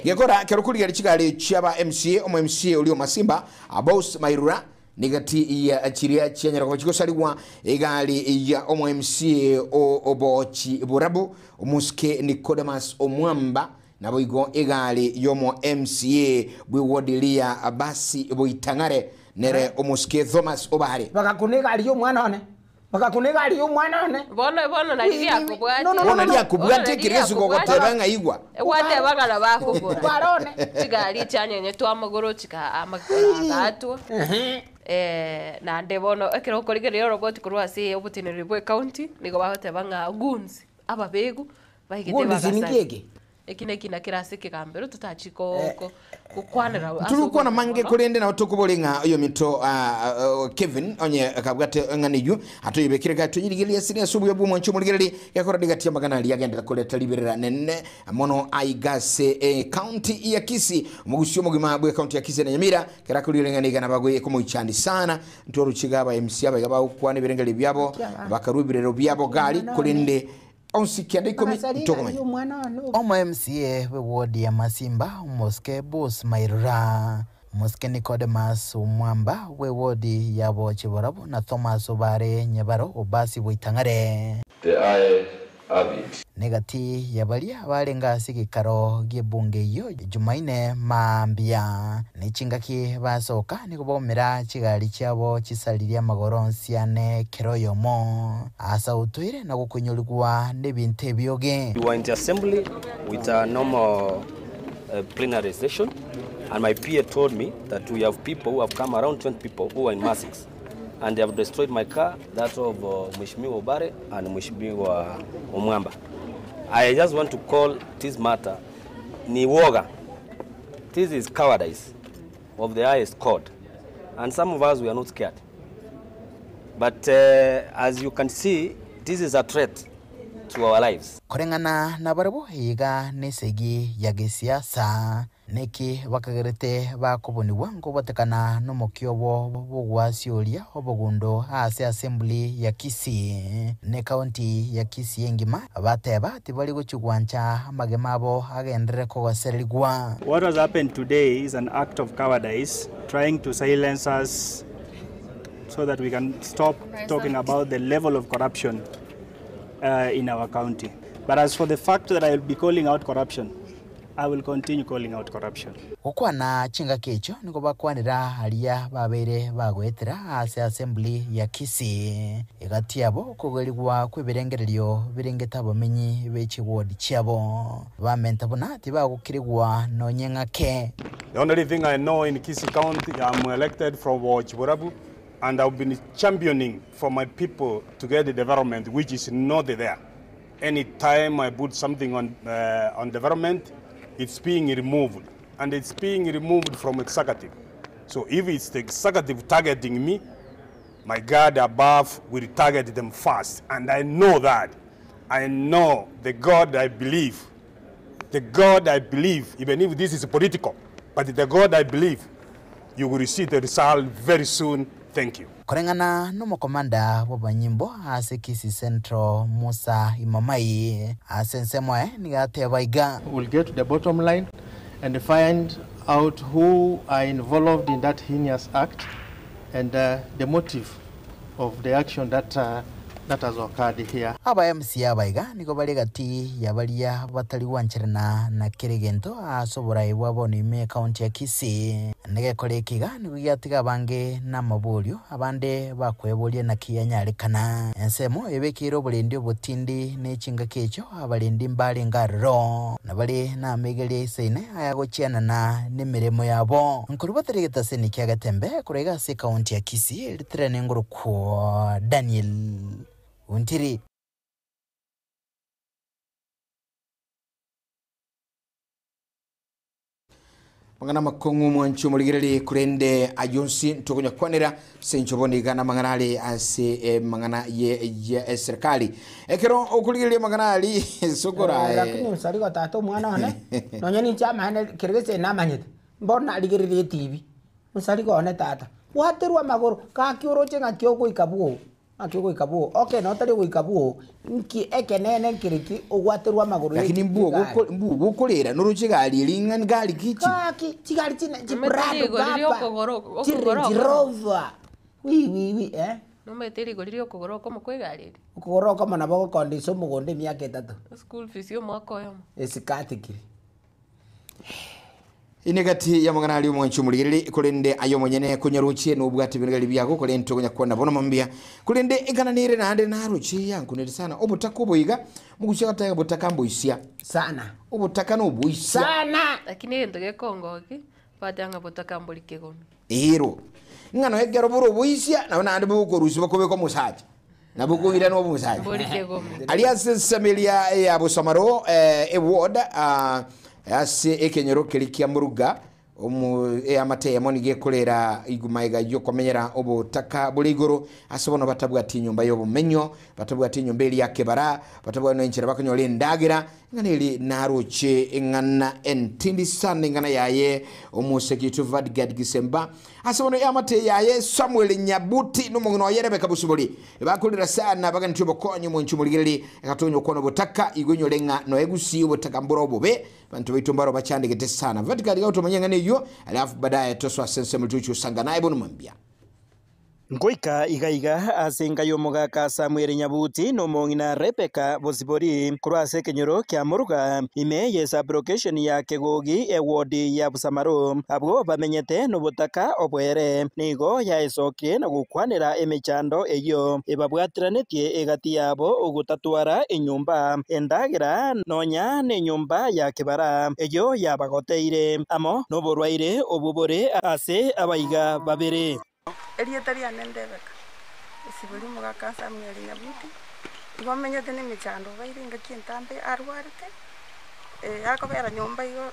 Gekora kero korigari chigari chiaba MCA, omo MCA oria o Masimba, Abous Mairura, nigati ya chiria chianyara koba chigosarigwa egari ya omo MCA o Obochi Borabu, Omosuke Nicodemus Omwamba, naboigo egari yomo MCA bw'eward eria Basi Boitang'are nere Omosuke Thomas Obare. Bagakuna egari y'omwana one, bagakuna egari y'omwana one. Bono bono nari riakobwatia. No, no, no, Bono no, no. riakobwatia ekero Yesu gogoteba ng'a igwa. Gwateba ng'a nabo akogora. Chigari chianyenyetwe amagoro chika amagoro agatwa. Eh, naende bono ekero okorigereria oroboti korwa ase oboteneneri bwa ecounty, nigo bagoteba ng'a goons, ababegu, baigete Goons ninki bagasari. eke? Eki nekina kere ase ekegambero totachi ko ko gokwanera ase Turikwana oboina mange mono. korende nabo tokobore ng'a oyominto ah, ah, Kevin onye kabwate eng'ana eywo atoyebekire gati onyirigererie ase ase obuya bw'omwancho omorigereri gekora rigati amagana aria agenderera koreta riberera nene mono aiga ase ecounty ya Kisii omogusi omogima bwe county ya Kisii na Nyamira kera akorigereria eng'ana iga nabo ekomoichandi sana ntwaroche aba MC abaiga bagokwana ebirengererio biabo bakarua ebirero biabo gari korende onsi kianda ikomi ntokomanya. Omo MCA bwe ward ya Masimba Omosike Bos Mairura, Omosike Nicodemus Omwamba bwe ward ya Bochiborabu na Thomas Obare Nyabaro Obasi Boitang'are. The ayes have it. Negati ya baria barenge ase egekaro gi'ebunge eyio Jumaine mambia, ne chingaki basoka nigo baumera chigari chiabo chisaririe amagoro onsi ane kera oyomo ase autoire na gokonyorigwa nebinto ebioge. We were in the assembly with a normal plenary session, and my PA told me that we have people who have come, around 20 people who are in masks, and they have destroyed my car, that of Mheshimiwa Obare and Mheshimiwa Omwamba. I just want to call this matter ni woga. This is cowardice of the highest court. And some of us, we are not scared. But as you can see, this is a threat to our lives. Koreng'ana nabarabwo iga nesegi ya gesiasa, neki bakagerete bakobonigwa nkobotekana nomokia obo bw'ogwasioria obogundo ase assembly ya Kisii ne county ya Kisii engima, bateba tibari gochigwancha amagema abo agenderere kogosererigwa. What has happened today is an act of cowardice, trying to silence us so that we can stop talking about the level of corruption in our county. But as for the fact that I will be calling out corruption, I will continue calling out corruption. Gokwana chingaki echio nigo bakwanera aria babeire bagoetera ase assembly ya Kisii, egati yabo okogerigwa kw'ebirengererio birengete abamenyi be chiward chiabo, bamenta buna tibagokirigwa nonye ng'ake. The only thing I know in Kisii County, I'm elected from Borabu, and I've been championing for my people to get the development, which is not there. Anytime I put something on development, it's being removed, and it's being removed from executive. So if it's the executive targeting me, my God above will target them first. And I know that. I know the God I believe. The God I believe, even if this is political, but the God I believe, you will see the result very soon. Thank you. Koreng'ana nomokomanda bw'abanyimbo ase Kisii Central Musa Imamai ase ensemo eye nigo ateba iga. We'll get to the bottom line and find out who are involved in that heinous act and the motive of the action that that has occurred here. Aba MCA abaiga nigo bare gati ya baria batari gwancherana na kera egento ase oborai bwa bono ime ekaunti ya Kisii. Negekora eke iga nigo giatiga abange namaborio abande bakweboria naki yanyarekana. Ensemo ebekeire oborendi obotindi ne chingaki echio abarendi mbarenge aroro na bare namaigeria aisaine aya gochianana nemeremo yabo. Nkorwa egetaseni kia Getembe korwa iga ase ekaunti ya Kisii ritere nengorokwo Daniel Ontiri. Mang'ana makong'u mwanche omorigererie korende ayio onsi ntokonyakwanera ase enchera bono iga namang'ana are ase emang'ana ye ye eserikali. Ekero okorigereria amang'ana aria ase okorae. Lakini osarigo tata omwana one, nonya ninche amaene kere gese namanyete, mbono narigereria etibi, onsarigo one tata, gwaterwa amagoro, gaki oroche ng'aki ogoika bwoo. Ng'aki ogoika bwoo, okay nabo tari ogoika bwoo, nki ekenene nkere ki ogwaterwa amagoro ye Lakini mbuo egari? goko mbuo gokorera noroche egari eri ng'a ngari ki chi? Gaki chigari chine Omanyete chiprado rigori baba, ri'okogoro okogoro chirange okomo. rover, wiwiwi eh. Nomanyete rigori ri'okogoro okomo kwa egari eri? Okogoro okomo nabo ogokondisa omogondo emiaka etato. School fees ya omwaka oyomo. Esikati kiri. Ine gati y'amang'ana aria omwanchi omorigereria, korende aye omonyene konyarochie nobwate ebinegari biago, korende tokonyakwana bono mambia. Korende eng'ana nere naende naroche yankunete sana, obotaka obo iga, mogusia goteba botaka mboisia. Sana. Obotaka noboisia. Sana. Lakini egento gekongoki, bateba ng'a botaka mbori kegomi. Ero. Ng'a noe ekero bore oboisia, nabo naende bokorusia bokobeka omosacha. Nabo okoirana omosacha. Mbori kegomi. Aria ase ensemo eria ya Bosamaro eward ase ekenyoro keria kia Muruga omo eamate eyemo nigo ekorera magega yokomenyera obotaka bore igoro ase bono batabwati enyomba yobomenyo batabwati enyomba eria ya kebara batabwati nonya enchera bakonyora endagera Eng'ana eri naroche eng'ana entindi sana eng'ana yaye omoseke oito Vadgad Gisemba ase bono eamate yaye Samuel Nyabuti nomong'ina oye Rebecca Bosibori bakorera sana baganetie obokonyi omonche omorigereri agatonya okwana obotaka igo inyore ng'a noe gusii obotaka mbore obobe banto baito mbaro bachandegete sana Vadgad iga otomanye eng'ana eyio alafu baadaye tosoa ase ensemo tochi gosanga naye bono mambia. Ngoika iga iga ase enka y'omogaka Samweli Nyabuti na omong'ina Rebeka Bosibori, korwa ase ekenyoro kia Moruga, ime ye sub-location ya Kegogi, eward ya Busamaru. Abwo bamenyete nobotaka obwere. Nigo yaesokirie na gokwanera emechando eyio ebabwateranetie egati yabo ogotatwara enyomba, endagera, nonya nenyomba ya kebara eyio yabagoteire, amo noborwaire obwo bore ase abaiga babere. Erieta riane Rebeka, esibori omogaka Samuel Nyabuti, igo amenyete nemechando obeire engaki entambe arwarete, akobera nyomba igo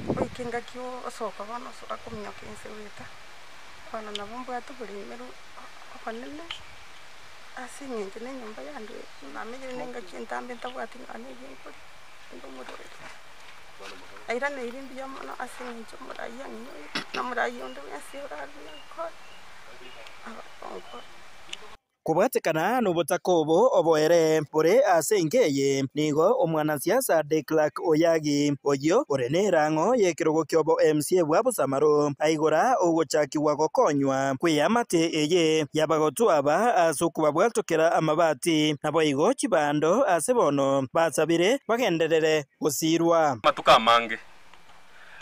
goika engaki osoka bono osoka kominyoka ense goeta, bono nabo mbwate oboremeru obonene ase eng'encho na enyomba yande namenyire na engaki entambe ntabwati nonya na ebienkoria, inde omorwaire. Nairaneire mbuya mono ase eng'encho omoraia ang'inyoire, na omoraia onde bwensi orarue ankore, abe onkore. Kobwatekana nobotaka obo oboere bore ase enka eye, nigo omwanasiasa Declark Oyagi, oyio ore nerang'o y'ekerogo ki'obo MCA bwa Bosamaro, aigora ogochakigwa gokonywa kw'eamate eye y'abagotu aba ase okobabwatokera amabati, naboigo chibando ase bono basabire bagenderere gosiirwa. Amatuko amange,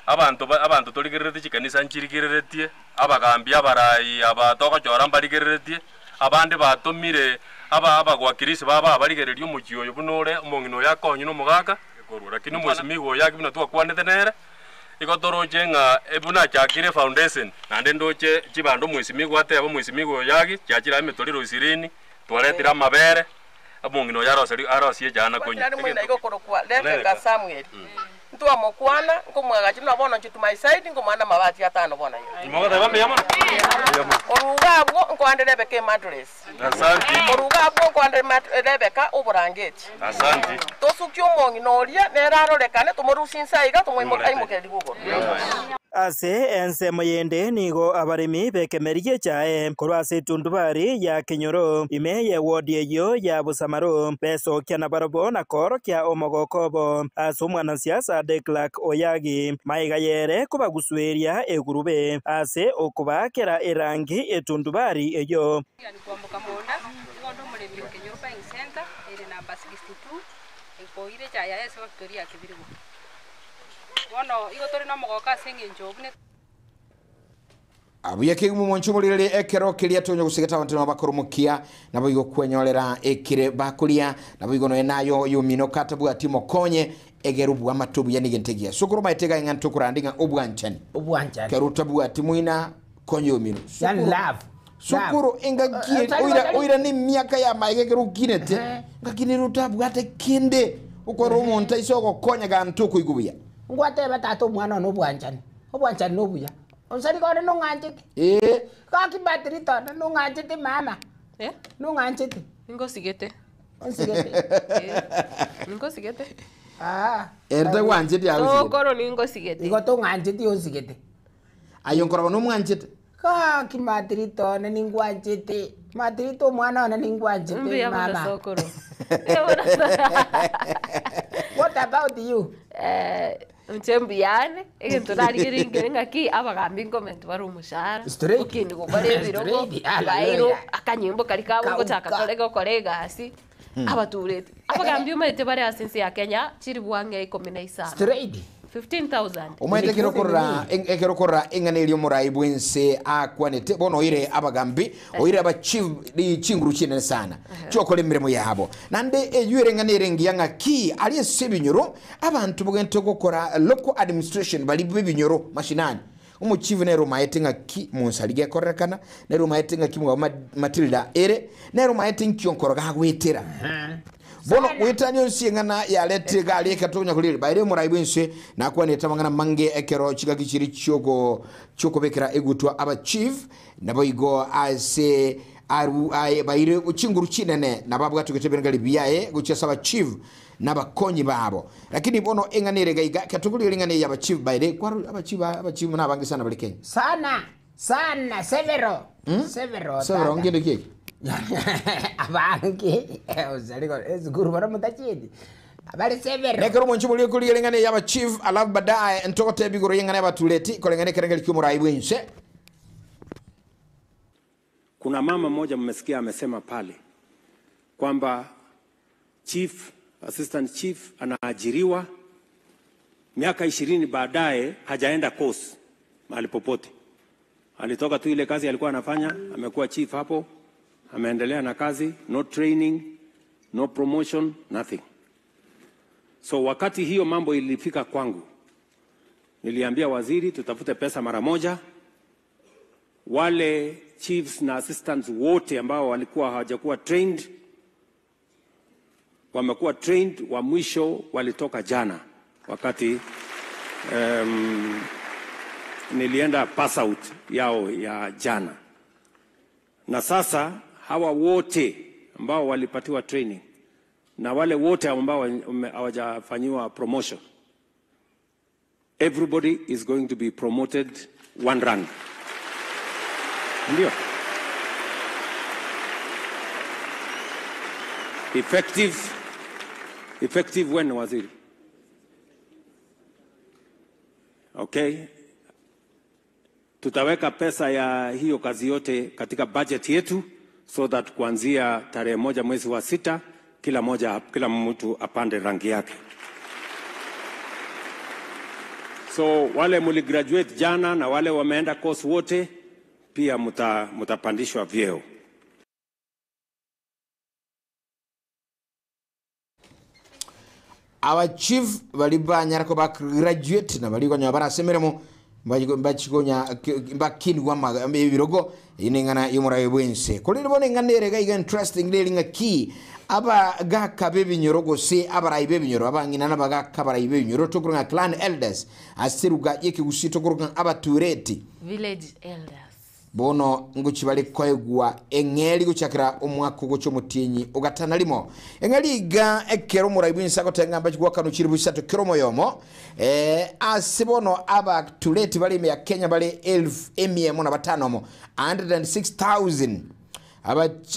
abanto ba abanto torigereretie chikanisa nchirigereretie, abagambi abarai aba togochora mbarigereretie, abande batomire aba abagwakirisi babo abarigererie omochie oyo buna ore omong'ina oyo akonywe na omogaka korwa. Lakini omwesimigwa oyo aki buna twakwanete nere, igo toroche ng'a buna achakire efoundation, naende ndoche chibando omwesimigwa ateba omwesimigwa oyo agi, chiachire aa emetoriro ishirini, twaretire amabere, Omong'ina oyo aroserie arosie echana konywa. Kwatera moino iga okorokwa Rebeka Samueli, ntwamokwana, nkomwagacha buna bono inche to my side, nkomoa namabati atano bono iga. Mogoteba mbuya mono? Mbuya mono. Korwa iga abwo nkoande Rebeka emattress. Asanti. Korwa iga abwo nkoande Rebeka oborangeti. Asanti. Tosukie omong'ina oria, nere arorekane, tomorusie inse aiga, tomoimoke aimokererigwe igoro. Ase ensemo yende nigo abaremi b'ekemeri gi'echae korwa ase etundubari ya kenyoro ime y'ewodi eyio ya Bosamaro besokia nabarabwo na koorokia omogoko obo ase omwanasiasa De Klerk Oyagi maiga yere kobagusueria egurube ase okobaakera erangi etundubari eyio. Kwamboka monda, nigo onde omoremi o Kenyoro Buying Centre ere number 62, ekoire echae yaye ase factory ya Kibirigo. Bono igo tore nomogooko ase engencho buna. Abuya kegima omonche omorigererie ekero keria tonya gosegeta abanto nabo bakore omokia, naboigo kwenyorera ekere bakoria, naboigo nonya naye oyomino katabwati mokonye, egere obwamate obuya negento egiya. Sokoro omaete iga ing'a ntokorande ng'a obwanchani. Obwanchani. Kero otabwati moina konya oyomino. Yani love. Sokoro engaki Eh, tari oira batari- oirane emiaka y'amaega ekero okinete, ngaki nere otabwate kende, okorora omonto aise ogokonya gante okoigwa buya. Ngwateba tata omwana one obwanchani. Obwanchani na obuya. Onsari kore nong'anchete. Ee. Gaki Matrita one nong'anchete mama. Nong'anchete. Ningosigete. Onsigete. Ningosigete. Ah. Ere tagwancheti agosigete. Sokoro ningosigete. Igo tong'ancheti onsigete. Aye nkorora nomwanchete. Gaki Matrita one ningwanchete. Matrita omwana one ningwanchete Mbuya mono mama. sokoro. What about you? Eh, inche mbuyane egento narigereire nkere ng'aki abagambi nkomenta bare omoshahara Straight. okindi gokora ebirogo Straight, hallelujah. bairwe akanyimbo karia kabo Kauka. ngochaka kore gokora egasi abatureti abagambi omanyete bare ase ense ya Kenya chiribu ang'e ikomi na isano Straight. 15,000 Omanyete ekero okorora ekero okorora eng'ana eria omorai bwense akwanete bono oire abagambi oire abachief chinguru chinene sana chiokora emeremo yabo naende eywo ere eng'ana ere engiya ng'aki aria ase ebinyoro abanto bogente gokora local administration baria ba ebinyoro mashinani omochief nere omaete ng'aki monsari gekorerekana nere omaete ng'aki mwabo Matilda ere nere omaete nki onkoro gagwetera Bono goetania onsi eng'ana yaretire gari ekero tokonya korigereria baire omorai bw'ense nakwanete amang'ana amange ekero chingaki chiria chioko chiokobekera egutwa aba chief naboigo ase aru aye baire chinguru chinene nabo abwatogete ebirengererio biaye gochia ase aba chief na abakonyi babo. Lakini bono eng'ana ere iga iga ekero tokorigereria eng'ana eye aba chief baire kwaro aba chief aba chief nabange sana bare Kenya. Sana Sana several several Several tata. ngende kieki. Abange osari ko esukuru bono motachieti abare several. Nekero omonche boria okorigereria eng'ana eye aba chief alafu baadaye ntogotebia igoro y'eng'ana y'abatureti koreng'ana ekerengeri ki'omorai bw'ense. Kuna mama mmoja mmesikia amesema pale kwamba chief, assistant chief anaajiriwa miaka 20 baadaye hajaenda course mahali popote. Alitoka tu ile kazi alikuwa anafanya, amekuwa chief hapo, ameendelea na kazi, no training, no promotion, nothing. So wakati hiyo mambo ilifika kwangu, niliambia waziri tutafute pesa mara moja. Wale chiefs na assistants wote ambao walikuwa hawajakuwa trained wamekuwa trained, wa mwisho walitoka jana wakati nilienda pass out yao ya jana. Na sasa hawa wote ambao walipatiwa training na wale wote ambao hawajafanyiwa promotion, everybody is going to be promoted one rank. Ndio. Effective, effective when, waziri? Okay. Tutaweka pesa ya hiyo kazi yote katika budget yetu so that kuanzia tarehe 1 mwezi wa 6 kila mtu apande rangi yake. So wale muligraduate jana na wale wameenda course wote pia mutapandishwa vyeo. Our chief bali banyara ko ba graduate na bali konya barasemeremo mbachikonya mbakinwa ebirogo inengana y'omorai bwense kori bono eng'ana ere iga interesting reri ng'aki abagaka b'ebinyoro gose abarai b'ebinyoro abang'ina na abagaka abarai b'ebinyoro tokorwa ng'a clan elders ase eruga y'ekegusii tokorwa ng'a abatureti village elders bono ngochi bare koegwa eng'eri gochakera omwaka ogocha omotienyi ogatana rimo eng'eri iga ekero omorai bwense agotenga mbachi gwakano chiri busato kero omoyomo ase bono abatureti bare ime ya Kenya bare elfu emia emo na batano omo 106,000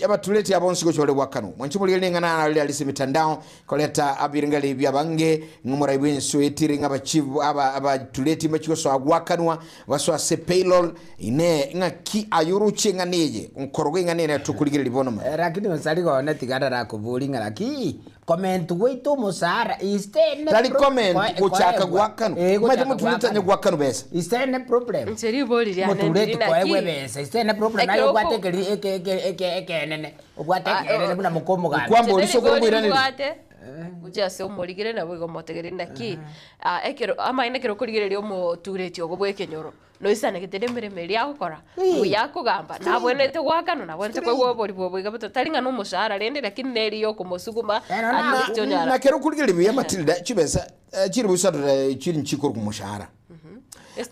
abatureti abo nsi gocha bare gwakano mwanchi morigereria neng'ana arari arise mitandao koleta abirengererio bia bange ng'omorai bwense oetire ng'a abachief abatureti mbachi gosoa gwakanwa basoa ase payroll ine ng'aki ayoroche eng'ana eye nkorogo eng'ana ere tokorigereria bono ma. Lakini osari gone tigara rakobori ng'a laki comment gwaito omosaara is there any Tari comment, gochaka gwakanu. Omanyete motureti anye gwakanu besa. Is there any problem? Inche ribori riane Motureti ndiri koegwe naki. besa. Is there any problem? Naye Ekero obwate ekeri, eke, eke, eke, ekenene. Obwate ekenene buna mokomogambi. Okwamba ori sokoro Nche moiraneri. ribwate, gochia ase omorigere nabo igo motegereri naki, ekero, amaene ekero okorigereria omotureti ogo bwa ekenyoro, noisanegete na emeremo eria agokora, buya akogamba, nabwenerete goakanwa, nabwenerete koigwa obori bwa oboiga boto, tari ng'a na omoshahara rende, lakini neri ya okomosuguma, at least onyara. Na kero okorigereria buya Matilda, chibesa chiri busato chiri nchikoro komoshahara.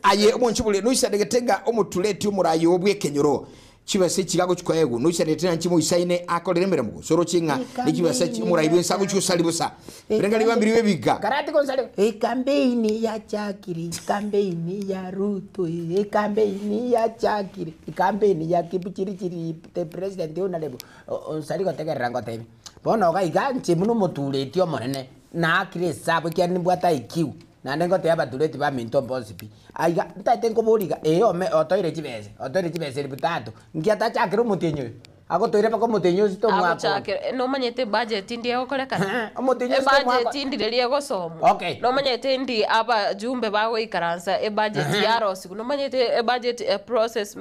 Aye omonche bore noisanegete ng'a omotureti omorayi oo bw'ekenyoro chibesa echi agochi koegwa noisanegete ng'a nchimoisaine akorere emeremo gose oroche ng'a ne chibesa echi omorayi bwense agochi gosari bosa Ebirengererio biambire bi'ebiga. Karati gonsari ekambeini yachakire ekambeini ya Ruto ekambeini yachakire ekambeini ya Kipchirchir the president honorable onsari gotegerera ngotebi bono iga iga inche buna omotureti omonene naakire esabu ekiagera nimbwate IQ naende ngotebia abatureti baminto bonsi pi aiga ntaete nkoboria iga ee ome otoire chibesa otoire chibesa elfu tatu nki atachakire omotienyi oyo. Agotoire mpaka omotenyi osito omwaka oyo. Agochakera nomanyete ebudget ndi egokorekana? Omotenyi osito omwaka Ebudget ndi riria egosomwa? Okay. Nomanyete ndi abajumbe bagoikaransa ebudget yarosiwa? Nomanyete ebudget process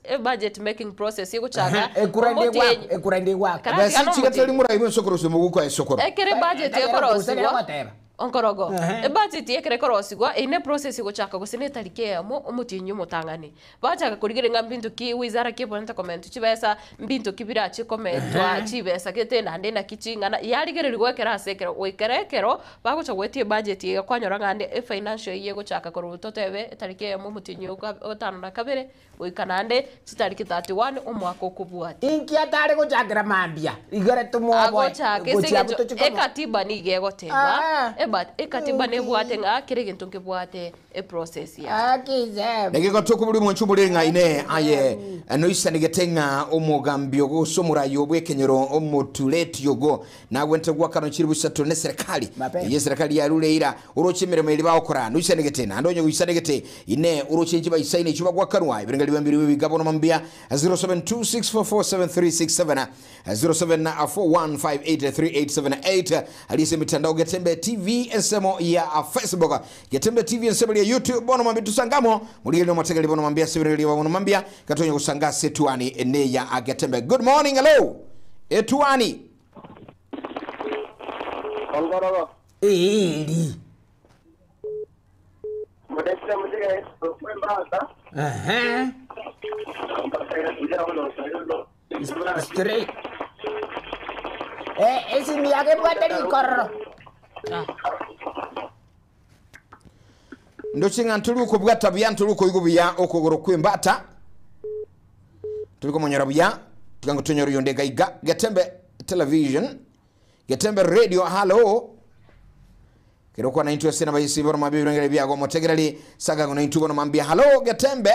ebudget making process egochaka Ekura ndi egwakwa, omotienyi ekura ndi egwakwa. Karatiga Besa nomotienyi. chigatari morai bw'ensokoro ase omoguko aye sokoro. Ekero ebudget Ekero ekorosiwa egoteba. Onkorogo, Ehe. Ebudget ekero ekorosigwa, eyio ne process egochaka gose ne etariki eyemo omotienyi omotang'ani. Bachaka korigereria ng'a mbinto ki wizara ki ebwenerete komentwa chibesa, mbinto ki birache komentwa Ehe. chibesa gete naende naki ching'ana, yarigererigwa ekero ase ekero goikera ekero bagocha goetia ebudget iga kwanyora ng'a ande efinancial year egochaka korwa totebe etariki eyemo omotienyi o gatano na kabere Goika naende chitariki 31 omwaka okobwatia. Inki atare gochakera mambia? Igere tomoboe Agochaka ase gochia eng'encho tochie komo. ekatiba nigo egoteba Ah. eba ekatiba nebwate ng'a kera egento nkebwate eprocess yaye. Aki Zeb. Negegotoka buri omonche omorere ng'a ine aye noisanegete ng'a omogambi ogo gose omorai o bw'ekenyoro omotureti ogo nagwente goakanwa chilifu isato neserikali Mapema. Eyio eserikali yarure eira oroche emeremo eria bagokora noisanegete naende onye goisanegete Inee! Oroche inche baisaine echio bagwakanwa ebirengererio biambire bi'ebiga bono mambia 0726447367, 0741583878 aria ase emetandao Getembe TV ensemo ya Facebook, Getembe TV ensemo ya YouTube bono mambia tusangamo morigereria omotegereri bono mambia ase ebirengererio bono mambia gatonya gosanga ase etuani ene ya Getembe. Good morning, hello etuani. Ongorogo. Eeri. Ehe. Straight. Eh, esimi yake ebwate rikororo. Ndoche ng'a ntori okobwata buya, ntori okoigwa buya okogoro kw'embata, tori komonyora buya, tiga ngo tonyore oyonde iga iga. Getembe television, Getembe radio, hallo. Kero kwana intwe ase nabaisi bono mambia ebirengere biago omotegereri sagago na intwe bono mambia hallo Getembe.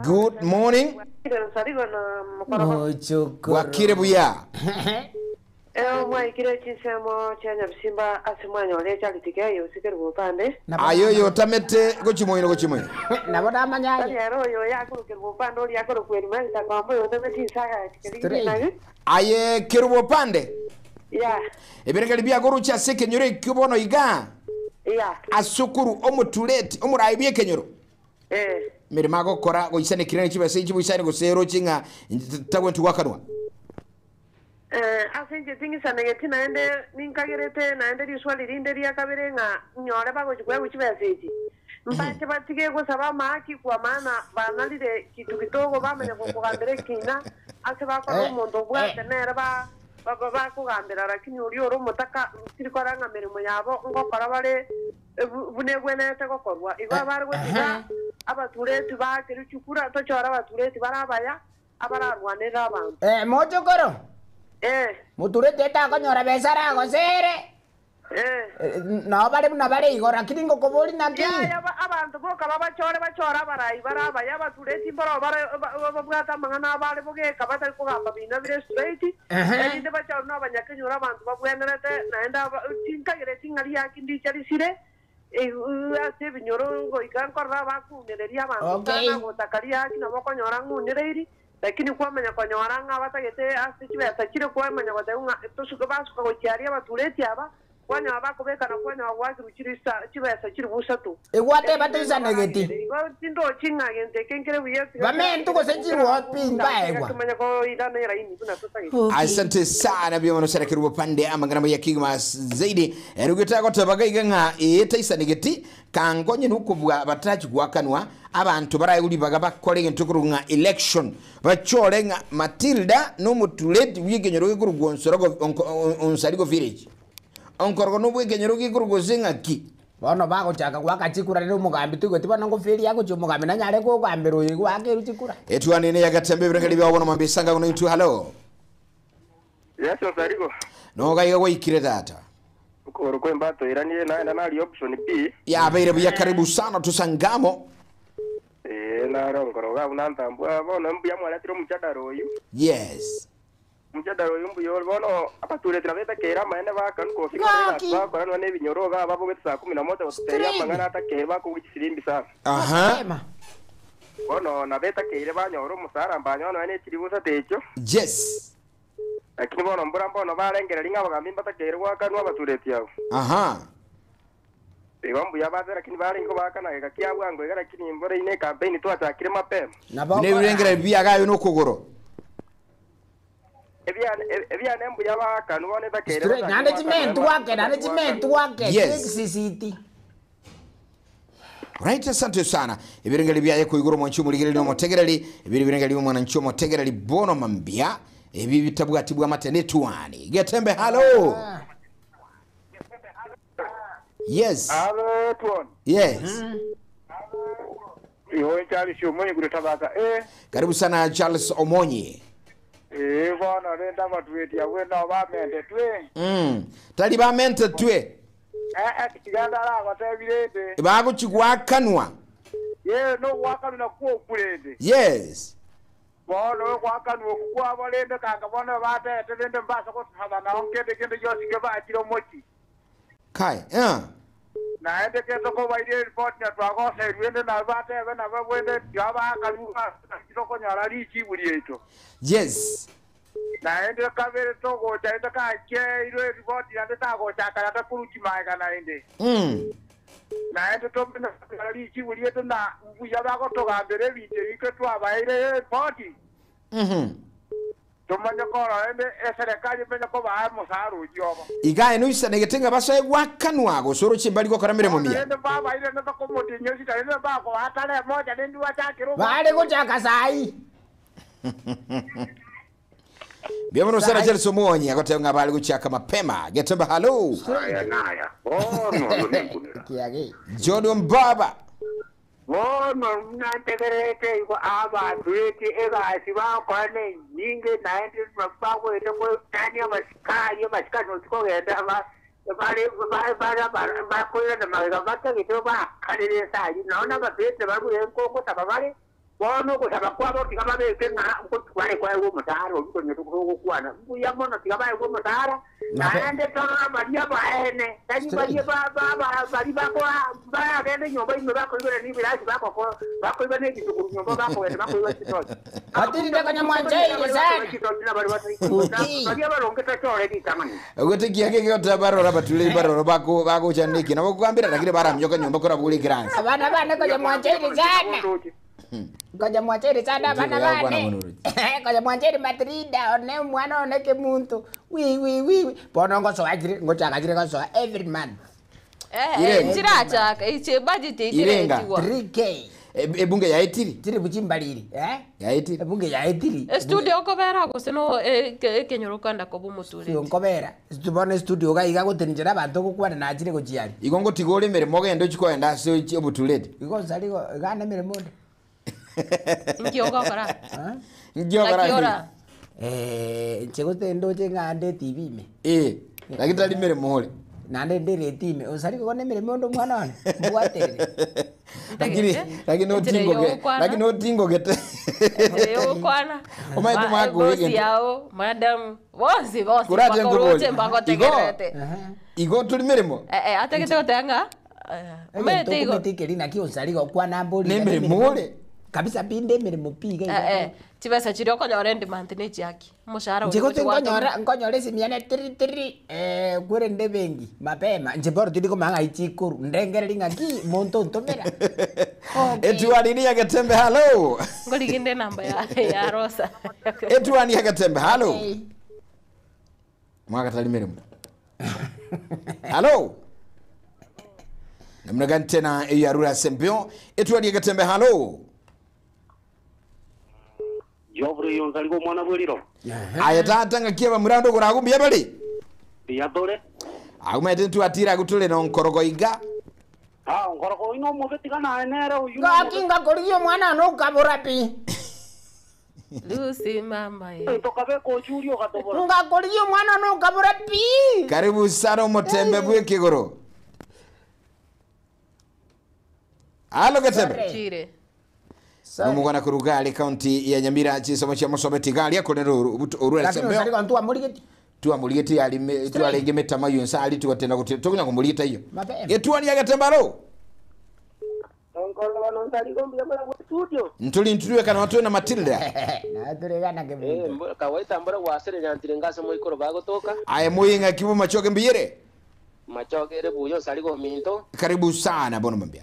Good morning. Bwakire buya. Eo mwaikire chinsemo chia Nyabisimba ase mwanyora echariti kei osikeri bopande. Aye oyo otamete gochia moino gochia moino. Nabo namanya Tari ere oyo oyakorokera bopande oria akorokwa Elimasi takwamba oyo otamete insaga keria rinagi. Aye kerubo opande. Ya. Ebirengererio biagoruche ase ekenyoro ekio bono iga. Ya. Ase okorwa omotureti omoraai bw'ekenyoro. Eh. Emeremo agokora goisana ekirene chibesa echi boisane gose eroche ng'a tagwenereti goakanwa. Ase inche ting'isanegeti naende ninkagerete naende riswali rinde ria kabere ng'a nyore bagochia koegwa chibesa echi. Mbache batige gosaba amahaki kwa maana banarire kitu kidogo bamanya gokogambera ekina ase bakora omonto obwate nere ba bakogambera lakini oria ore omotaka tiri korora ng'a meremo yabo ngokora bare buna egwenerete gokorwa. Igo abare gotiga abatureti baakerwe chikura tochore abatureti bare abaya abararwanerere abanto. Eh, mochokoro. Eh. Motureti takonyora besa aragosere. Eh. Nao bare buna bare igo, lakini ngokoboria naki? Yaya, abanto boka babachore bachore abarai bare abaya, abatureti mbarabwo bare babwate amang'ana abo are bogeka batari kogamba bina bire straight, erinde bachorwe nabanyakenyoro abanto babwenerete, naende aba tinkagereti ng'a riaki ndicha risire, Ase ebinyoro goika nkorora abakuunereria abanto sana gotaka riaki nabo okonyora ng'unereiri, lakini kwamanya konyora ng'a batagete ase chibesa chire kwamanya goteba ng'a tosuke basuka gochia aria abatureti aba kwanyora bakobekana kwanyora goakirwe chirisa chibesa chilifu isato. Igwateba toisanegeti. Igo tindochi ng'a gento eke nkere buya tiga Bamentu gose chirwo pi mbaegwa. Kimanya koirana eraini buna totagete. Asante sana buya mono sana kerubo pande amang'ana maya kigima zaidi Erio tagoteba gaiga ng'a ee taisanegeti, kangonye nokobua batarachi goakanwa, abanto baraegwe ribaga bakore egento ekorokwa ng'a election, bachore ng'a Matilda nomotureti bw'ekenyoro gekorokwa Onsorogo Onsarigo village. Onkorogo nobw'ekenyoro gekorokwa gose ng'aki. Bono bagochaka goaka chikura rire omogambi toigweti bono ngoferi agochia omogambi nanyare kogambera oyo igo akerwe chikura. Etuani ene yagatembe ebirengeri biao bono mambia isanga gono intwe halo. Yes, Osarigo. Nogaiga gwaikire tata. Okogoro kwa embato iranire naenda nari option B. Yabeire buya karibu sana tusangamo. Eh, naro nkoroga buna ntambua bono mbuya mwaretire omuchadara oyu. Yes. Omuchadara oyu mbuya ore bono abaturetire abetakeire amaene bakanu kofika Gaki. bakoranwa na ebinyoro iga babogete saa kumi na moja gotutebia amang'ana atakeire bakobugia chisirimbi sana. Aha. Bono nabetakeire banyora omusara mbanyora nonya ne chiribu isato echio. Yes. Lakini bono mbura mbono barengereria ng'a abagambi mbatakeire goakanwa abatureti abwo. Aha. Igo mbuya base lakini barenge kobaakana geka kia bwango iga lakini mbore ine ecampaign twachakire mapema. Buna ebirengera biagayo nokogoro. Ebiane ebiane mbuya baakanwa bono etakeire Straight, bachake naende goakanwa chimentu wake, naende chimentu wake, Yes. sisiti. Right, asante sana. Ebirengeri byaye kuiguru mwanchi omuligereri n'omotegereri, ebiri birengeri mwananchi omotegereri bono mambia, ebi bitabwati bwa mate netuani. Getembe hello. Yes. Alo tuon. Yes. Iho Charles Omonyi kutoka eh Karibu sana Charles Omonyi. eh bono renda batwetia we no bamende twe. Tali bamente twe. Eh eh tiganda la gotebirende. Baguchigwakanwa. Ye no gwakanu na kuo kurende. Yes. Bono gwakanu kwa barende kanga bono batete rende mbasa gotaba na onkende kende gyosi ke bakiro mochi. Kai. Eh. Naende keto ko baire report na twagoserwende na batebe na babwende yabakaru konyora richibu rieto. Yes. Naende kabere togocha ende kacheirwe ripoti naende tagochaka naende kuruchimaega naende naende tomena richibu rietu na mbuya bagotogambera ebinto ebike twabaire ripoti tomanye korora ende eserikali emenye kobaa omusara oyio obo Igae nuisanegete nga basoe gwakanwa gosoro chimbali gokora miremo mia. ende babaire nde bakomotinyia ositari ende bakobatara emoja nindi bachakire Bare gochaka sai. Biamono sana Charles Omonyi agoteba nga bali guchaka mapema. Getembe hello. Aya naya bono nonenkunira Kiage. Jordan Baba. Bono nategerete igo abatwete egasi bakora nenyinge naende bagwete gotania abasikari abasikari notikogenda bakoirana magega batagete bakarire esari nonya abatwete barure nkogosaba bare bono ogosaba kwabo tiga babeke ng'a bare kwaegwa omusara obi konya togokwana mbuya mono tiga baegwa omusara naende torora baria baene tari baria bari bagenda nyomba ime bakoibera n'ibirasi bakoiba n'ebisukuru nyomba bakogenda bakoiba chitoki Batirire konya mwanchaire sana. baria barongete chore ritang'ani Ogotekia keke gotabarora batule barora bako bagocha niki nabo kugambira lakini baramyoka nyomba kora bule grants. Abana bane konya mwanchaire sana. Konya mwanchaire sana abana Njiro yakwana bane. mono Konya mwanchaire Matrida one mwana one kemuntu. Wi wi wi. wi. Bono ngosoa chire ngochaka chire ngosoa every month. Irenga. Chirachaka iche budget Irenga. ichiretigwa. 3K. Ebunge yaetiri. Chiri buchimbaliri, eh? Yaetiri. Ebunge yaetiri. Studio okobera gose no ekenyoro kwenda koba omotureti. Sio nkobera. Tubone studio ga iga gotenjera abantu gokwana na chire gochiari. Igo ngotiga emirimo ogende ochikoenda ase obotuleti. Igo nsarigo gana emirimo nde. Nki ogokora? Nki ogokora? Naki ora? Eh, nche gotendoche ng'ande TV ime. Eh, lakini tari mirimo ore. Nande ndire time. Osarigo gone emirimo ndo mwana one. Mbwaterere. Lakini lakini otingoge lakini otingogete. Okwana. Omaete mwako Bosi wege. yao, madam, bosi bosi. Kurate mpaka uroche nkobori. mpaka otegerete. Igo turi mirimo. Eh eh ategete gotanga. Omete igo. Ometikeri naki osarigo kwana mbori. Nemirimo ore. Kabisa pinde emirimo piga. Eh eh chibesa chiri okonyora endi month ne chiaki. Omushahara Nche oria gote gochi nkonyora nkonyora esimiane tiri tiri eh kwere nde bengi mapema nche boro tiri komanga ichikuru ndengereri ng'aki monto ntomera. Etuani ni yagetembe hello. Ngoriginde namba ya ya Rosa. Etuani yagetembe hello. Mwaka tari mirimo. Hello. Namna gani tena iyo Arura Sembio? Etuani yagetembe hello. Jovre yonzaligo mwana bweliro Aya tata ngakia bamurando kuragumbia bali. ndiyatore Agumaete twatira gutule no nkorogo iga. Ah, ngoroko oino omobe tiga naye nere oyio Gaki ngakorigia omwana one okabora pi. Lucy mama eh. Tokabeka ochuri ogatobora. Ngakorigia omwana one okabora pi. Karibu sana omotembe bw'ekigoro. Alo Getembe. Chire. Nomugwana kuruga ari county ya Nyamira chisomo chia mosobeti gari akorera orwere Lakini sembeo. osarigo ntwamorigeti. Twamorigeti yari twarenge metama yonse ari tugatenda gutira tukunya kumurigita iyo. Mapema. Getwani ya Getembe alo. Studio. Ntuli nturiwe kana watu na Matilda. Naturegana Eh, kawaida mbora gwasire nyantire ngase moikoro bagotoka Aya muyinga kibu machoke mbiyere. machokere buyo sarigo minto Karibu sana bono mambia.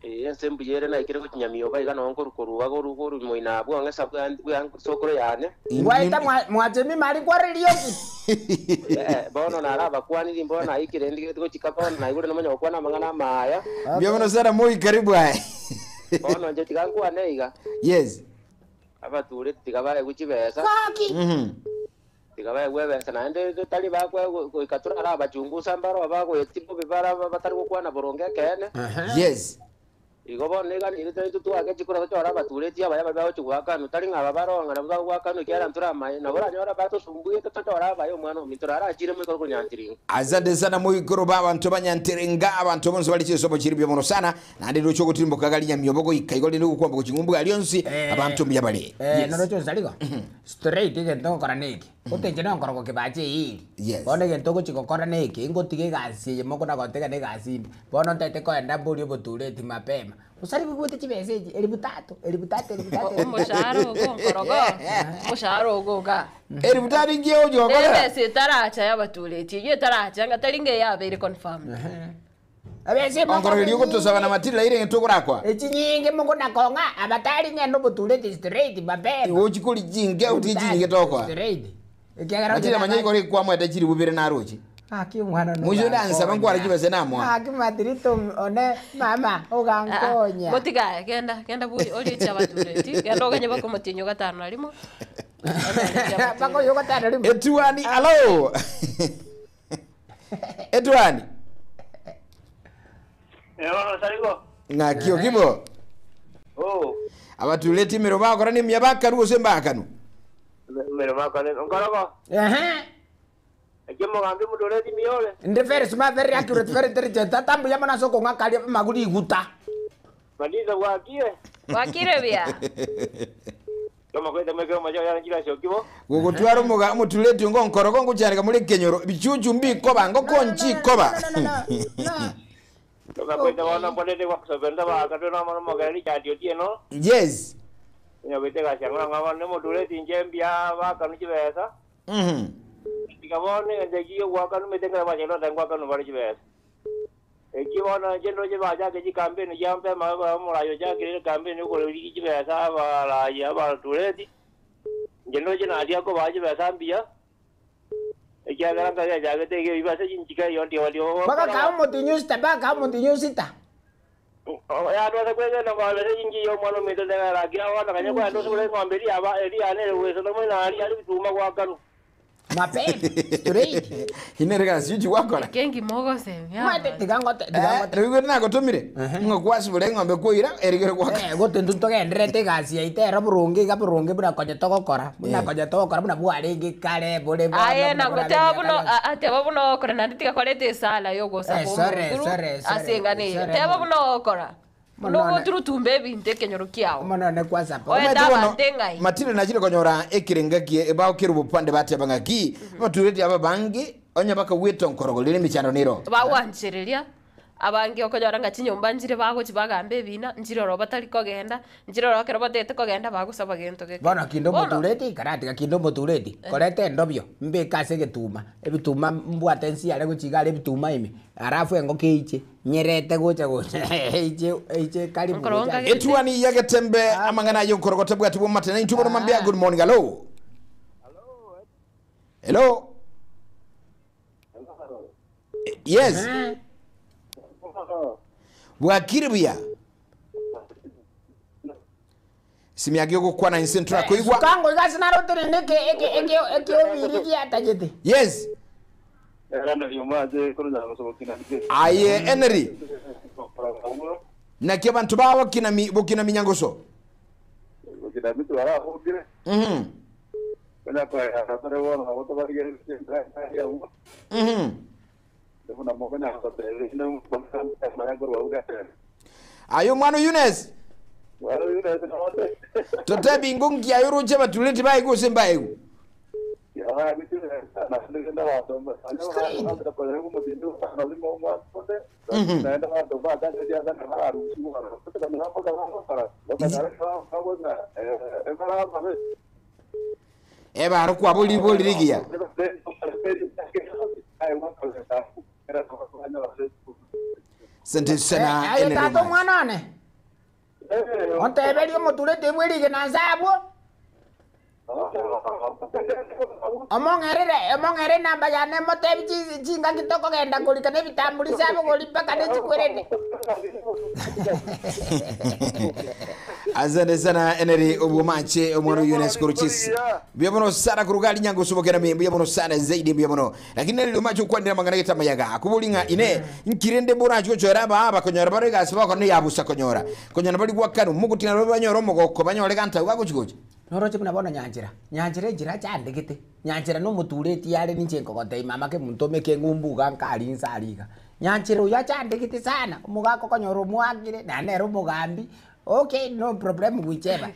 eh ense mbuyere naikire gochinyamio baiga nongo rukoruba goru moina bwonge sabwa sokoro yane Ngwaita mwachemi mari kwarerioki. Eh, bono narabakwaniri mbono naikire ndigete gochika bono naigure nomanya gokwana amang'ana amaya Mbia sana moi karibu aya. bono nche tiga nkwane iga Yes. abature tiga baegwa chibesa tiga baegwa ebesa naende tari bakwe goika turarabachungusa mbaro bagoeti bobe bara batari gokwana boronge ekeene Yes. igo bono iganire tari tutwake chikura tochora abatureti abaya bari bagochigwakanu tari ng'aba barong'a nabo bagwakanu ekiara nturamaye nabo oranyora batosumbuete tochora abaye omwana ominto rarachire moikoro konyantiringa Asante sana muikoro ba abantu banyantiringa abantu bonse bali chisomo chiri bya mono sana nandi rucho gutimboka gali nyamyobogo ikaigo lindi gukwamba kuchingumbu alionsi abantu mbya bali. Eh, norocho osarigo. Straight egento ngokora neki. Otenche nonkoro gokibacha eiri. Yes. Bono egento ogochigokora neki, ngotiga egasi eye mokona gotega na egasi inde. Bono ntaete koenda mbori obotureti mapema. Osarigo gwete chibesa echi, elifu tatu, elifu tatu, elifu tatu. Omushahara ogo nkorogo. Omushahara ogo ga. Elifu tatu ngiye ojokorera. Ebesa etaracha yabatureti. Iyo etaracha nga tari nge yabeire confirmed. Onkoro iri gutosaba na Matilda ire ntugurakwa. Echi nyingi mokona kong'a abatari ng'enda obotureti straight mapema. Uchikuri jinge uti jinge tokwa. Straight. Ekiagera Matilda manya ikore kwamwete chiri bubire naruchi. Aki mwana no. Mwisho dansa bangwara chibesa namwa. Aki matirito one mama ugankonya. Motigaye genda genda buri oriche abatureti. Genda ogenye bakomotinyo gatano na rimo. Bako yo gatano rimo. Etuani alo. Etuani. Eh, bono sarigo. Ng'akio kibo. Oh. Abatuleti mero bakora ni myabakaru ose mbakanu. mero makane nkorogo Ehe. ekio mogambi mudureti miole Ndi very smart, very accurate, very intelligent. Tata mbuya mana soko ng'akaria maguri iguta. maliza bwakie Wakire bia. kama kwete mwekero macho yana kila shokibo Gugutwara omuga omutuleti ngo nkorogo ngucharika muri kenyoro bichuchu mbikoba ngoko nchikoba. kama kwete bona mbonete kwa kusopenda ba katona mwana mogari chadio tieno Yes. nya kwete kashangura ngaba ne mudureti njembia bakanu chibesa tikabone nje gwakanu metengera bachelo tangwa bali chibesa ekibona njendo chibacha ke chikampeni jampe ma mulayo chakire kampeni uko chibesa abalaya abatureti njendo chinadia ko bachibesa mbia ekiagera ngagia chagete ibase chinchika iyo ndio ndio Baka ka umutinyu sita, baka ka umutinyu sita. ya twase kwegenda ng'ombe chinji yo mwana mito ndegerakia wona kanya kwa ndo sule ng'ombe ria ba ria ne weso no mwana ari ari bituma gwakanu Mapema. Straight. Inerega siuchi wakora. Kengi mogo semya. Mwete tigangote tigangote. Rĩu nagotumire ng'okwacibũra eng'ombe kwira erigere gwaka Eh, gote ntu togenderete egasi yaito ero burungi iga burungi buna konya togokora buna konya togokora buna bwarenge kare bore bono, Aye buna nango borabe teba miaka buno yonsi. ateba buno okora nandi tigakorete esala yogosaba Eh, sorry, omonguru sorry, sorry, asengane sorry, teba mono. buno okora Mono ne- nogoturutumba ebinto ekenyoro kiao mono ne kwasapa Oye, Omanyete bono, ndaba nte ng'ai. Matilda nachire konyora ekirenga kie ebao kiri bupande bateba ng'aki abatureti aba bangi onya bakagweta nkorogo riri emichando niro bagwanchereria abange okonyora ng'a chinyomba nchire bagochi bagamba ebina nchire oro batari kogenda nchire oro ekero batete kogenda bagosaba gento geke bono kindo Bono- mutureti karatika kindo mutureti korete endobio mbika ase egetuma ebituma mbwate nsiare gochiga are ebituma ime arafu engoko eiche nyerete gocha gocha eiche eiche karibu gocha. Etuani ya Getembe amang'ana ayo nkorogo tabwati bwa matena intubo mambia good morning hello hello Yes bwakire buya simiagio gukwana insentra kuigwa Kango igasi narotire neke eke eke eke obiri giatagete. Yes. Aye Henry. Naki abanto ba bokinami bokinami nyangoso. Aye omwana o Yunes. Totebi ingo nkiaye oroche abatureti baye gose mbaegwe. Ebaro kwabo ribori rigiya. Sente sana Aye Henry tata Omar. omwana one onteberie omotureti bwe rigena nse abwo omong'erere omong'ere enamba yane motebi chi- chingaki tokogenda korika na ebitamburi sabo gori mpaka nechikwerene Asante sana Henry Obwomache omwana uyu UNESCO Ruchisi. Mbuya muno sana kurugali nyango subokera mi mbuya muno sana zaidi mbuya muno. Lakini Henry Omache kwandira mangana geta mayaga. Kubulinga ine nkirende bora chochora ba aba konyora bare gasi bako ne yabusa konyora. Konyora bari gwakanu mugutina banyora omogoko banyore ganta gwagochigocha. noroche buna bono nyanchera nyanchera enchera chandegete nyanchera nomotureti yare ninche nkogotei mama ke monto omeke ng'umbuga nkari nsa ariga nyanchera oyo achandegete sana omogaka okonyora omwakire naende ere omogambi okay no problem gwicheba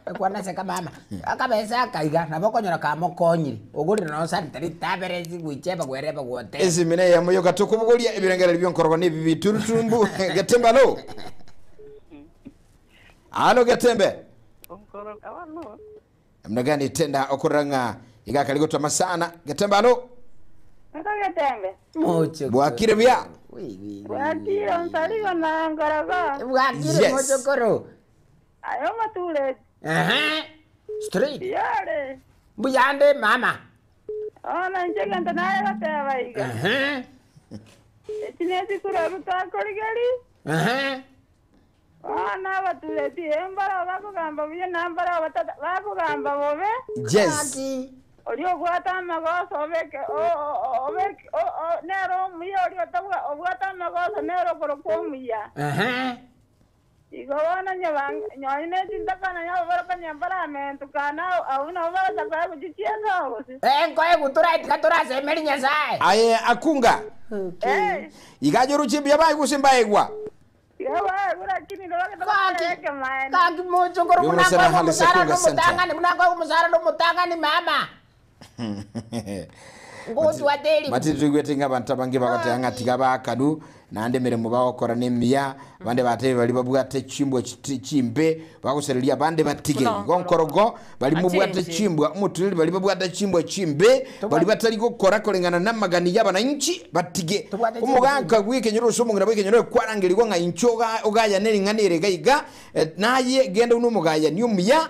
ekwanaseka mama akabesa akaiga nabo okonyora kamokonyire ogorire no sanitary taberesi gwicheba gwereba gwote Esi mine ya moyo katukubugulia ebirengere byonkorogo ni biturutumbu getembe alo. Alo getembe. Namna gani tenda okuranga igakaligotwa sana getembe alo. Nkagetembe. Mocho. Bwakire buya. Bwakire onsarigo na ngorogo. Bwakire Yes. mochokoro. Ayo matureti. Ehe. Straight. Yare. Mbuyande mama. Ona inche gento naye goteba iga. Ehe. Eki nesikuru twakorigeri. Ehe. Ona abatureti embara bakugamba buya nambara batata bakugamba bobe. Yes. Ori obwate amagoso obeke obeke nero omuya ori otabwa obwate amagoso nero okorokwa omuya. Ehe. Igo bono nyonyi necintakana nyababarokanya mbaramentukana au nabo baratakaya kuchichiesa gose. Eh nkoe gutura tika turasemeri Nyasaye. Aye akunga. Eh, Igajo ruchimbi bai gusimba egwa. Kaki mochokoro Yo sana munakwa hali musara sekunga center. nomutangani munakwa musara nomutangani mama. Ngochwa teri. Matiri twigwete nga abantu abange bagotea ng'a tiga bakanu naende emiremo bagokora nemiya abande batebe bari babwate chimbwa chimbe bagosereria abande batige igo nkorogo bari mubwate Achenje. chimbwa omotureri bari babwate chimbwa chimbe bari batari gokora koreng'ana na amagani ya abananchi batige omogaka bw'ekenyoro ase omong'ina bw'ekenyoro ekwarangerigwa ng'a inche ogayane ring'ana ere iga iga naye genda buna omogayani omuya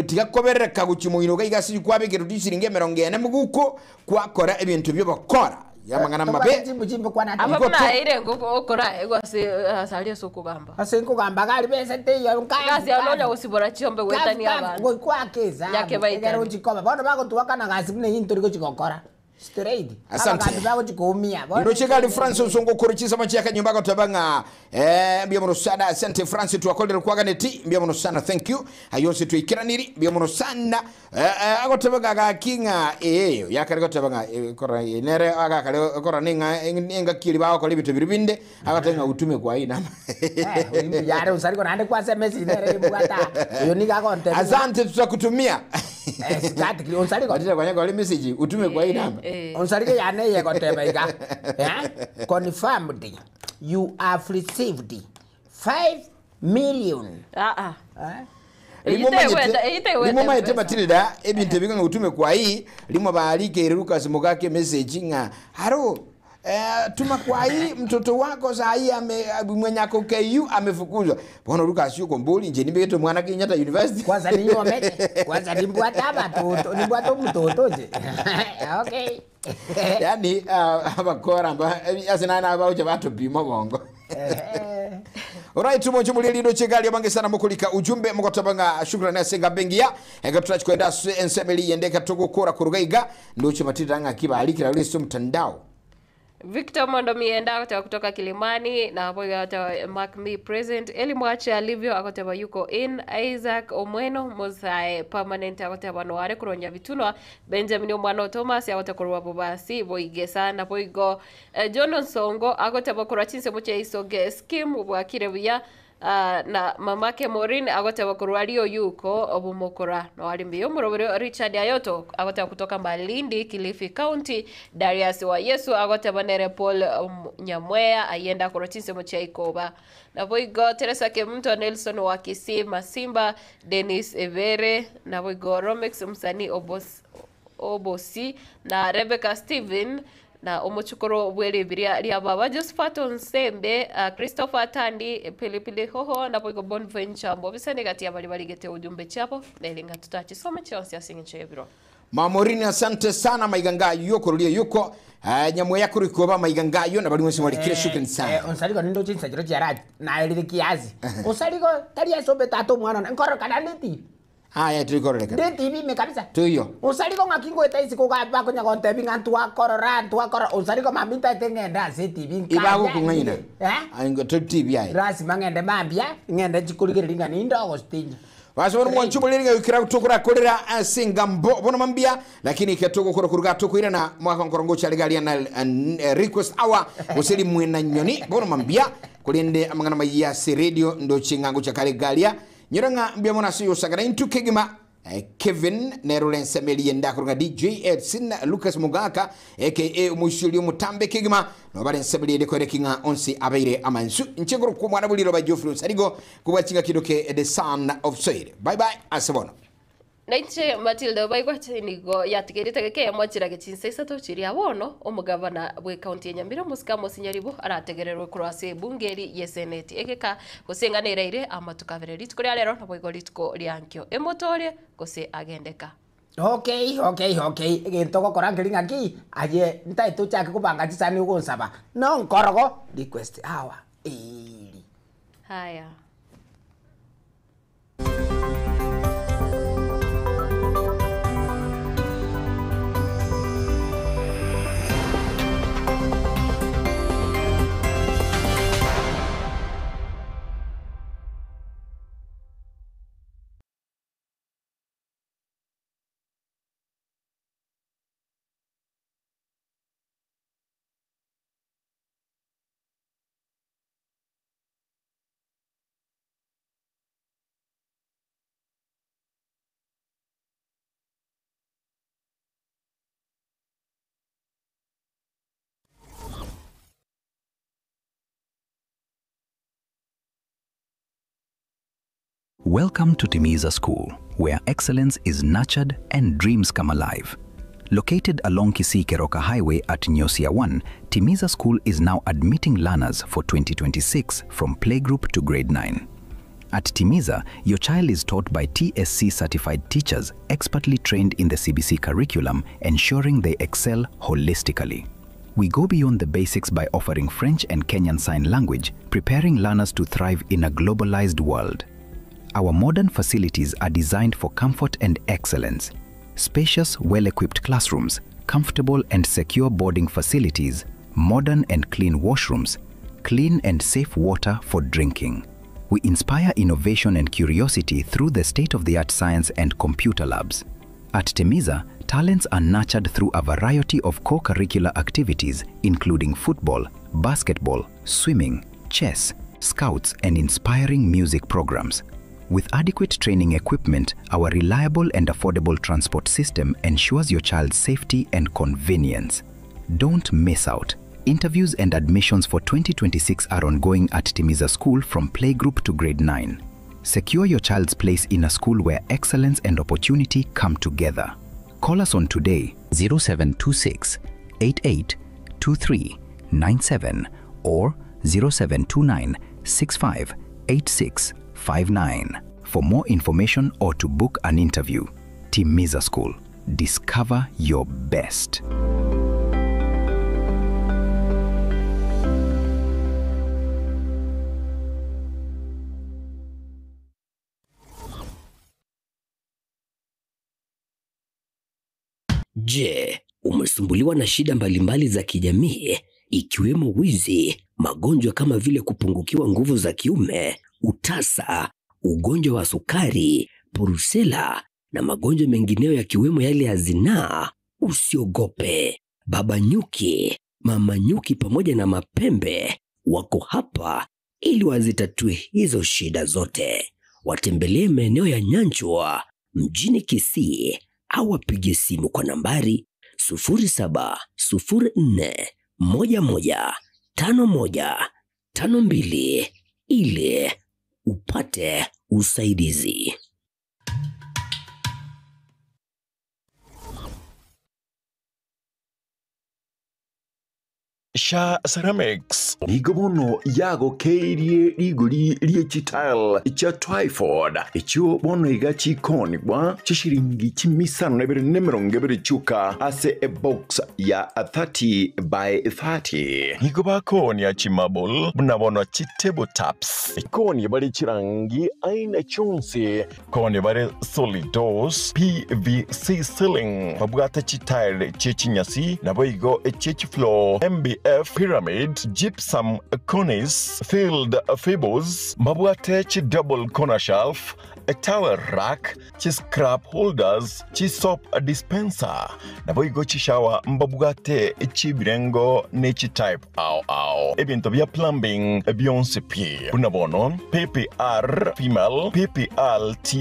tiga koberereka gochia moino iga iga ase kwabekerwa tisiringi emerongo ene moguko kwakora ebinto byobokora yamang'ana mabe Aba buna ire okora egwase asali ase okogamba. Ase nkogamba gari besete iyo Gasi anonya gosibora chiombe gwetania abantu. goikwakeza Nyake baitani. egero chikoba bono bagotuakana gasi buna into rigo chigokora straight Asante. abagambi bagochikumia Ndochekali Francis Ongokoro chisama chaka nyumba kotabanga mbia muno sana asante Francis twakolera kwaganeti mbia muno sana thank you ayonse twikiraniri mbia muno sana agotabanga gakinga yakari gotabanga kora nere agakare kora ninga ninga kiri bawo kora bitu biribinde agatenga utume kwa ina yare usariko nande kwa SMS nere ibwata uyo nigagonte asante tutakutumia usariko Watita kwa nyako message utume kwa hii namba Onsariko yane yegoteba iga confirmed you have received 5 million Ah ah. Limo maite matilda ebintu ebinga utume kwa hii limo baalikeire Lucas mugake message ng'a haro tuma kwa hii mtoto wako saa hii ame mwenye ako KU amefukuzwa bono Lucas yuko mbuli nje nimbeto mwana Kenyatta University kwanza ninyomete kwanza nimbwata abatoto nimbwata omutoto nje okay yani abakora amba asinana abaucha batupima bongo Alright, mocho muri lido chegali abange sana mukulika ujumbe mukotabanga shukrani asenga bengia eka tutachikwenda ensemeli yendeka tugukura kurugaiga ndoche matita nga kibalikira liso mtandao. Victor Mondo Mienda akoteba kutoka Kilimani na hapo akoteba Mark me present. Eli Mwache alivyo akoteba yuko in. Isaac Omweno Mosae permanent akoteba noare kuronya vitunwa. Benjamin Omwano Thomas akoteba kurwa bobasi boigesa na boigo John Onsongo akoteba kurwa chinse moche isoge scheme bwakire buya. Na mamake Maureen agoteba kurwa rio yuko obumokora no ari mbiyo murobere Richard Ayoto agoteba kutoka Malindi Kilifi County. Darius wa Yesu agoteba nere Paul Nyamwea ayenda kurwa chinsemo cha ikoba na boigo Teresa Kemunto Nelson wa Kisii Masimba Dennis Evere na boigo Romex msanii Obosi na Rebecca Steven na omuchukuru bwere biria ria baba Josephat Onsembe, Christopher Tandi Pilipili Hoho na boigo Bonventure mbobisane kati ya bali baligete ujumbe chapo nelinga tutachisome chonse asingicho ebiro. Mamorini asante sana maigangayo kurulia yuko nyamwe yakuri kuba maigangayo na bali mwese mwalikire shukrani sana. Onsaliko nindo chinsa chiro chiara na elire kiasi. Onsaliko tali asobe tato mwana nkoro kana ndeti. Haya tulikoreleka. Ndeti bime kabisa. Tuyo. Onsaliko ngakingo eta isiko ka ba konya konte binga ntua korora ntua korora onsaliko mamita etengenda ase TV. Ibago kung'aina. Eh? Aingo to TV ai. Lazima ngende mambia ngende chikuligere linga nindo gostinja. Waso mwanchu muliringa yukira kutukura kolera asinga mbo bono mambia lakini katuko koro kuruga tukuira na mwaka nkorongo chaligalia na request hour usili mwena nyoni bono mambia kulinde amangana maya si radio ndo chingango chakaligalia nyiranga mbia mona siyo sagara intu kigima Kevin Nerulense Melienda kuruga DJ Edson Lucas Mugaka aka Umushuli Mutambe kigima no balense Meliende kwere kinga onsi abaire amansu nchenguru ku mwana buliro ba Geoffrey Sarigo kubachinga kidoke the son of Soil. Bye bye asabono. Naiche Matilda baigwate nigo yatigerete geke mwachira gechinsa isato chiri abono omugavana bwe county ya Nyamira Musika Musinyaribo arategererwe kurwase bungeri ye senate egeka gusenganira ire amatuka vere rituko ria rero nabo igo rituko riankio emotore gose agendeka. Okay, okay, okay. Gento gokora ngiri ng'aki aye ntai tuchake kubanga chisani ugonsaba no nkorogo request hour iri. Haya. Welcome to Timiza School, where excellence is nurtured and dreams come alive. Located along Kisii Keroka Highway at Nyosia 1, Timiza School is now admitting learners for 2026 from playgroup to grade 9. At Timiza, your child is taught by TSC certified teachers expertly trained in the CBC curriculum, ensuring they excel holistically. We go beyond the basics by offering French and Kenyan Sign Language, preparing learners to thrive in a globalized world. Our modern facilities are designed for comfort and excellence. Spacious, well-equipped classrooms, comfortable and secure boarding facilities, modern and clean washrooms, clean and safe water for drinking. We inspire innovation and curiosity through the state-of-the-art science and computer labs. At Timiza, talents are nurtured through a variety of co-curricular activities, including football, basketball, swimming, chess, scouts, and inspiring music programs. With adequate training equipment, our reliable and affordable transport system ensures your child's safety and convenience. Don't miss out. Interviews and admissions for 2026 are ongoing at Timiza School from playgroup to grade 9. Secure your child's place in a school where excellence and opportunity come together. Call us on today 0726 88 23 97 or 0729 65 86 59 for more information or to book an interview. Timiza School. Discover your best. Je, umesumbuliwa na shida mbalimbali za kijamii ikiwemo wizi, magonjwa kama vile kupungukiwa nguvu za kiume, utasa, ugonjwa wa sukari, purusela na magonjwa mengineyo yakiwemo yale ya zinaa? Usiogope, Baba Nyuki, Mama Nyuki pamoja na Mapembe wako hapa ili wazitatue hizo shida zote. Watembelee maeneo ya Nyanchwa mjini Kisii au wapige simu kwa nambari 0704115152 ili upate usaidizi. Sha Ceramics nigo bono yagokeirie rigori rie chitile cha Twyford ichio bono iga chikonigwa chishiringi chimisano na ibere n'emirongo ebere chuka ase ebox ya 30 by 30 nigo bakonia chimable buna bono chitable taps konia bari chirangi aina chonsi konia bari solidos PVC ceiling babwate chitile chechinyasi nabo igo echechifloor MBF pyramid gypsum cornice filled fables babwate chi double corner shelf a towel rack chi scrap holders chi soap dispenser nabo igo chishawa mbabwate chibirengo ne chi type ao ao ebinto bya plumbing byonsi pi buna bono ppr female pplt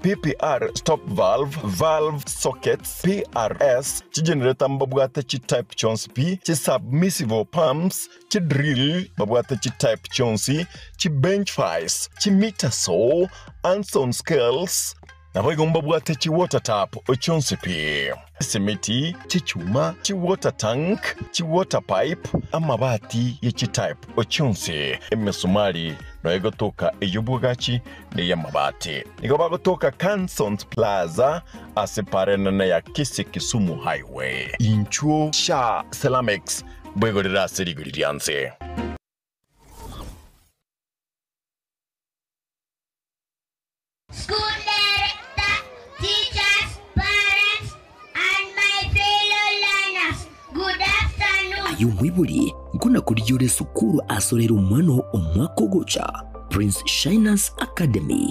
ppr stop valve valve sockets prs chigenerator mbabwate chi type chonsi pi chi submissible pumps chi drill babwate chi type chonsi chi bench vice chi meter saw anson scales nabo igo mbabwate chi water tap chonsi pi simiti chichuma chi water tank chi water pipe amabati yechitype ochonsi emisumari noegotoka eyobwagachi neyamabati nigo bagotoka Cansons Plaza ase parenene ya Kisii Kisumu Highway inchuo sha ceramics bwegorera ase rigori rianse. School director, teachers, parents, and my fellow learners, good afternoon. Ayo mwibuli nkuna kulijure sukuru asolera omwana omwaka ogocha Prince Shiners Academy.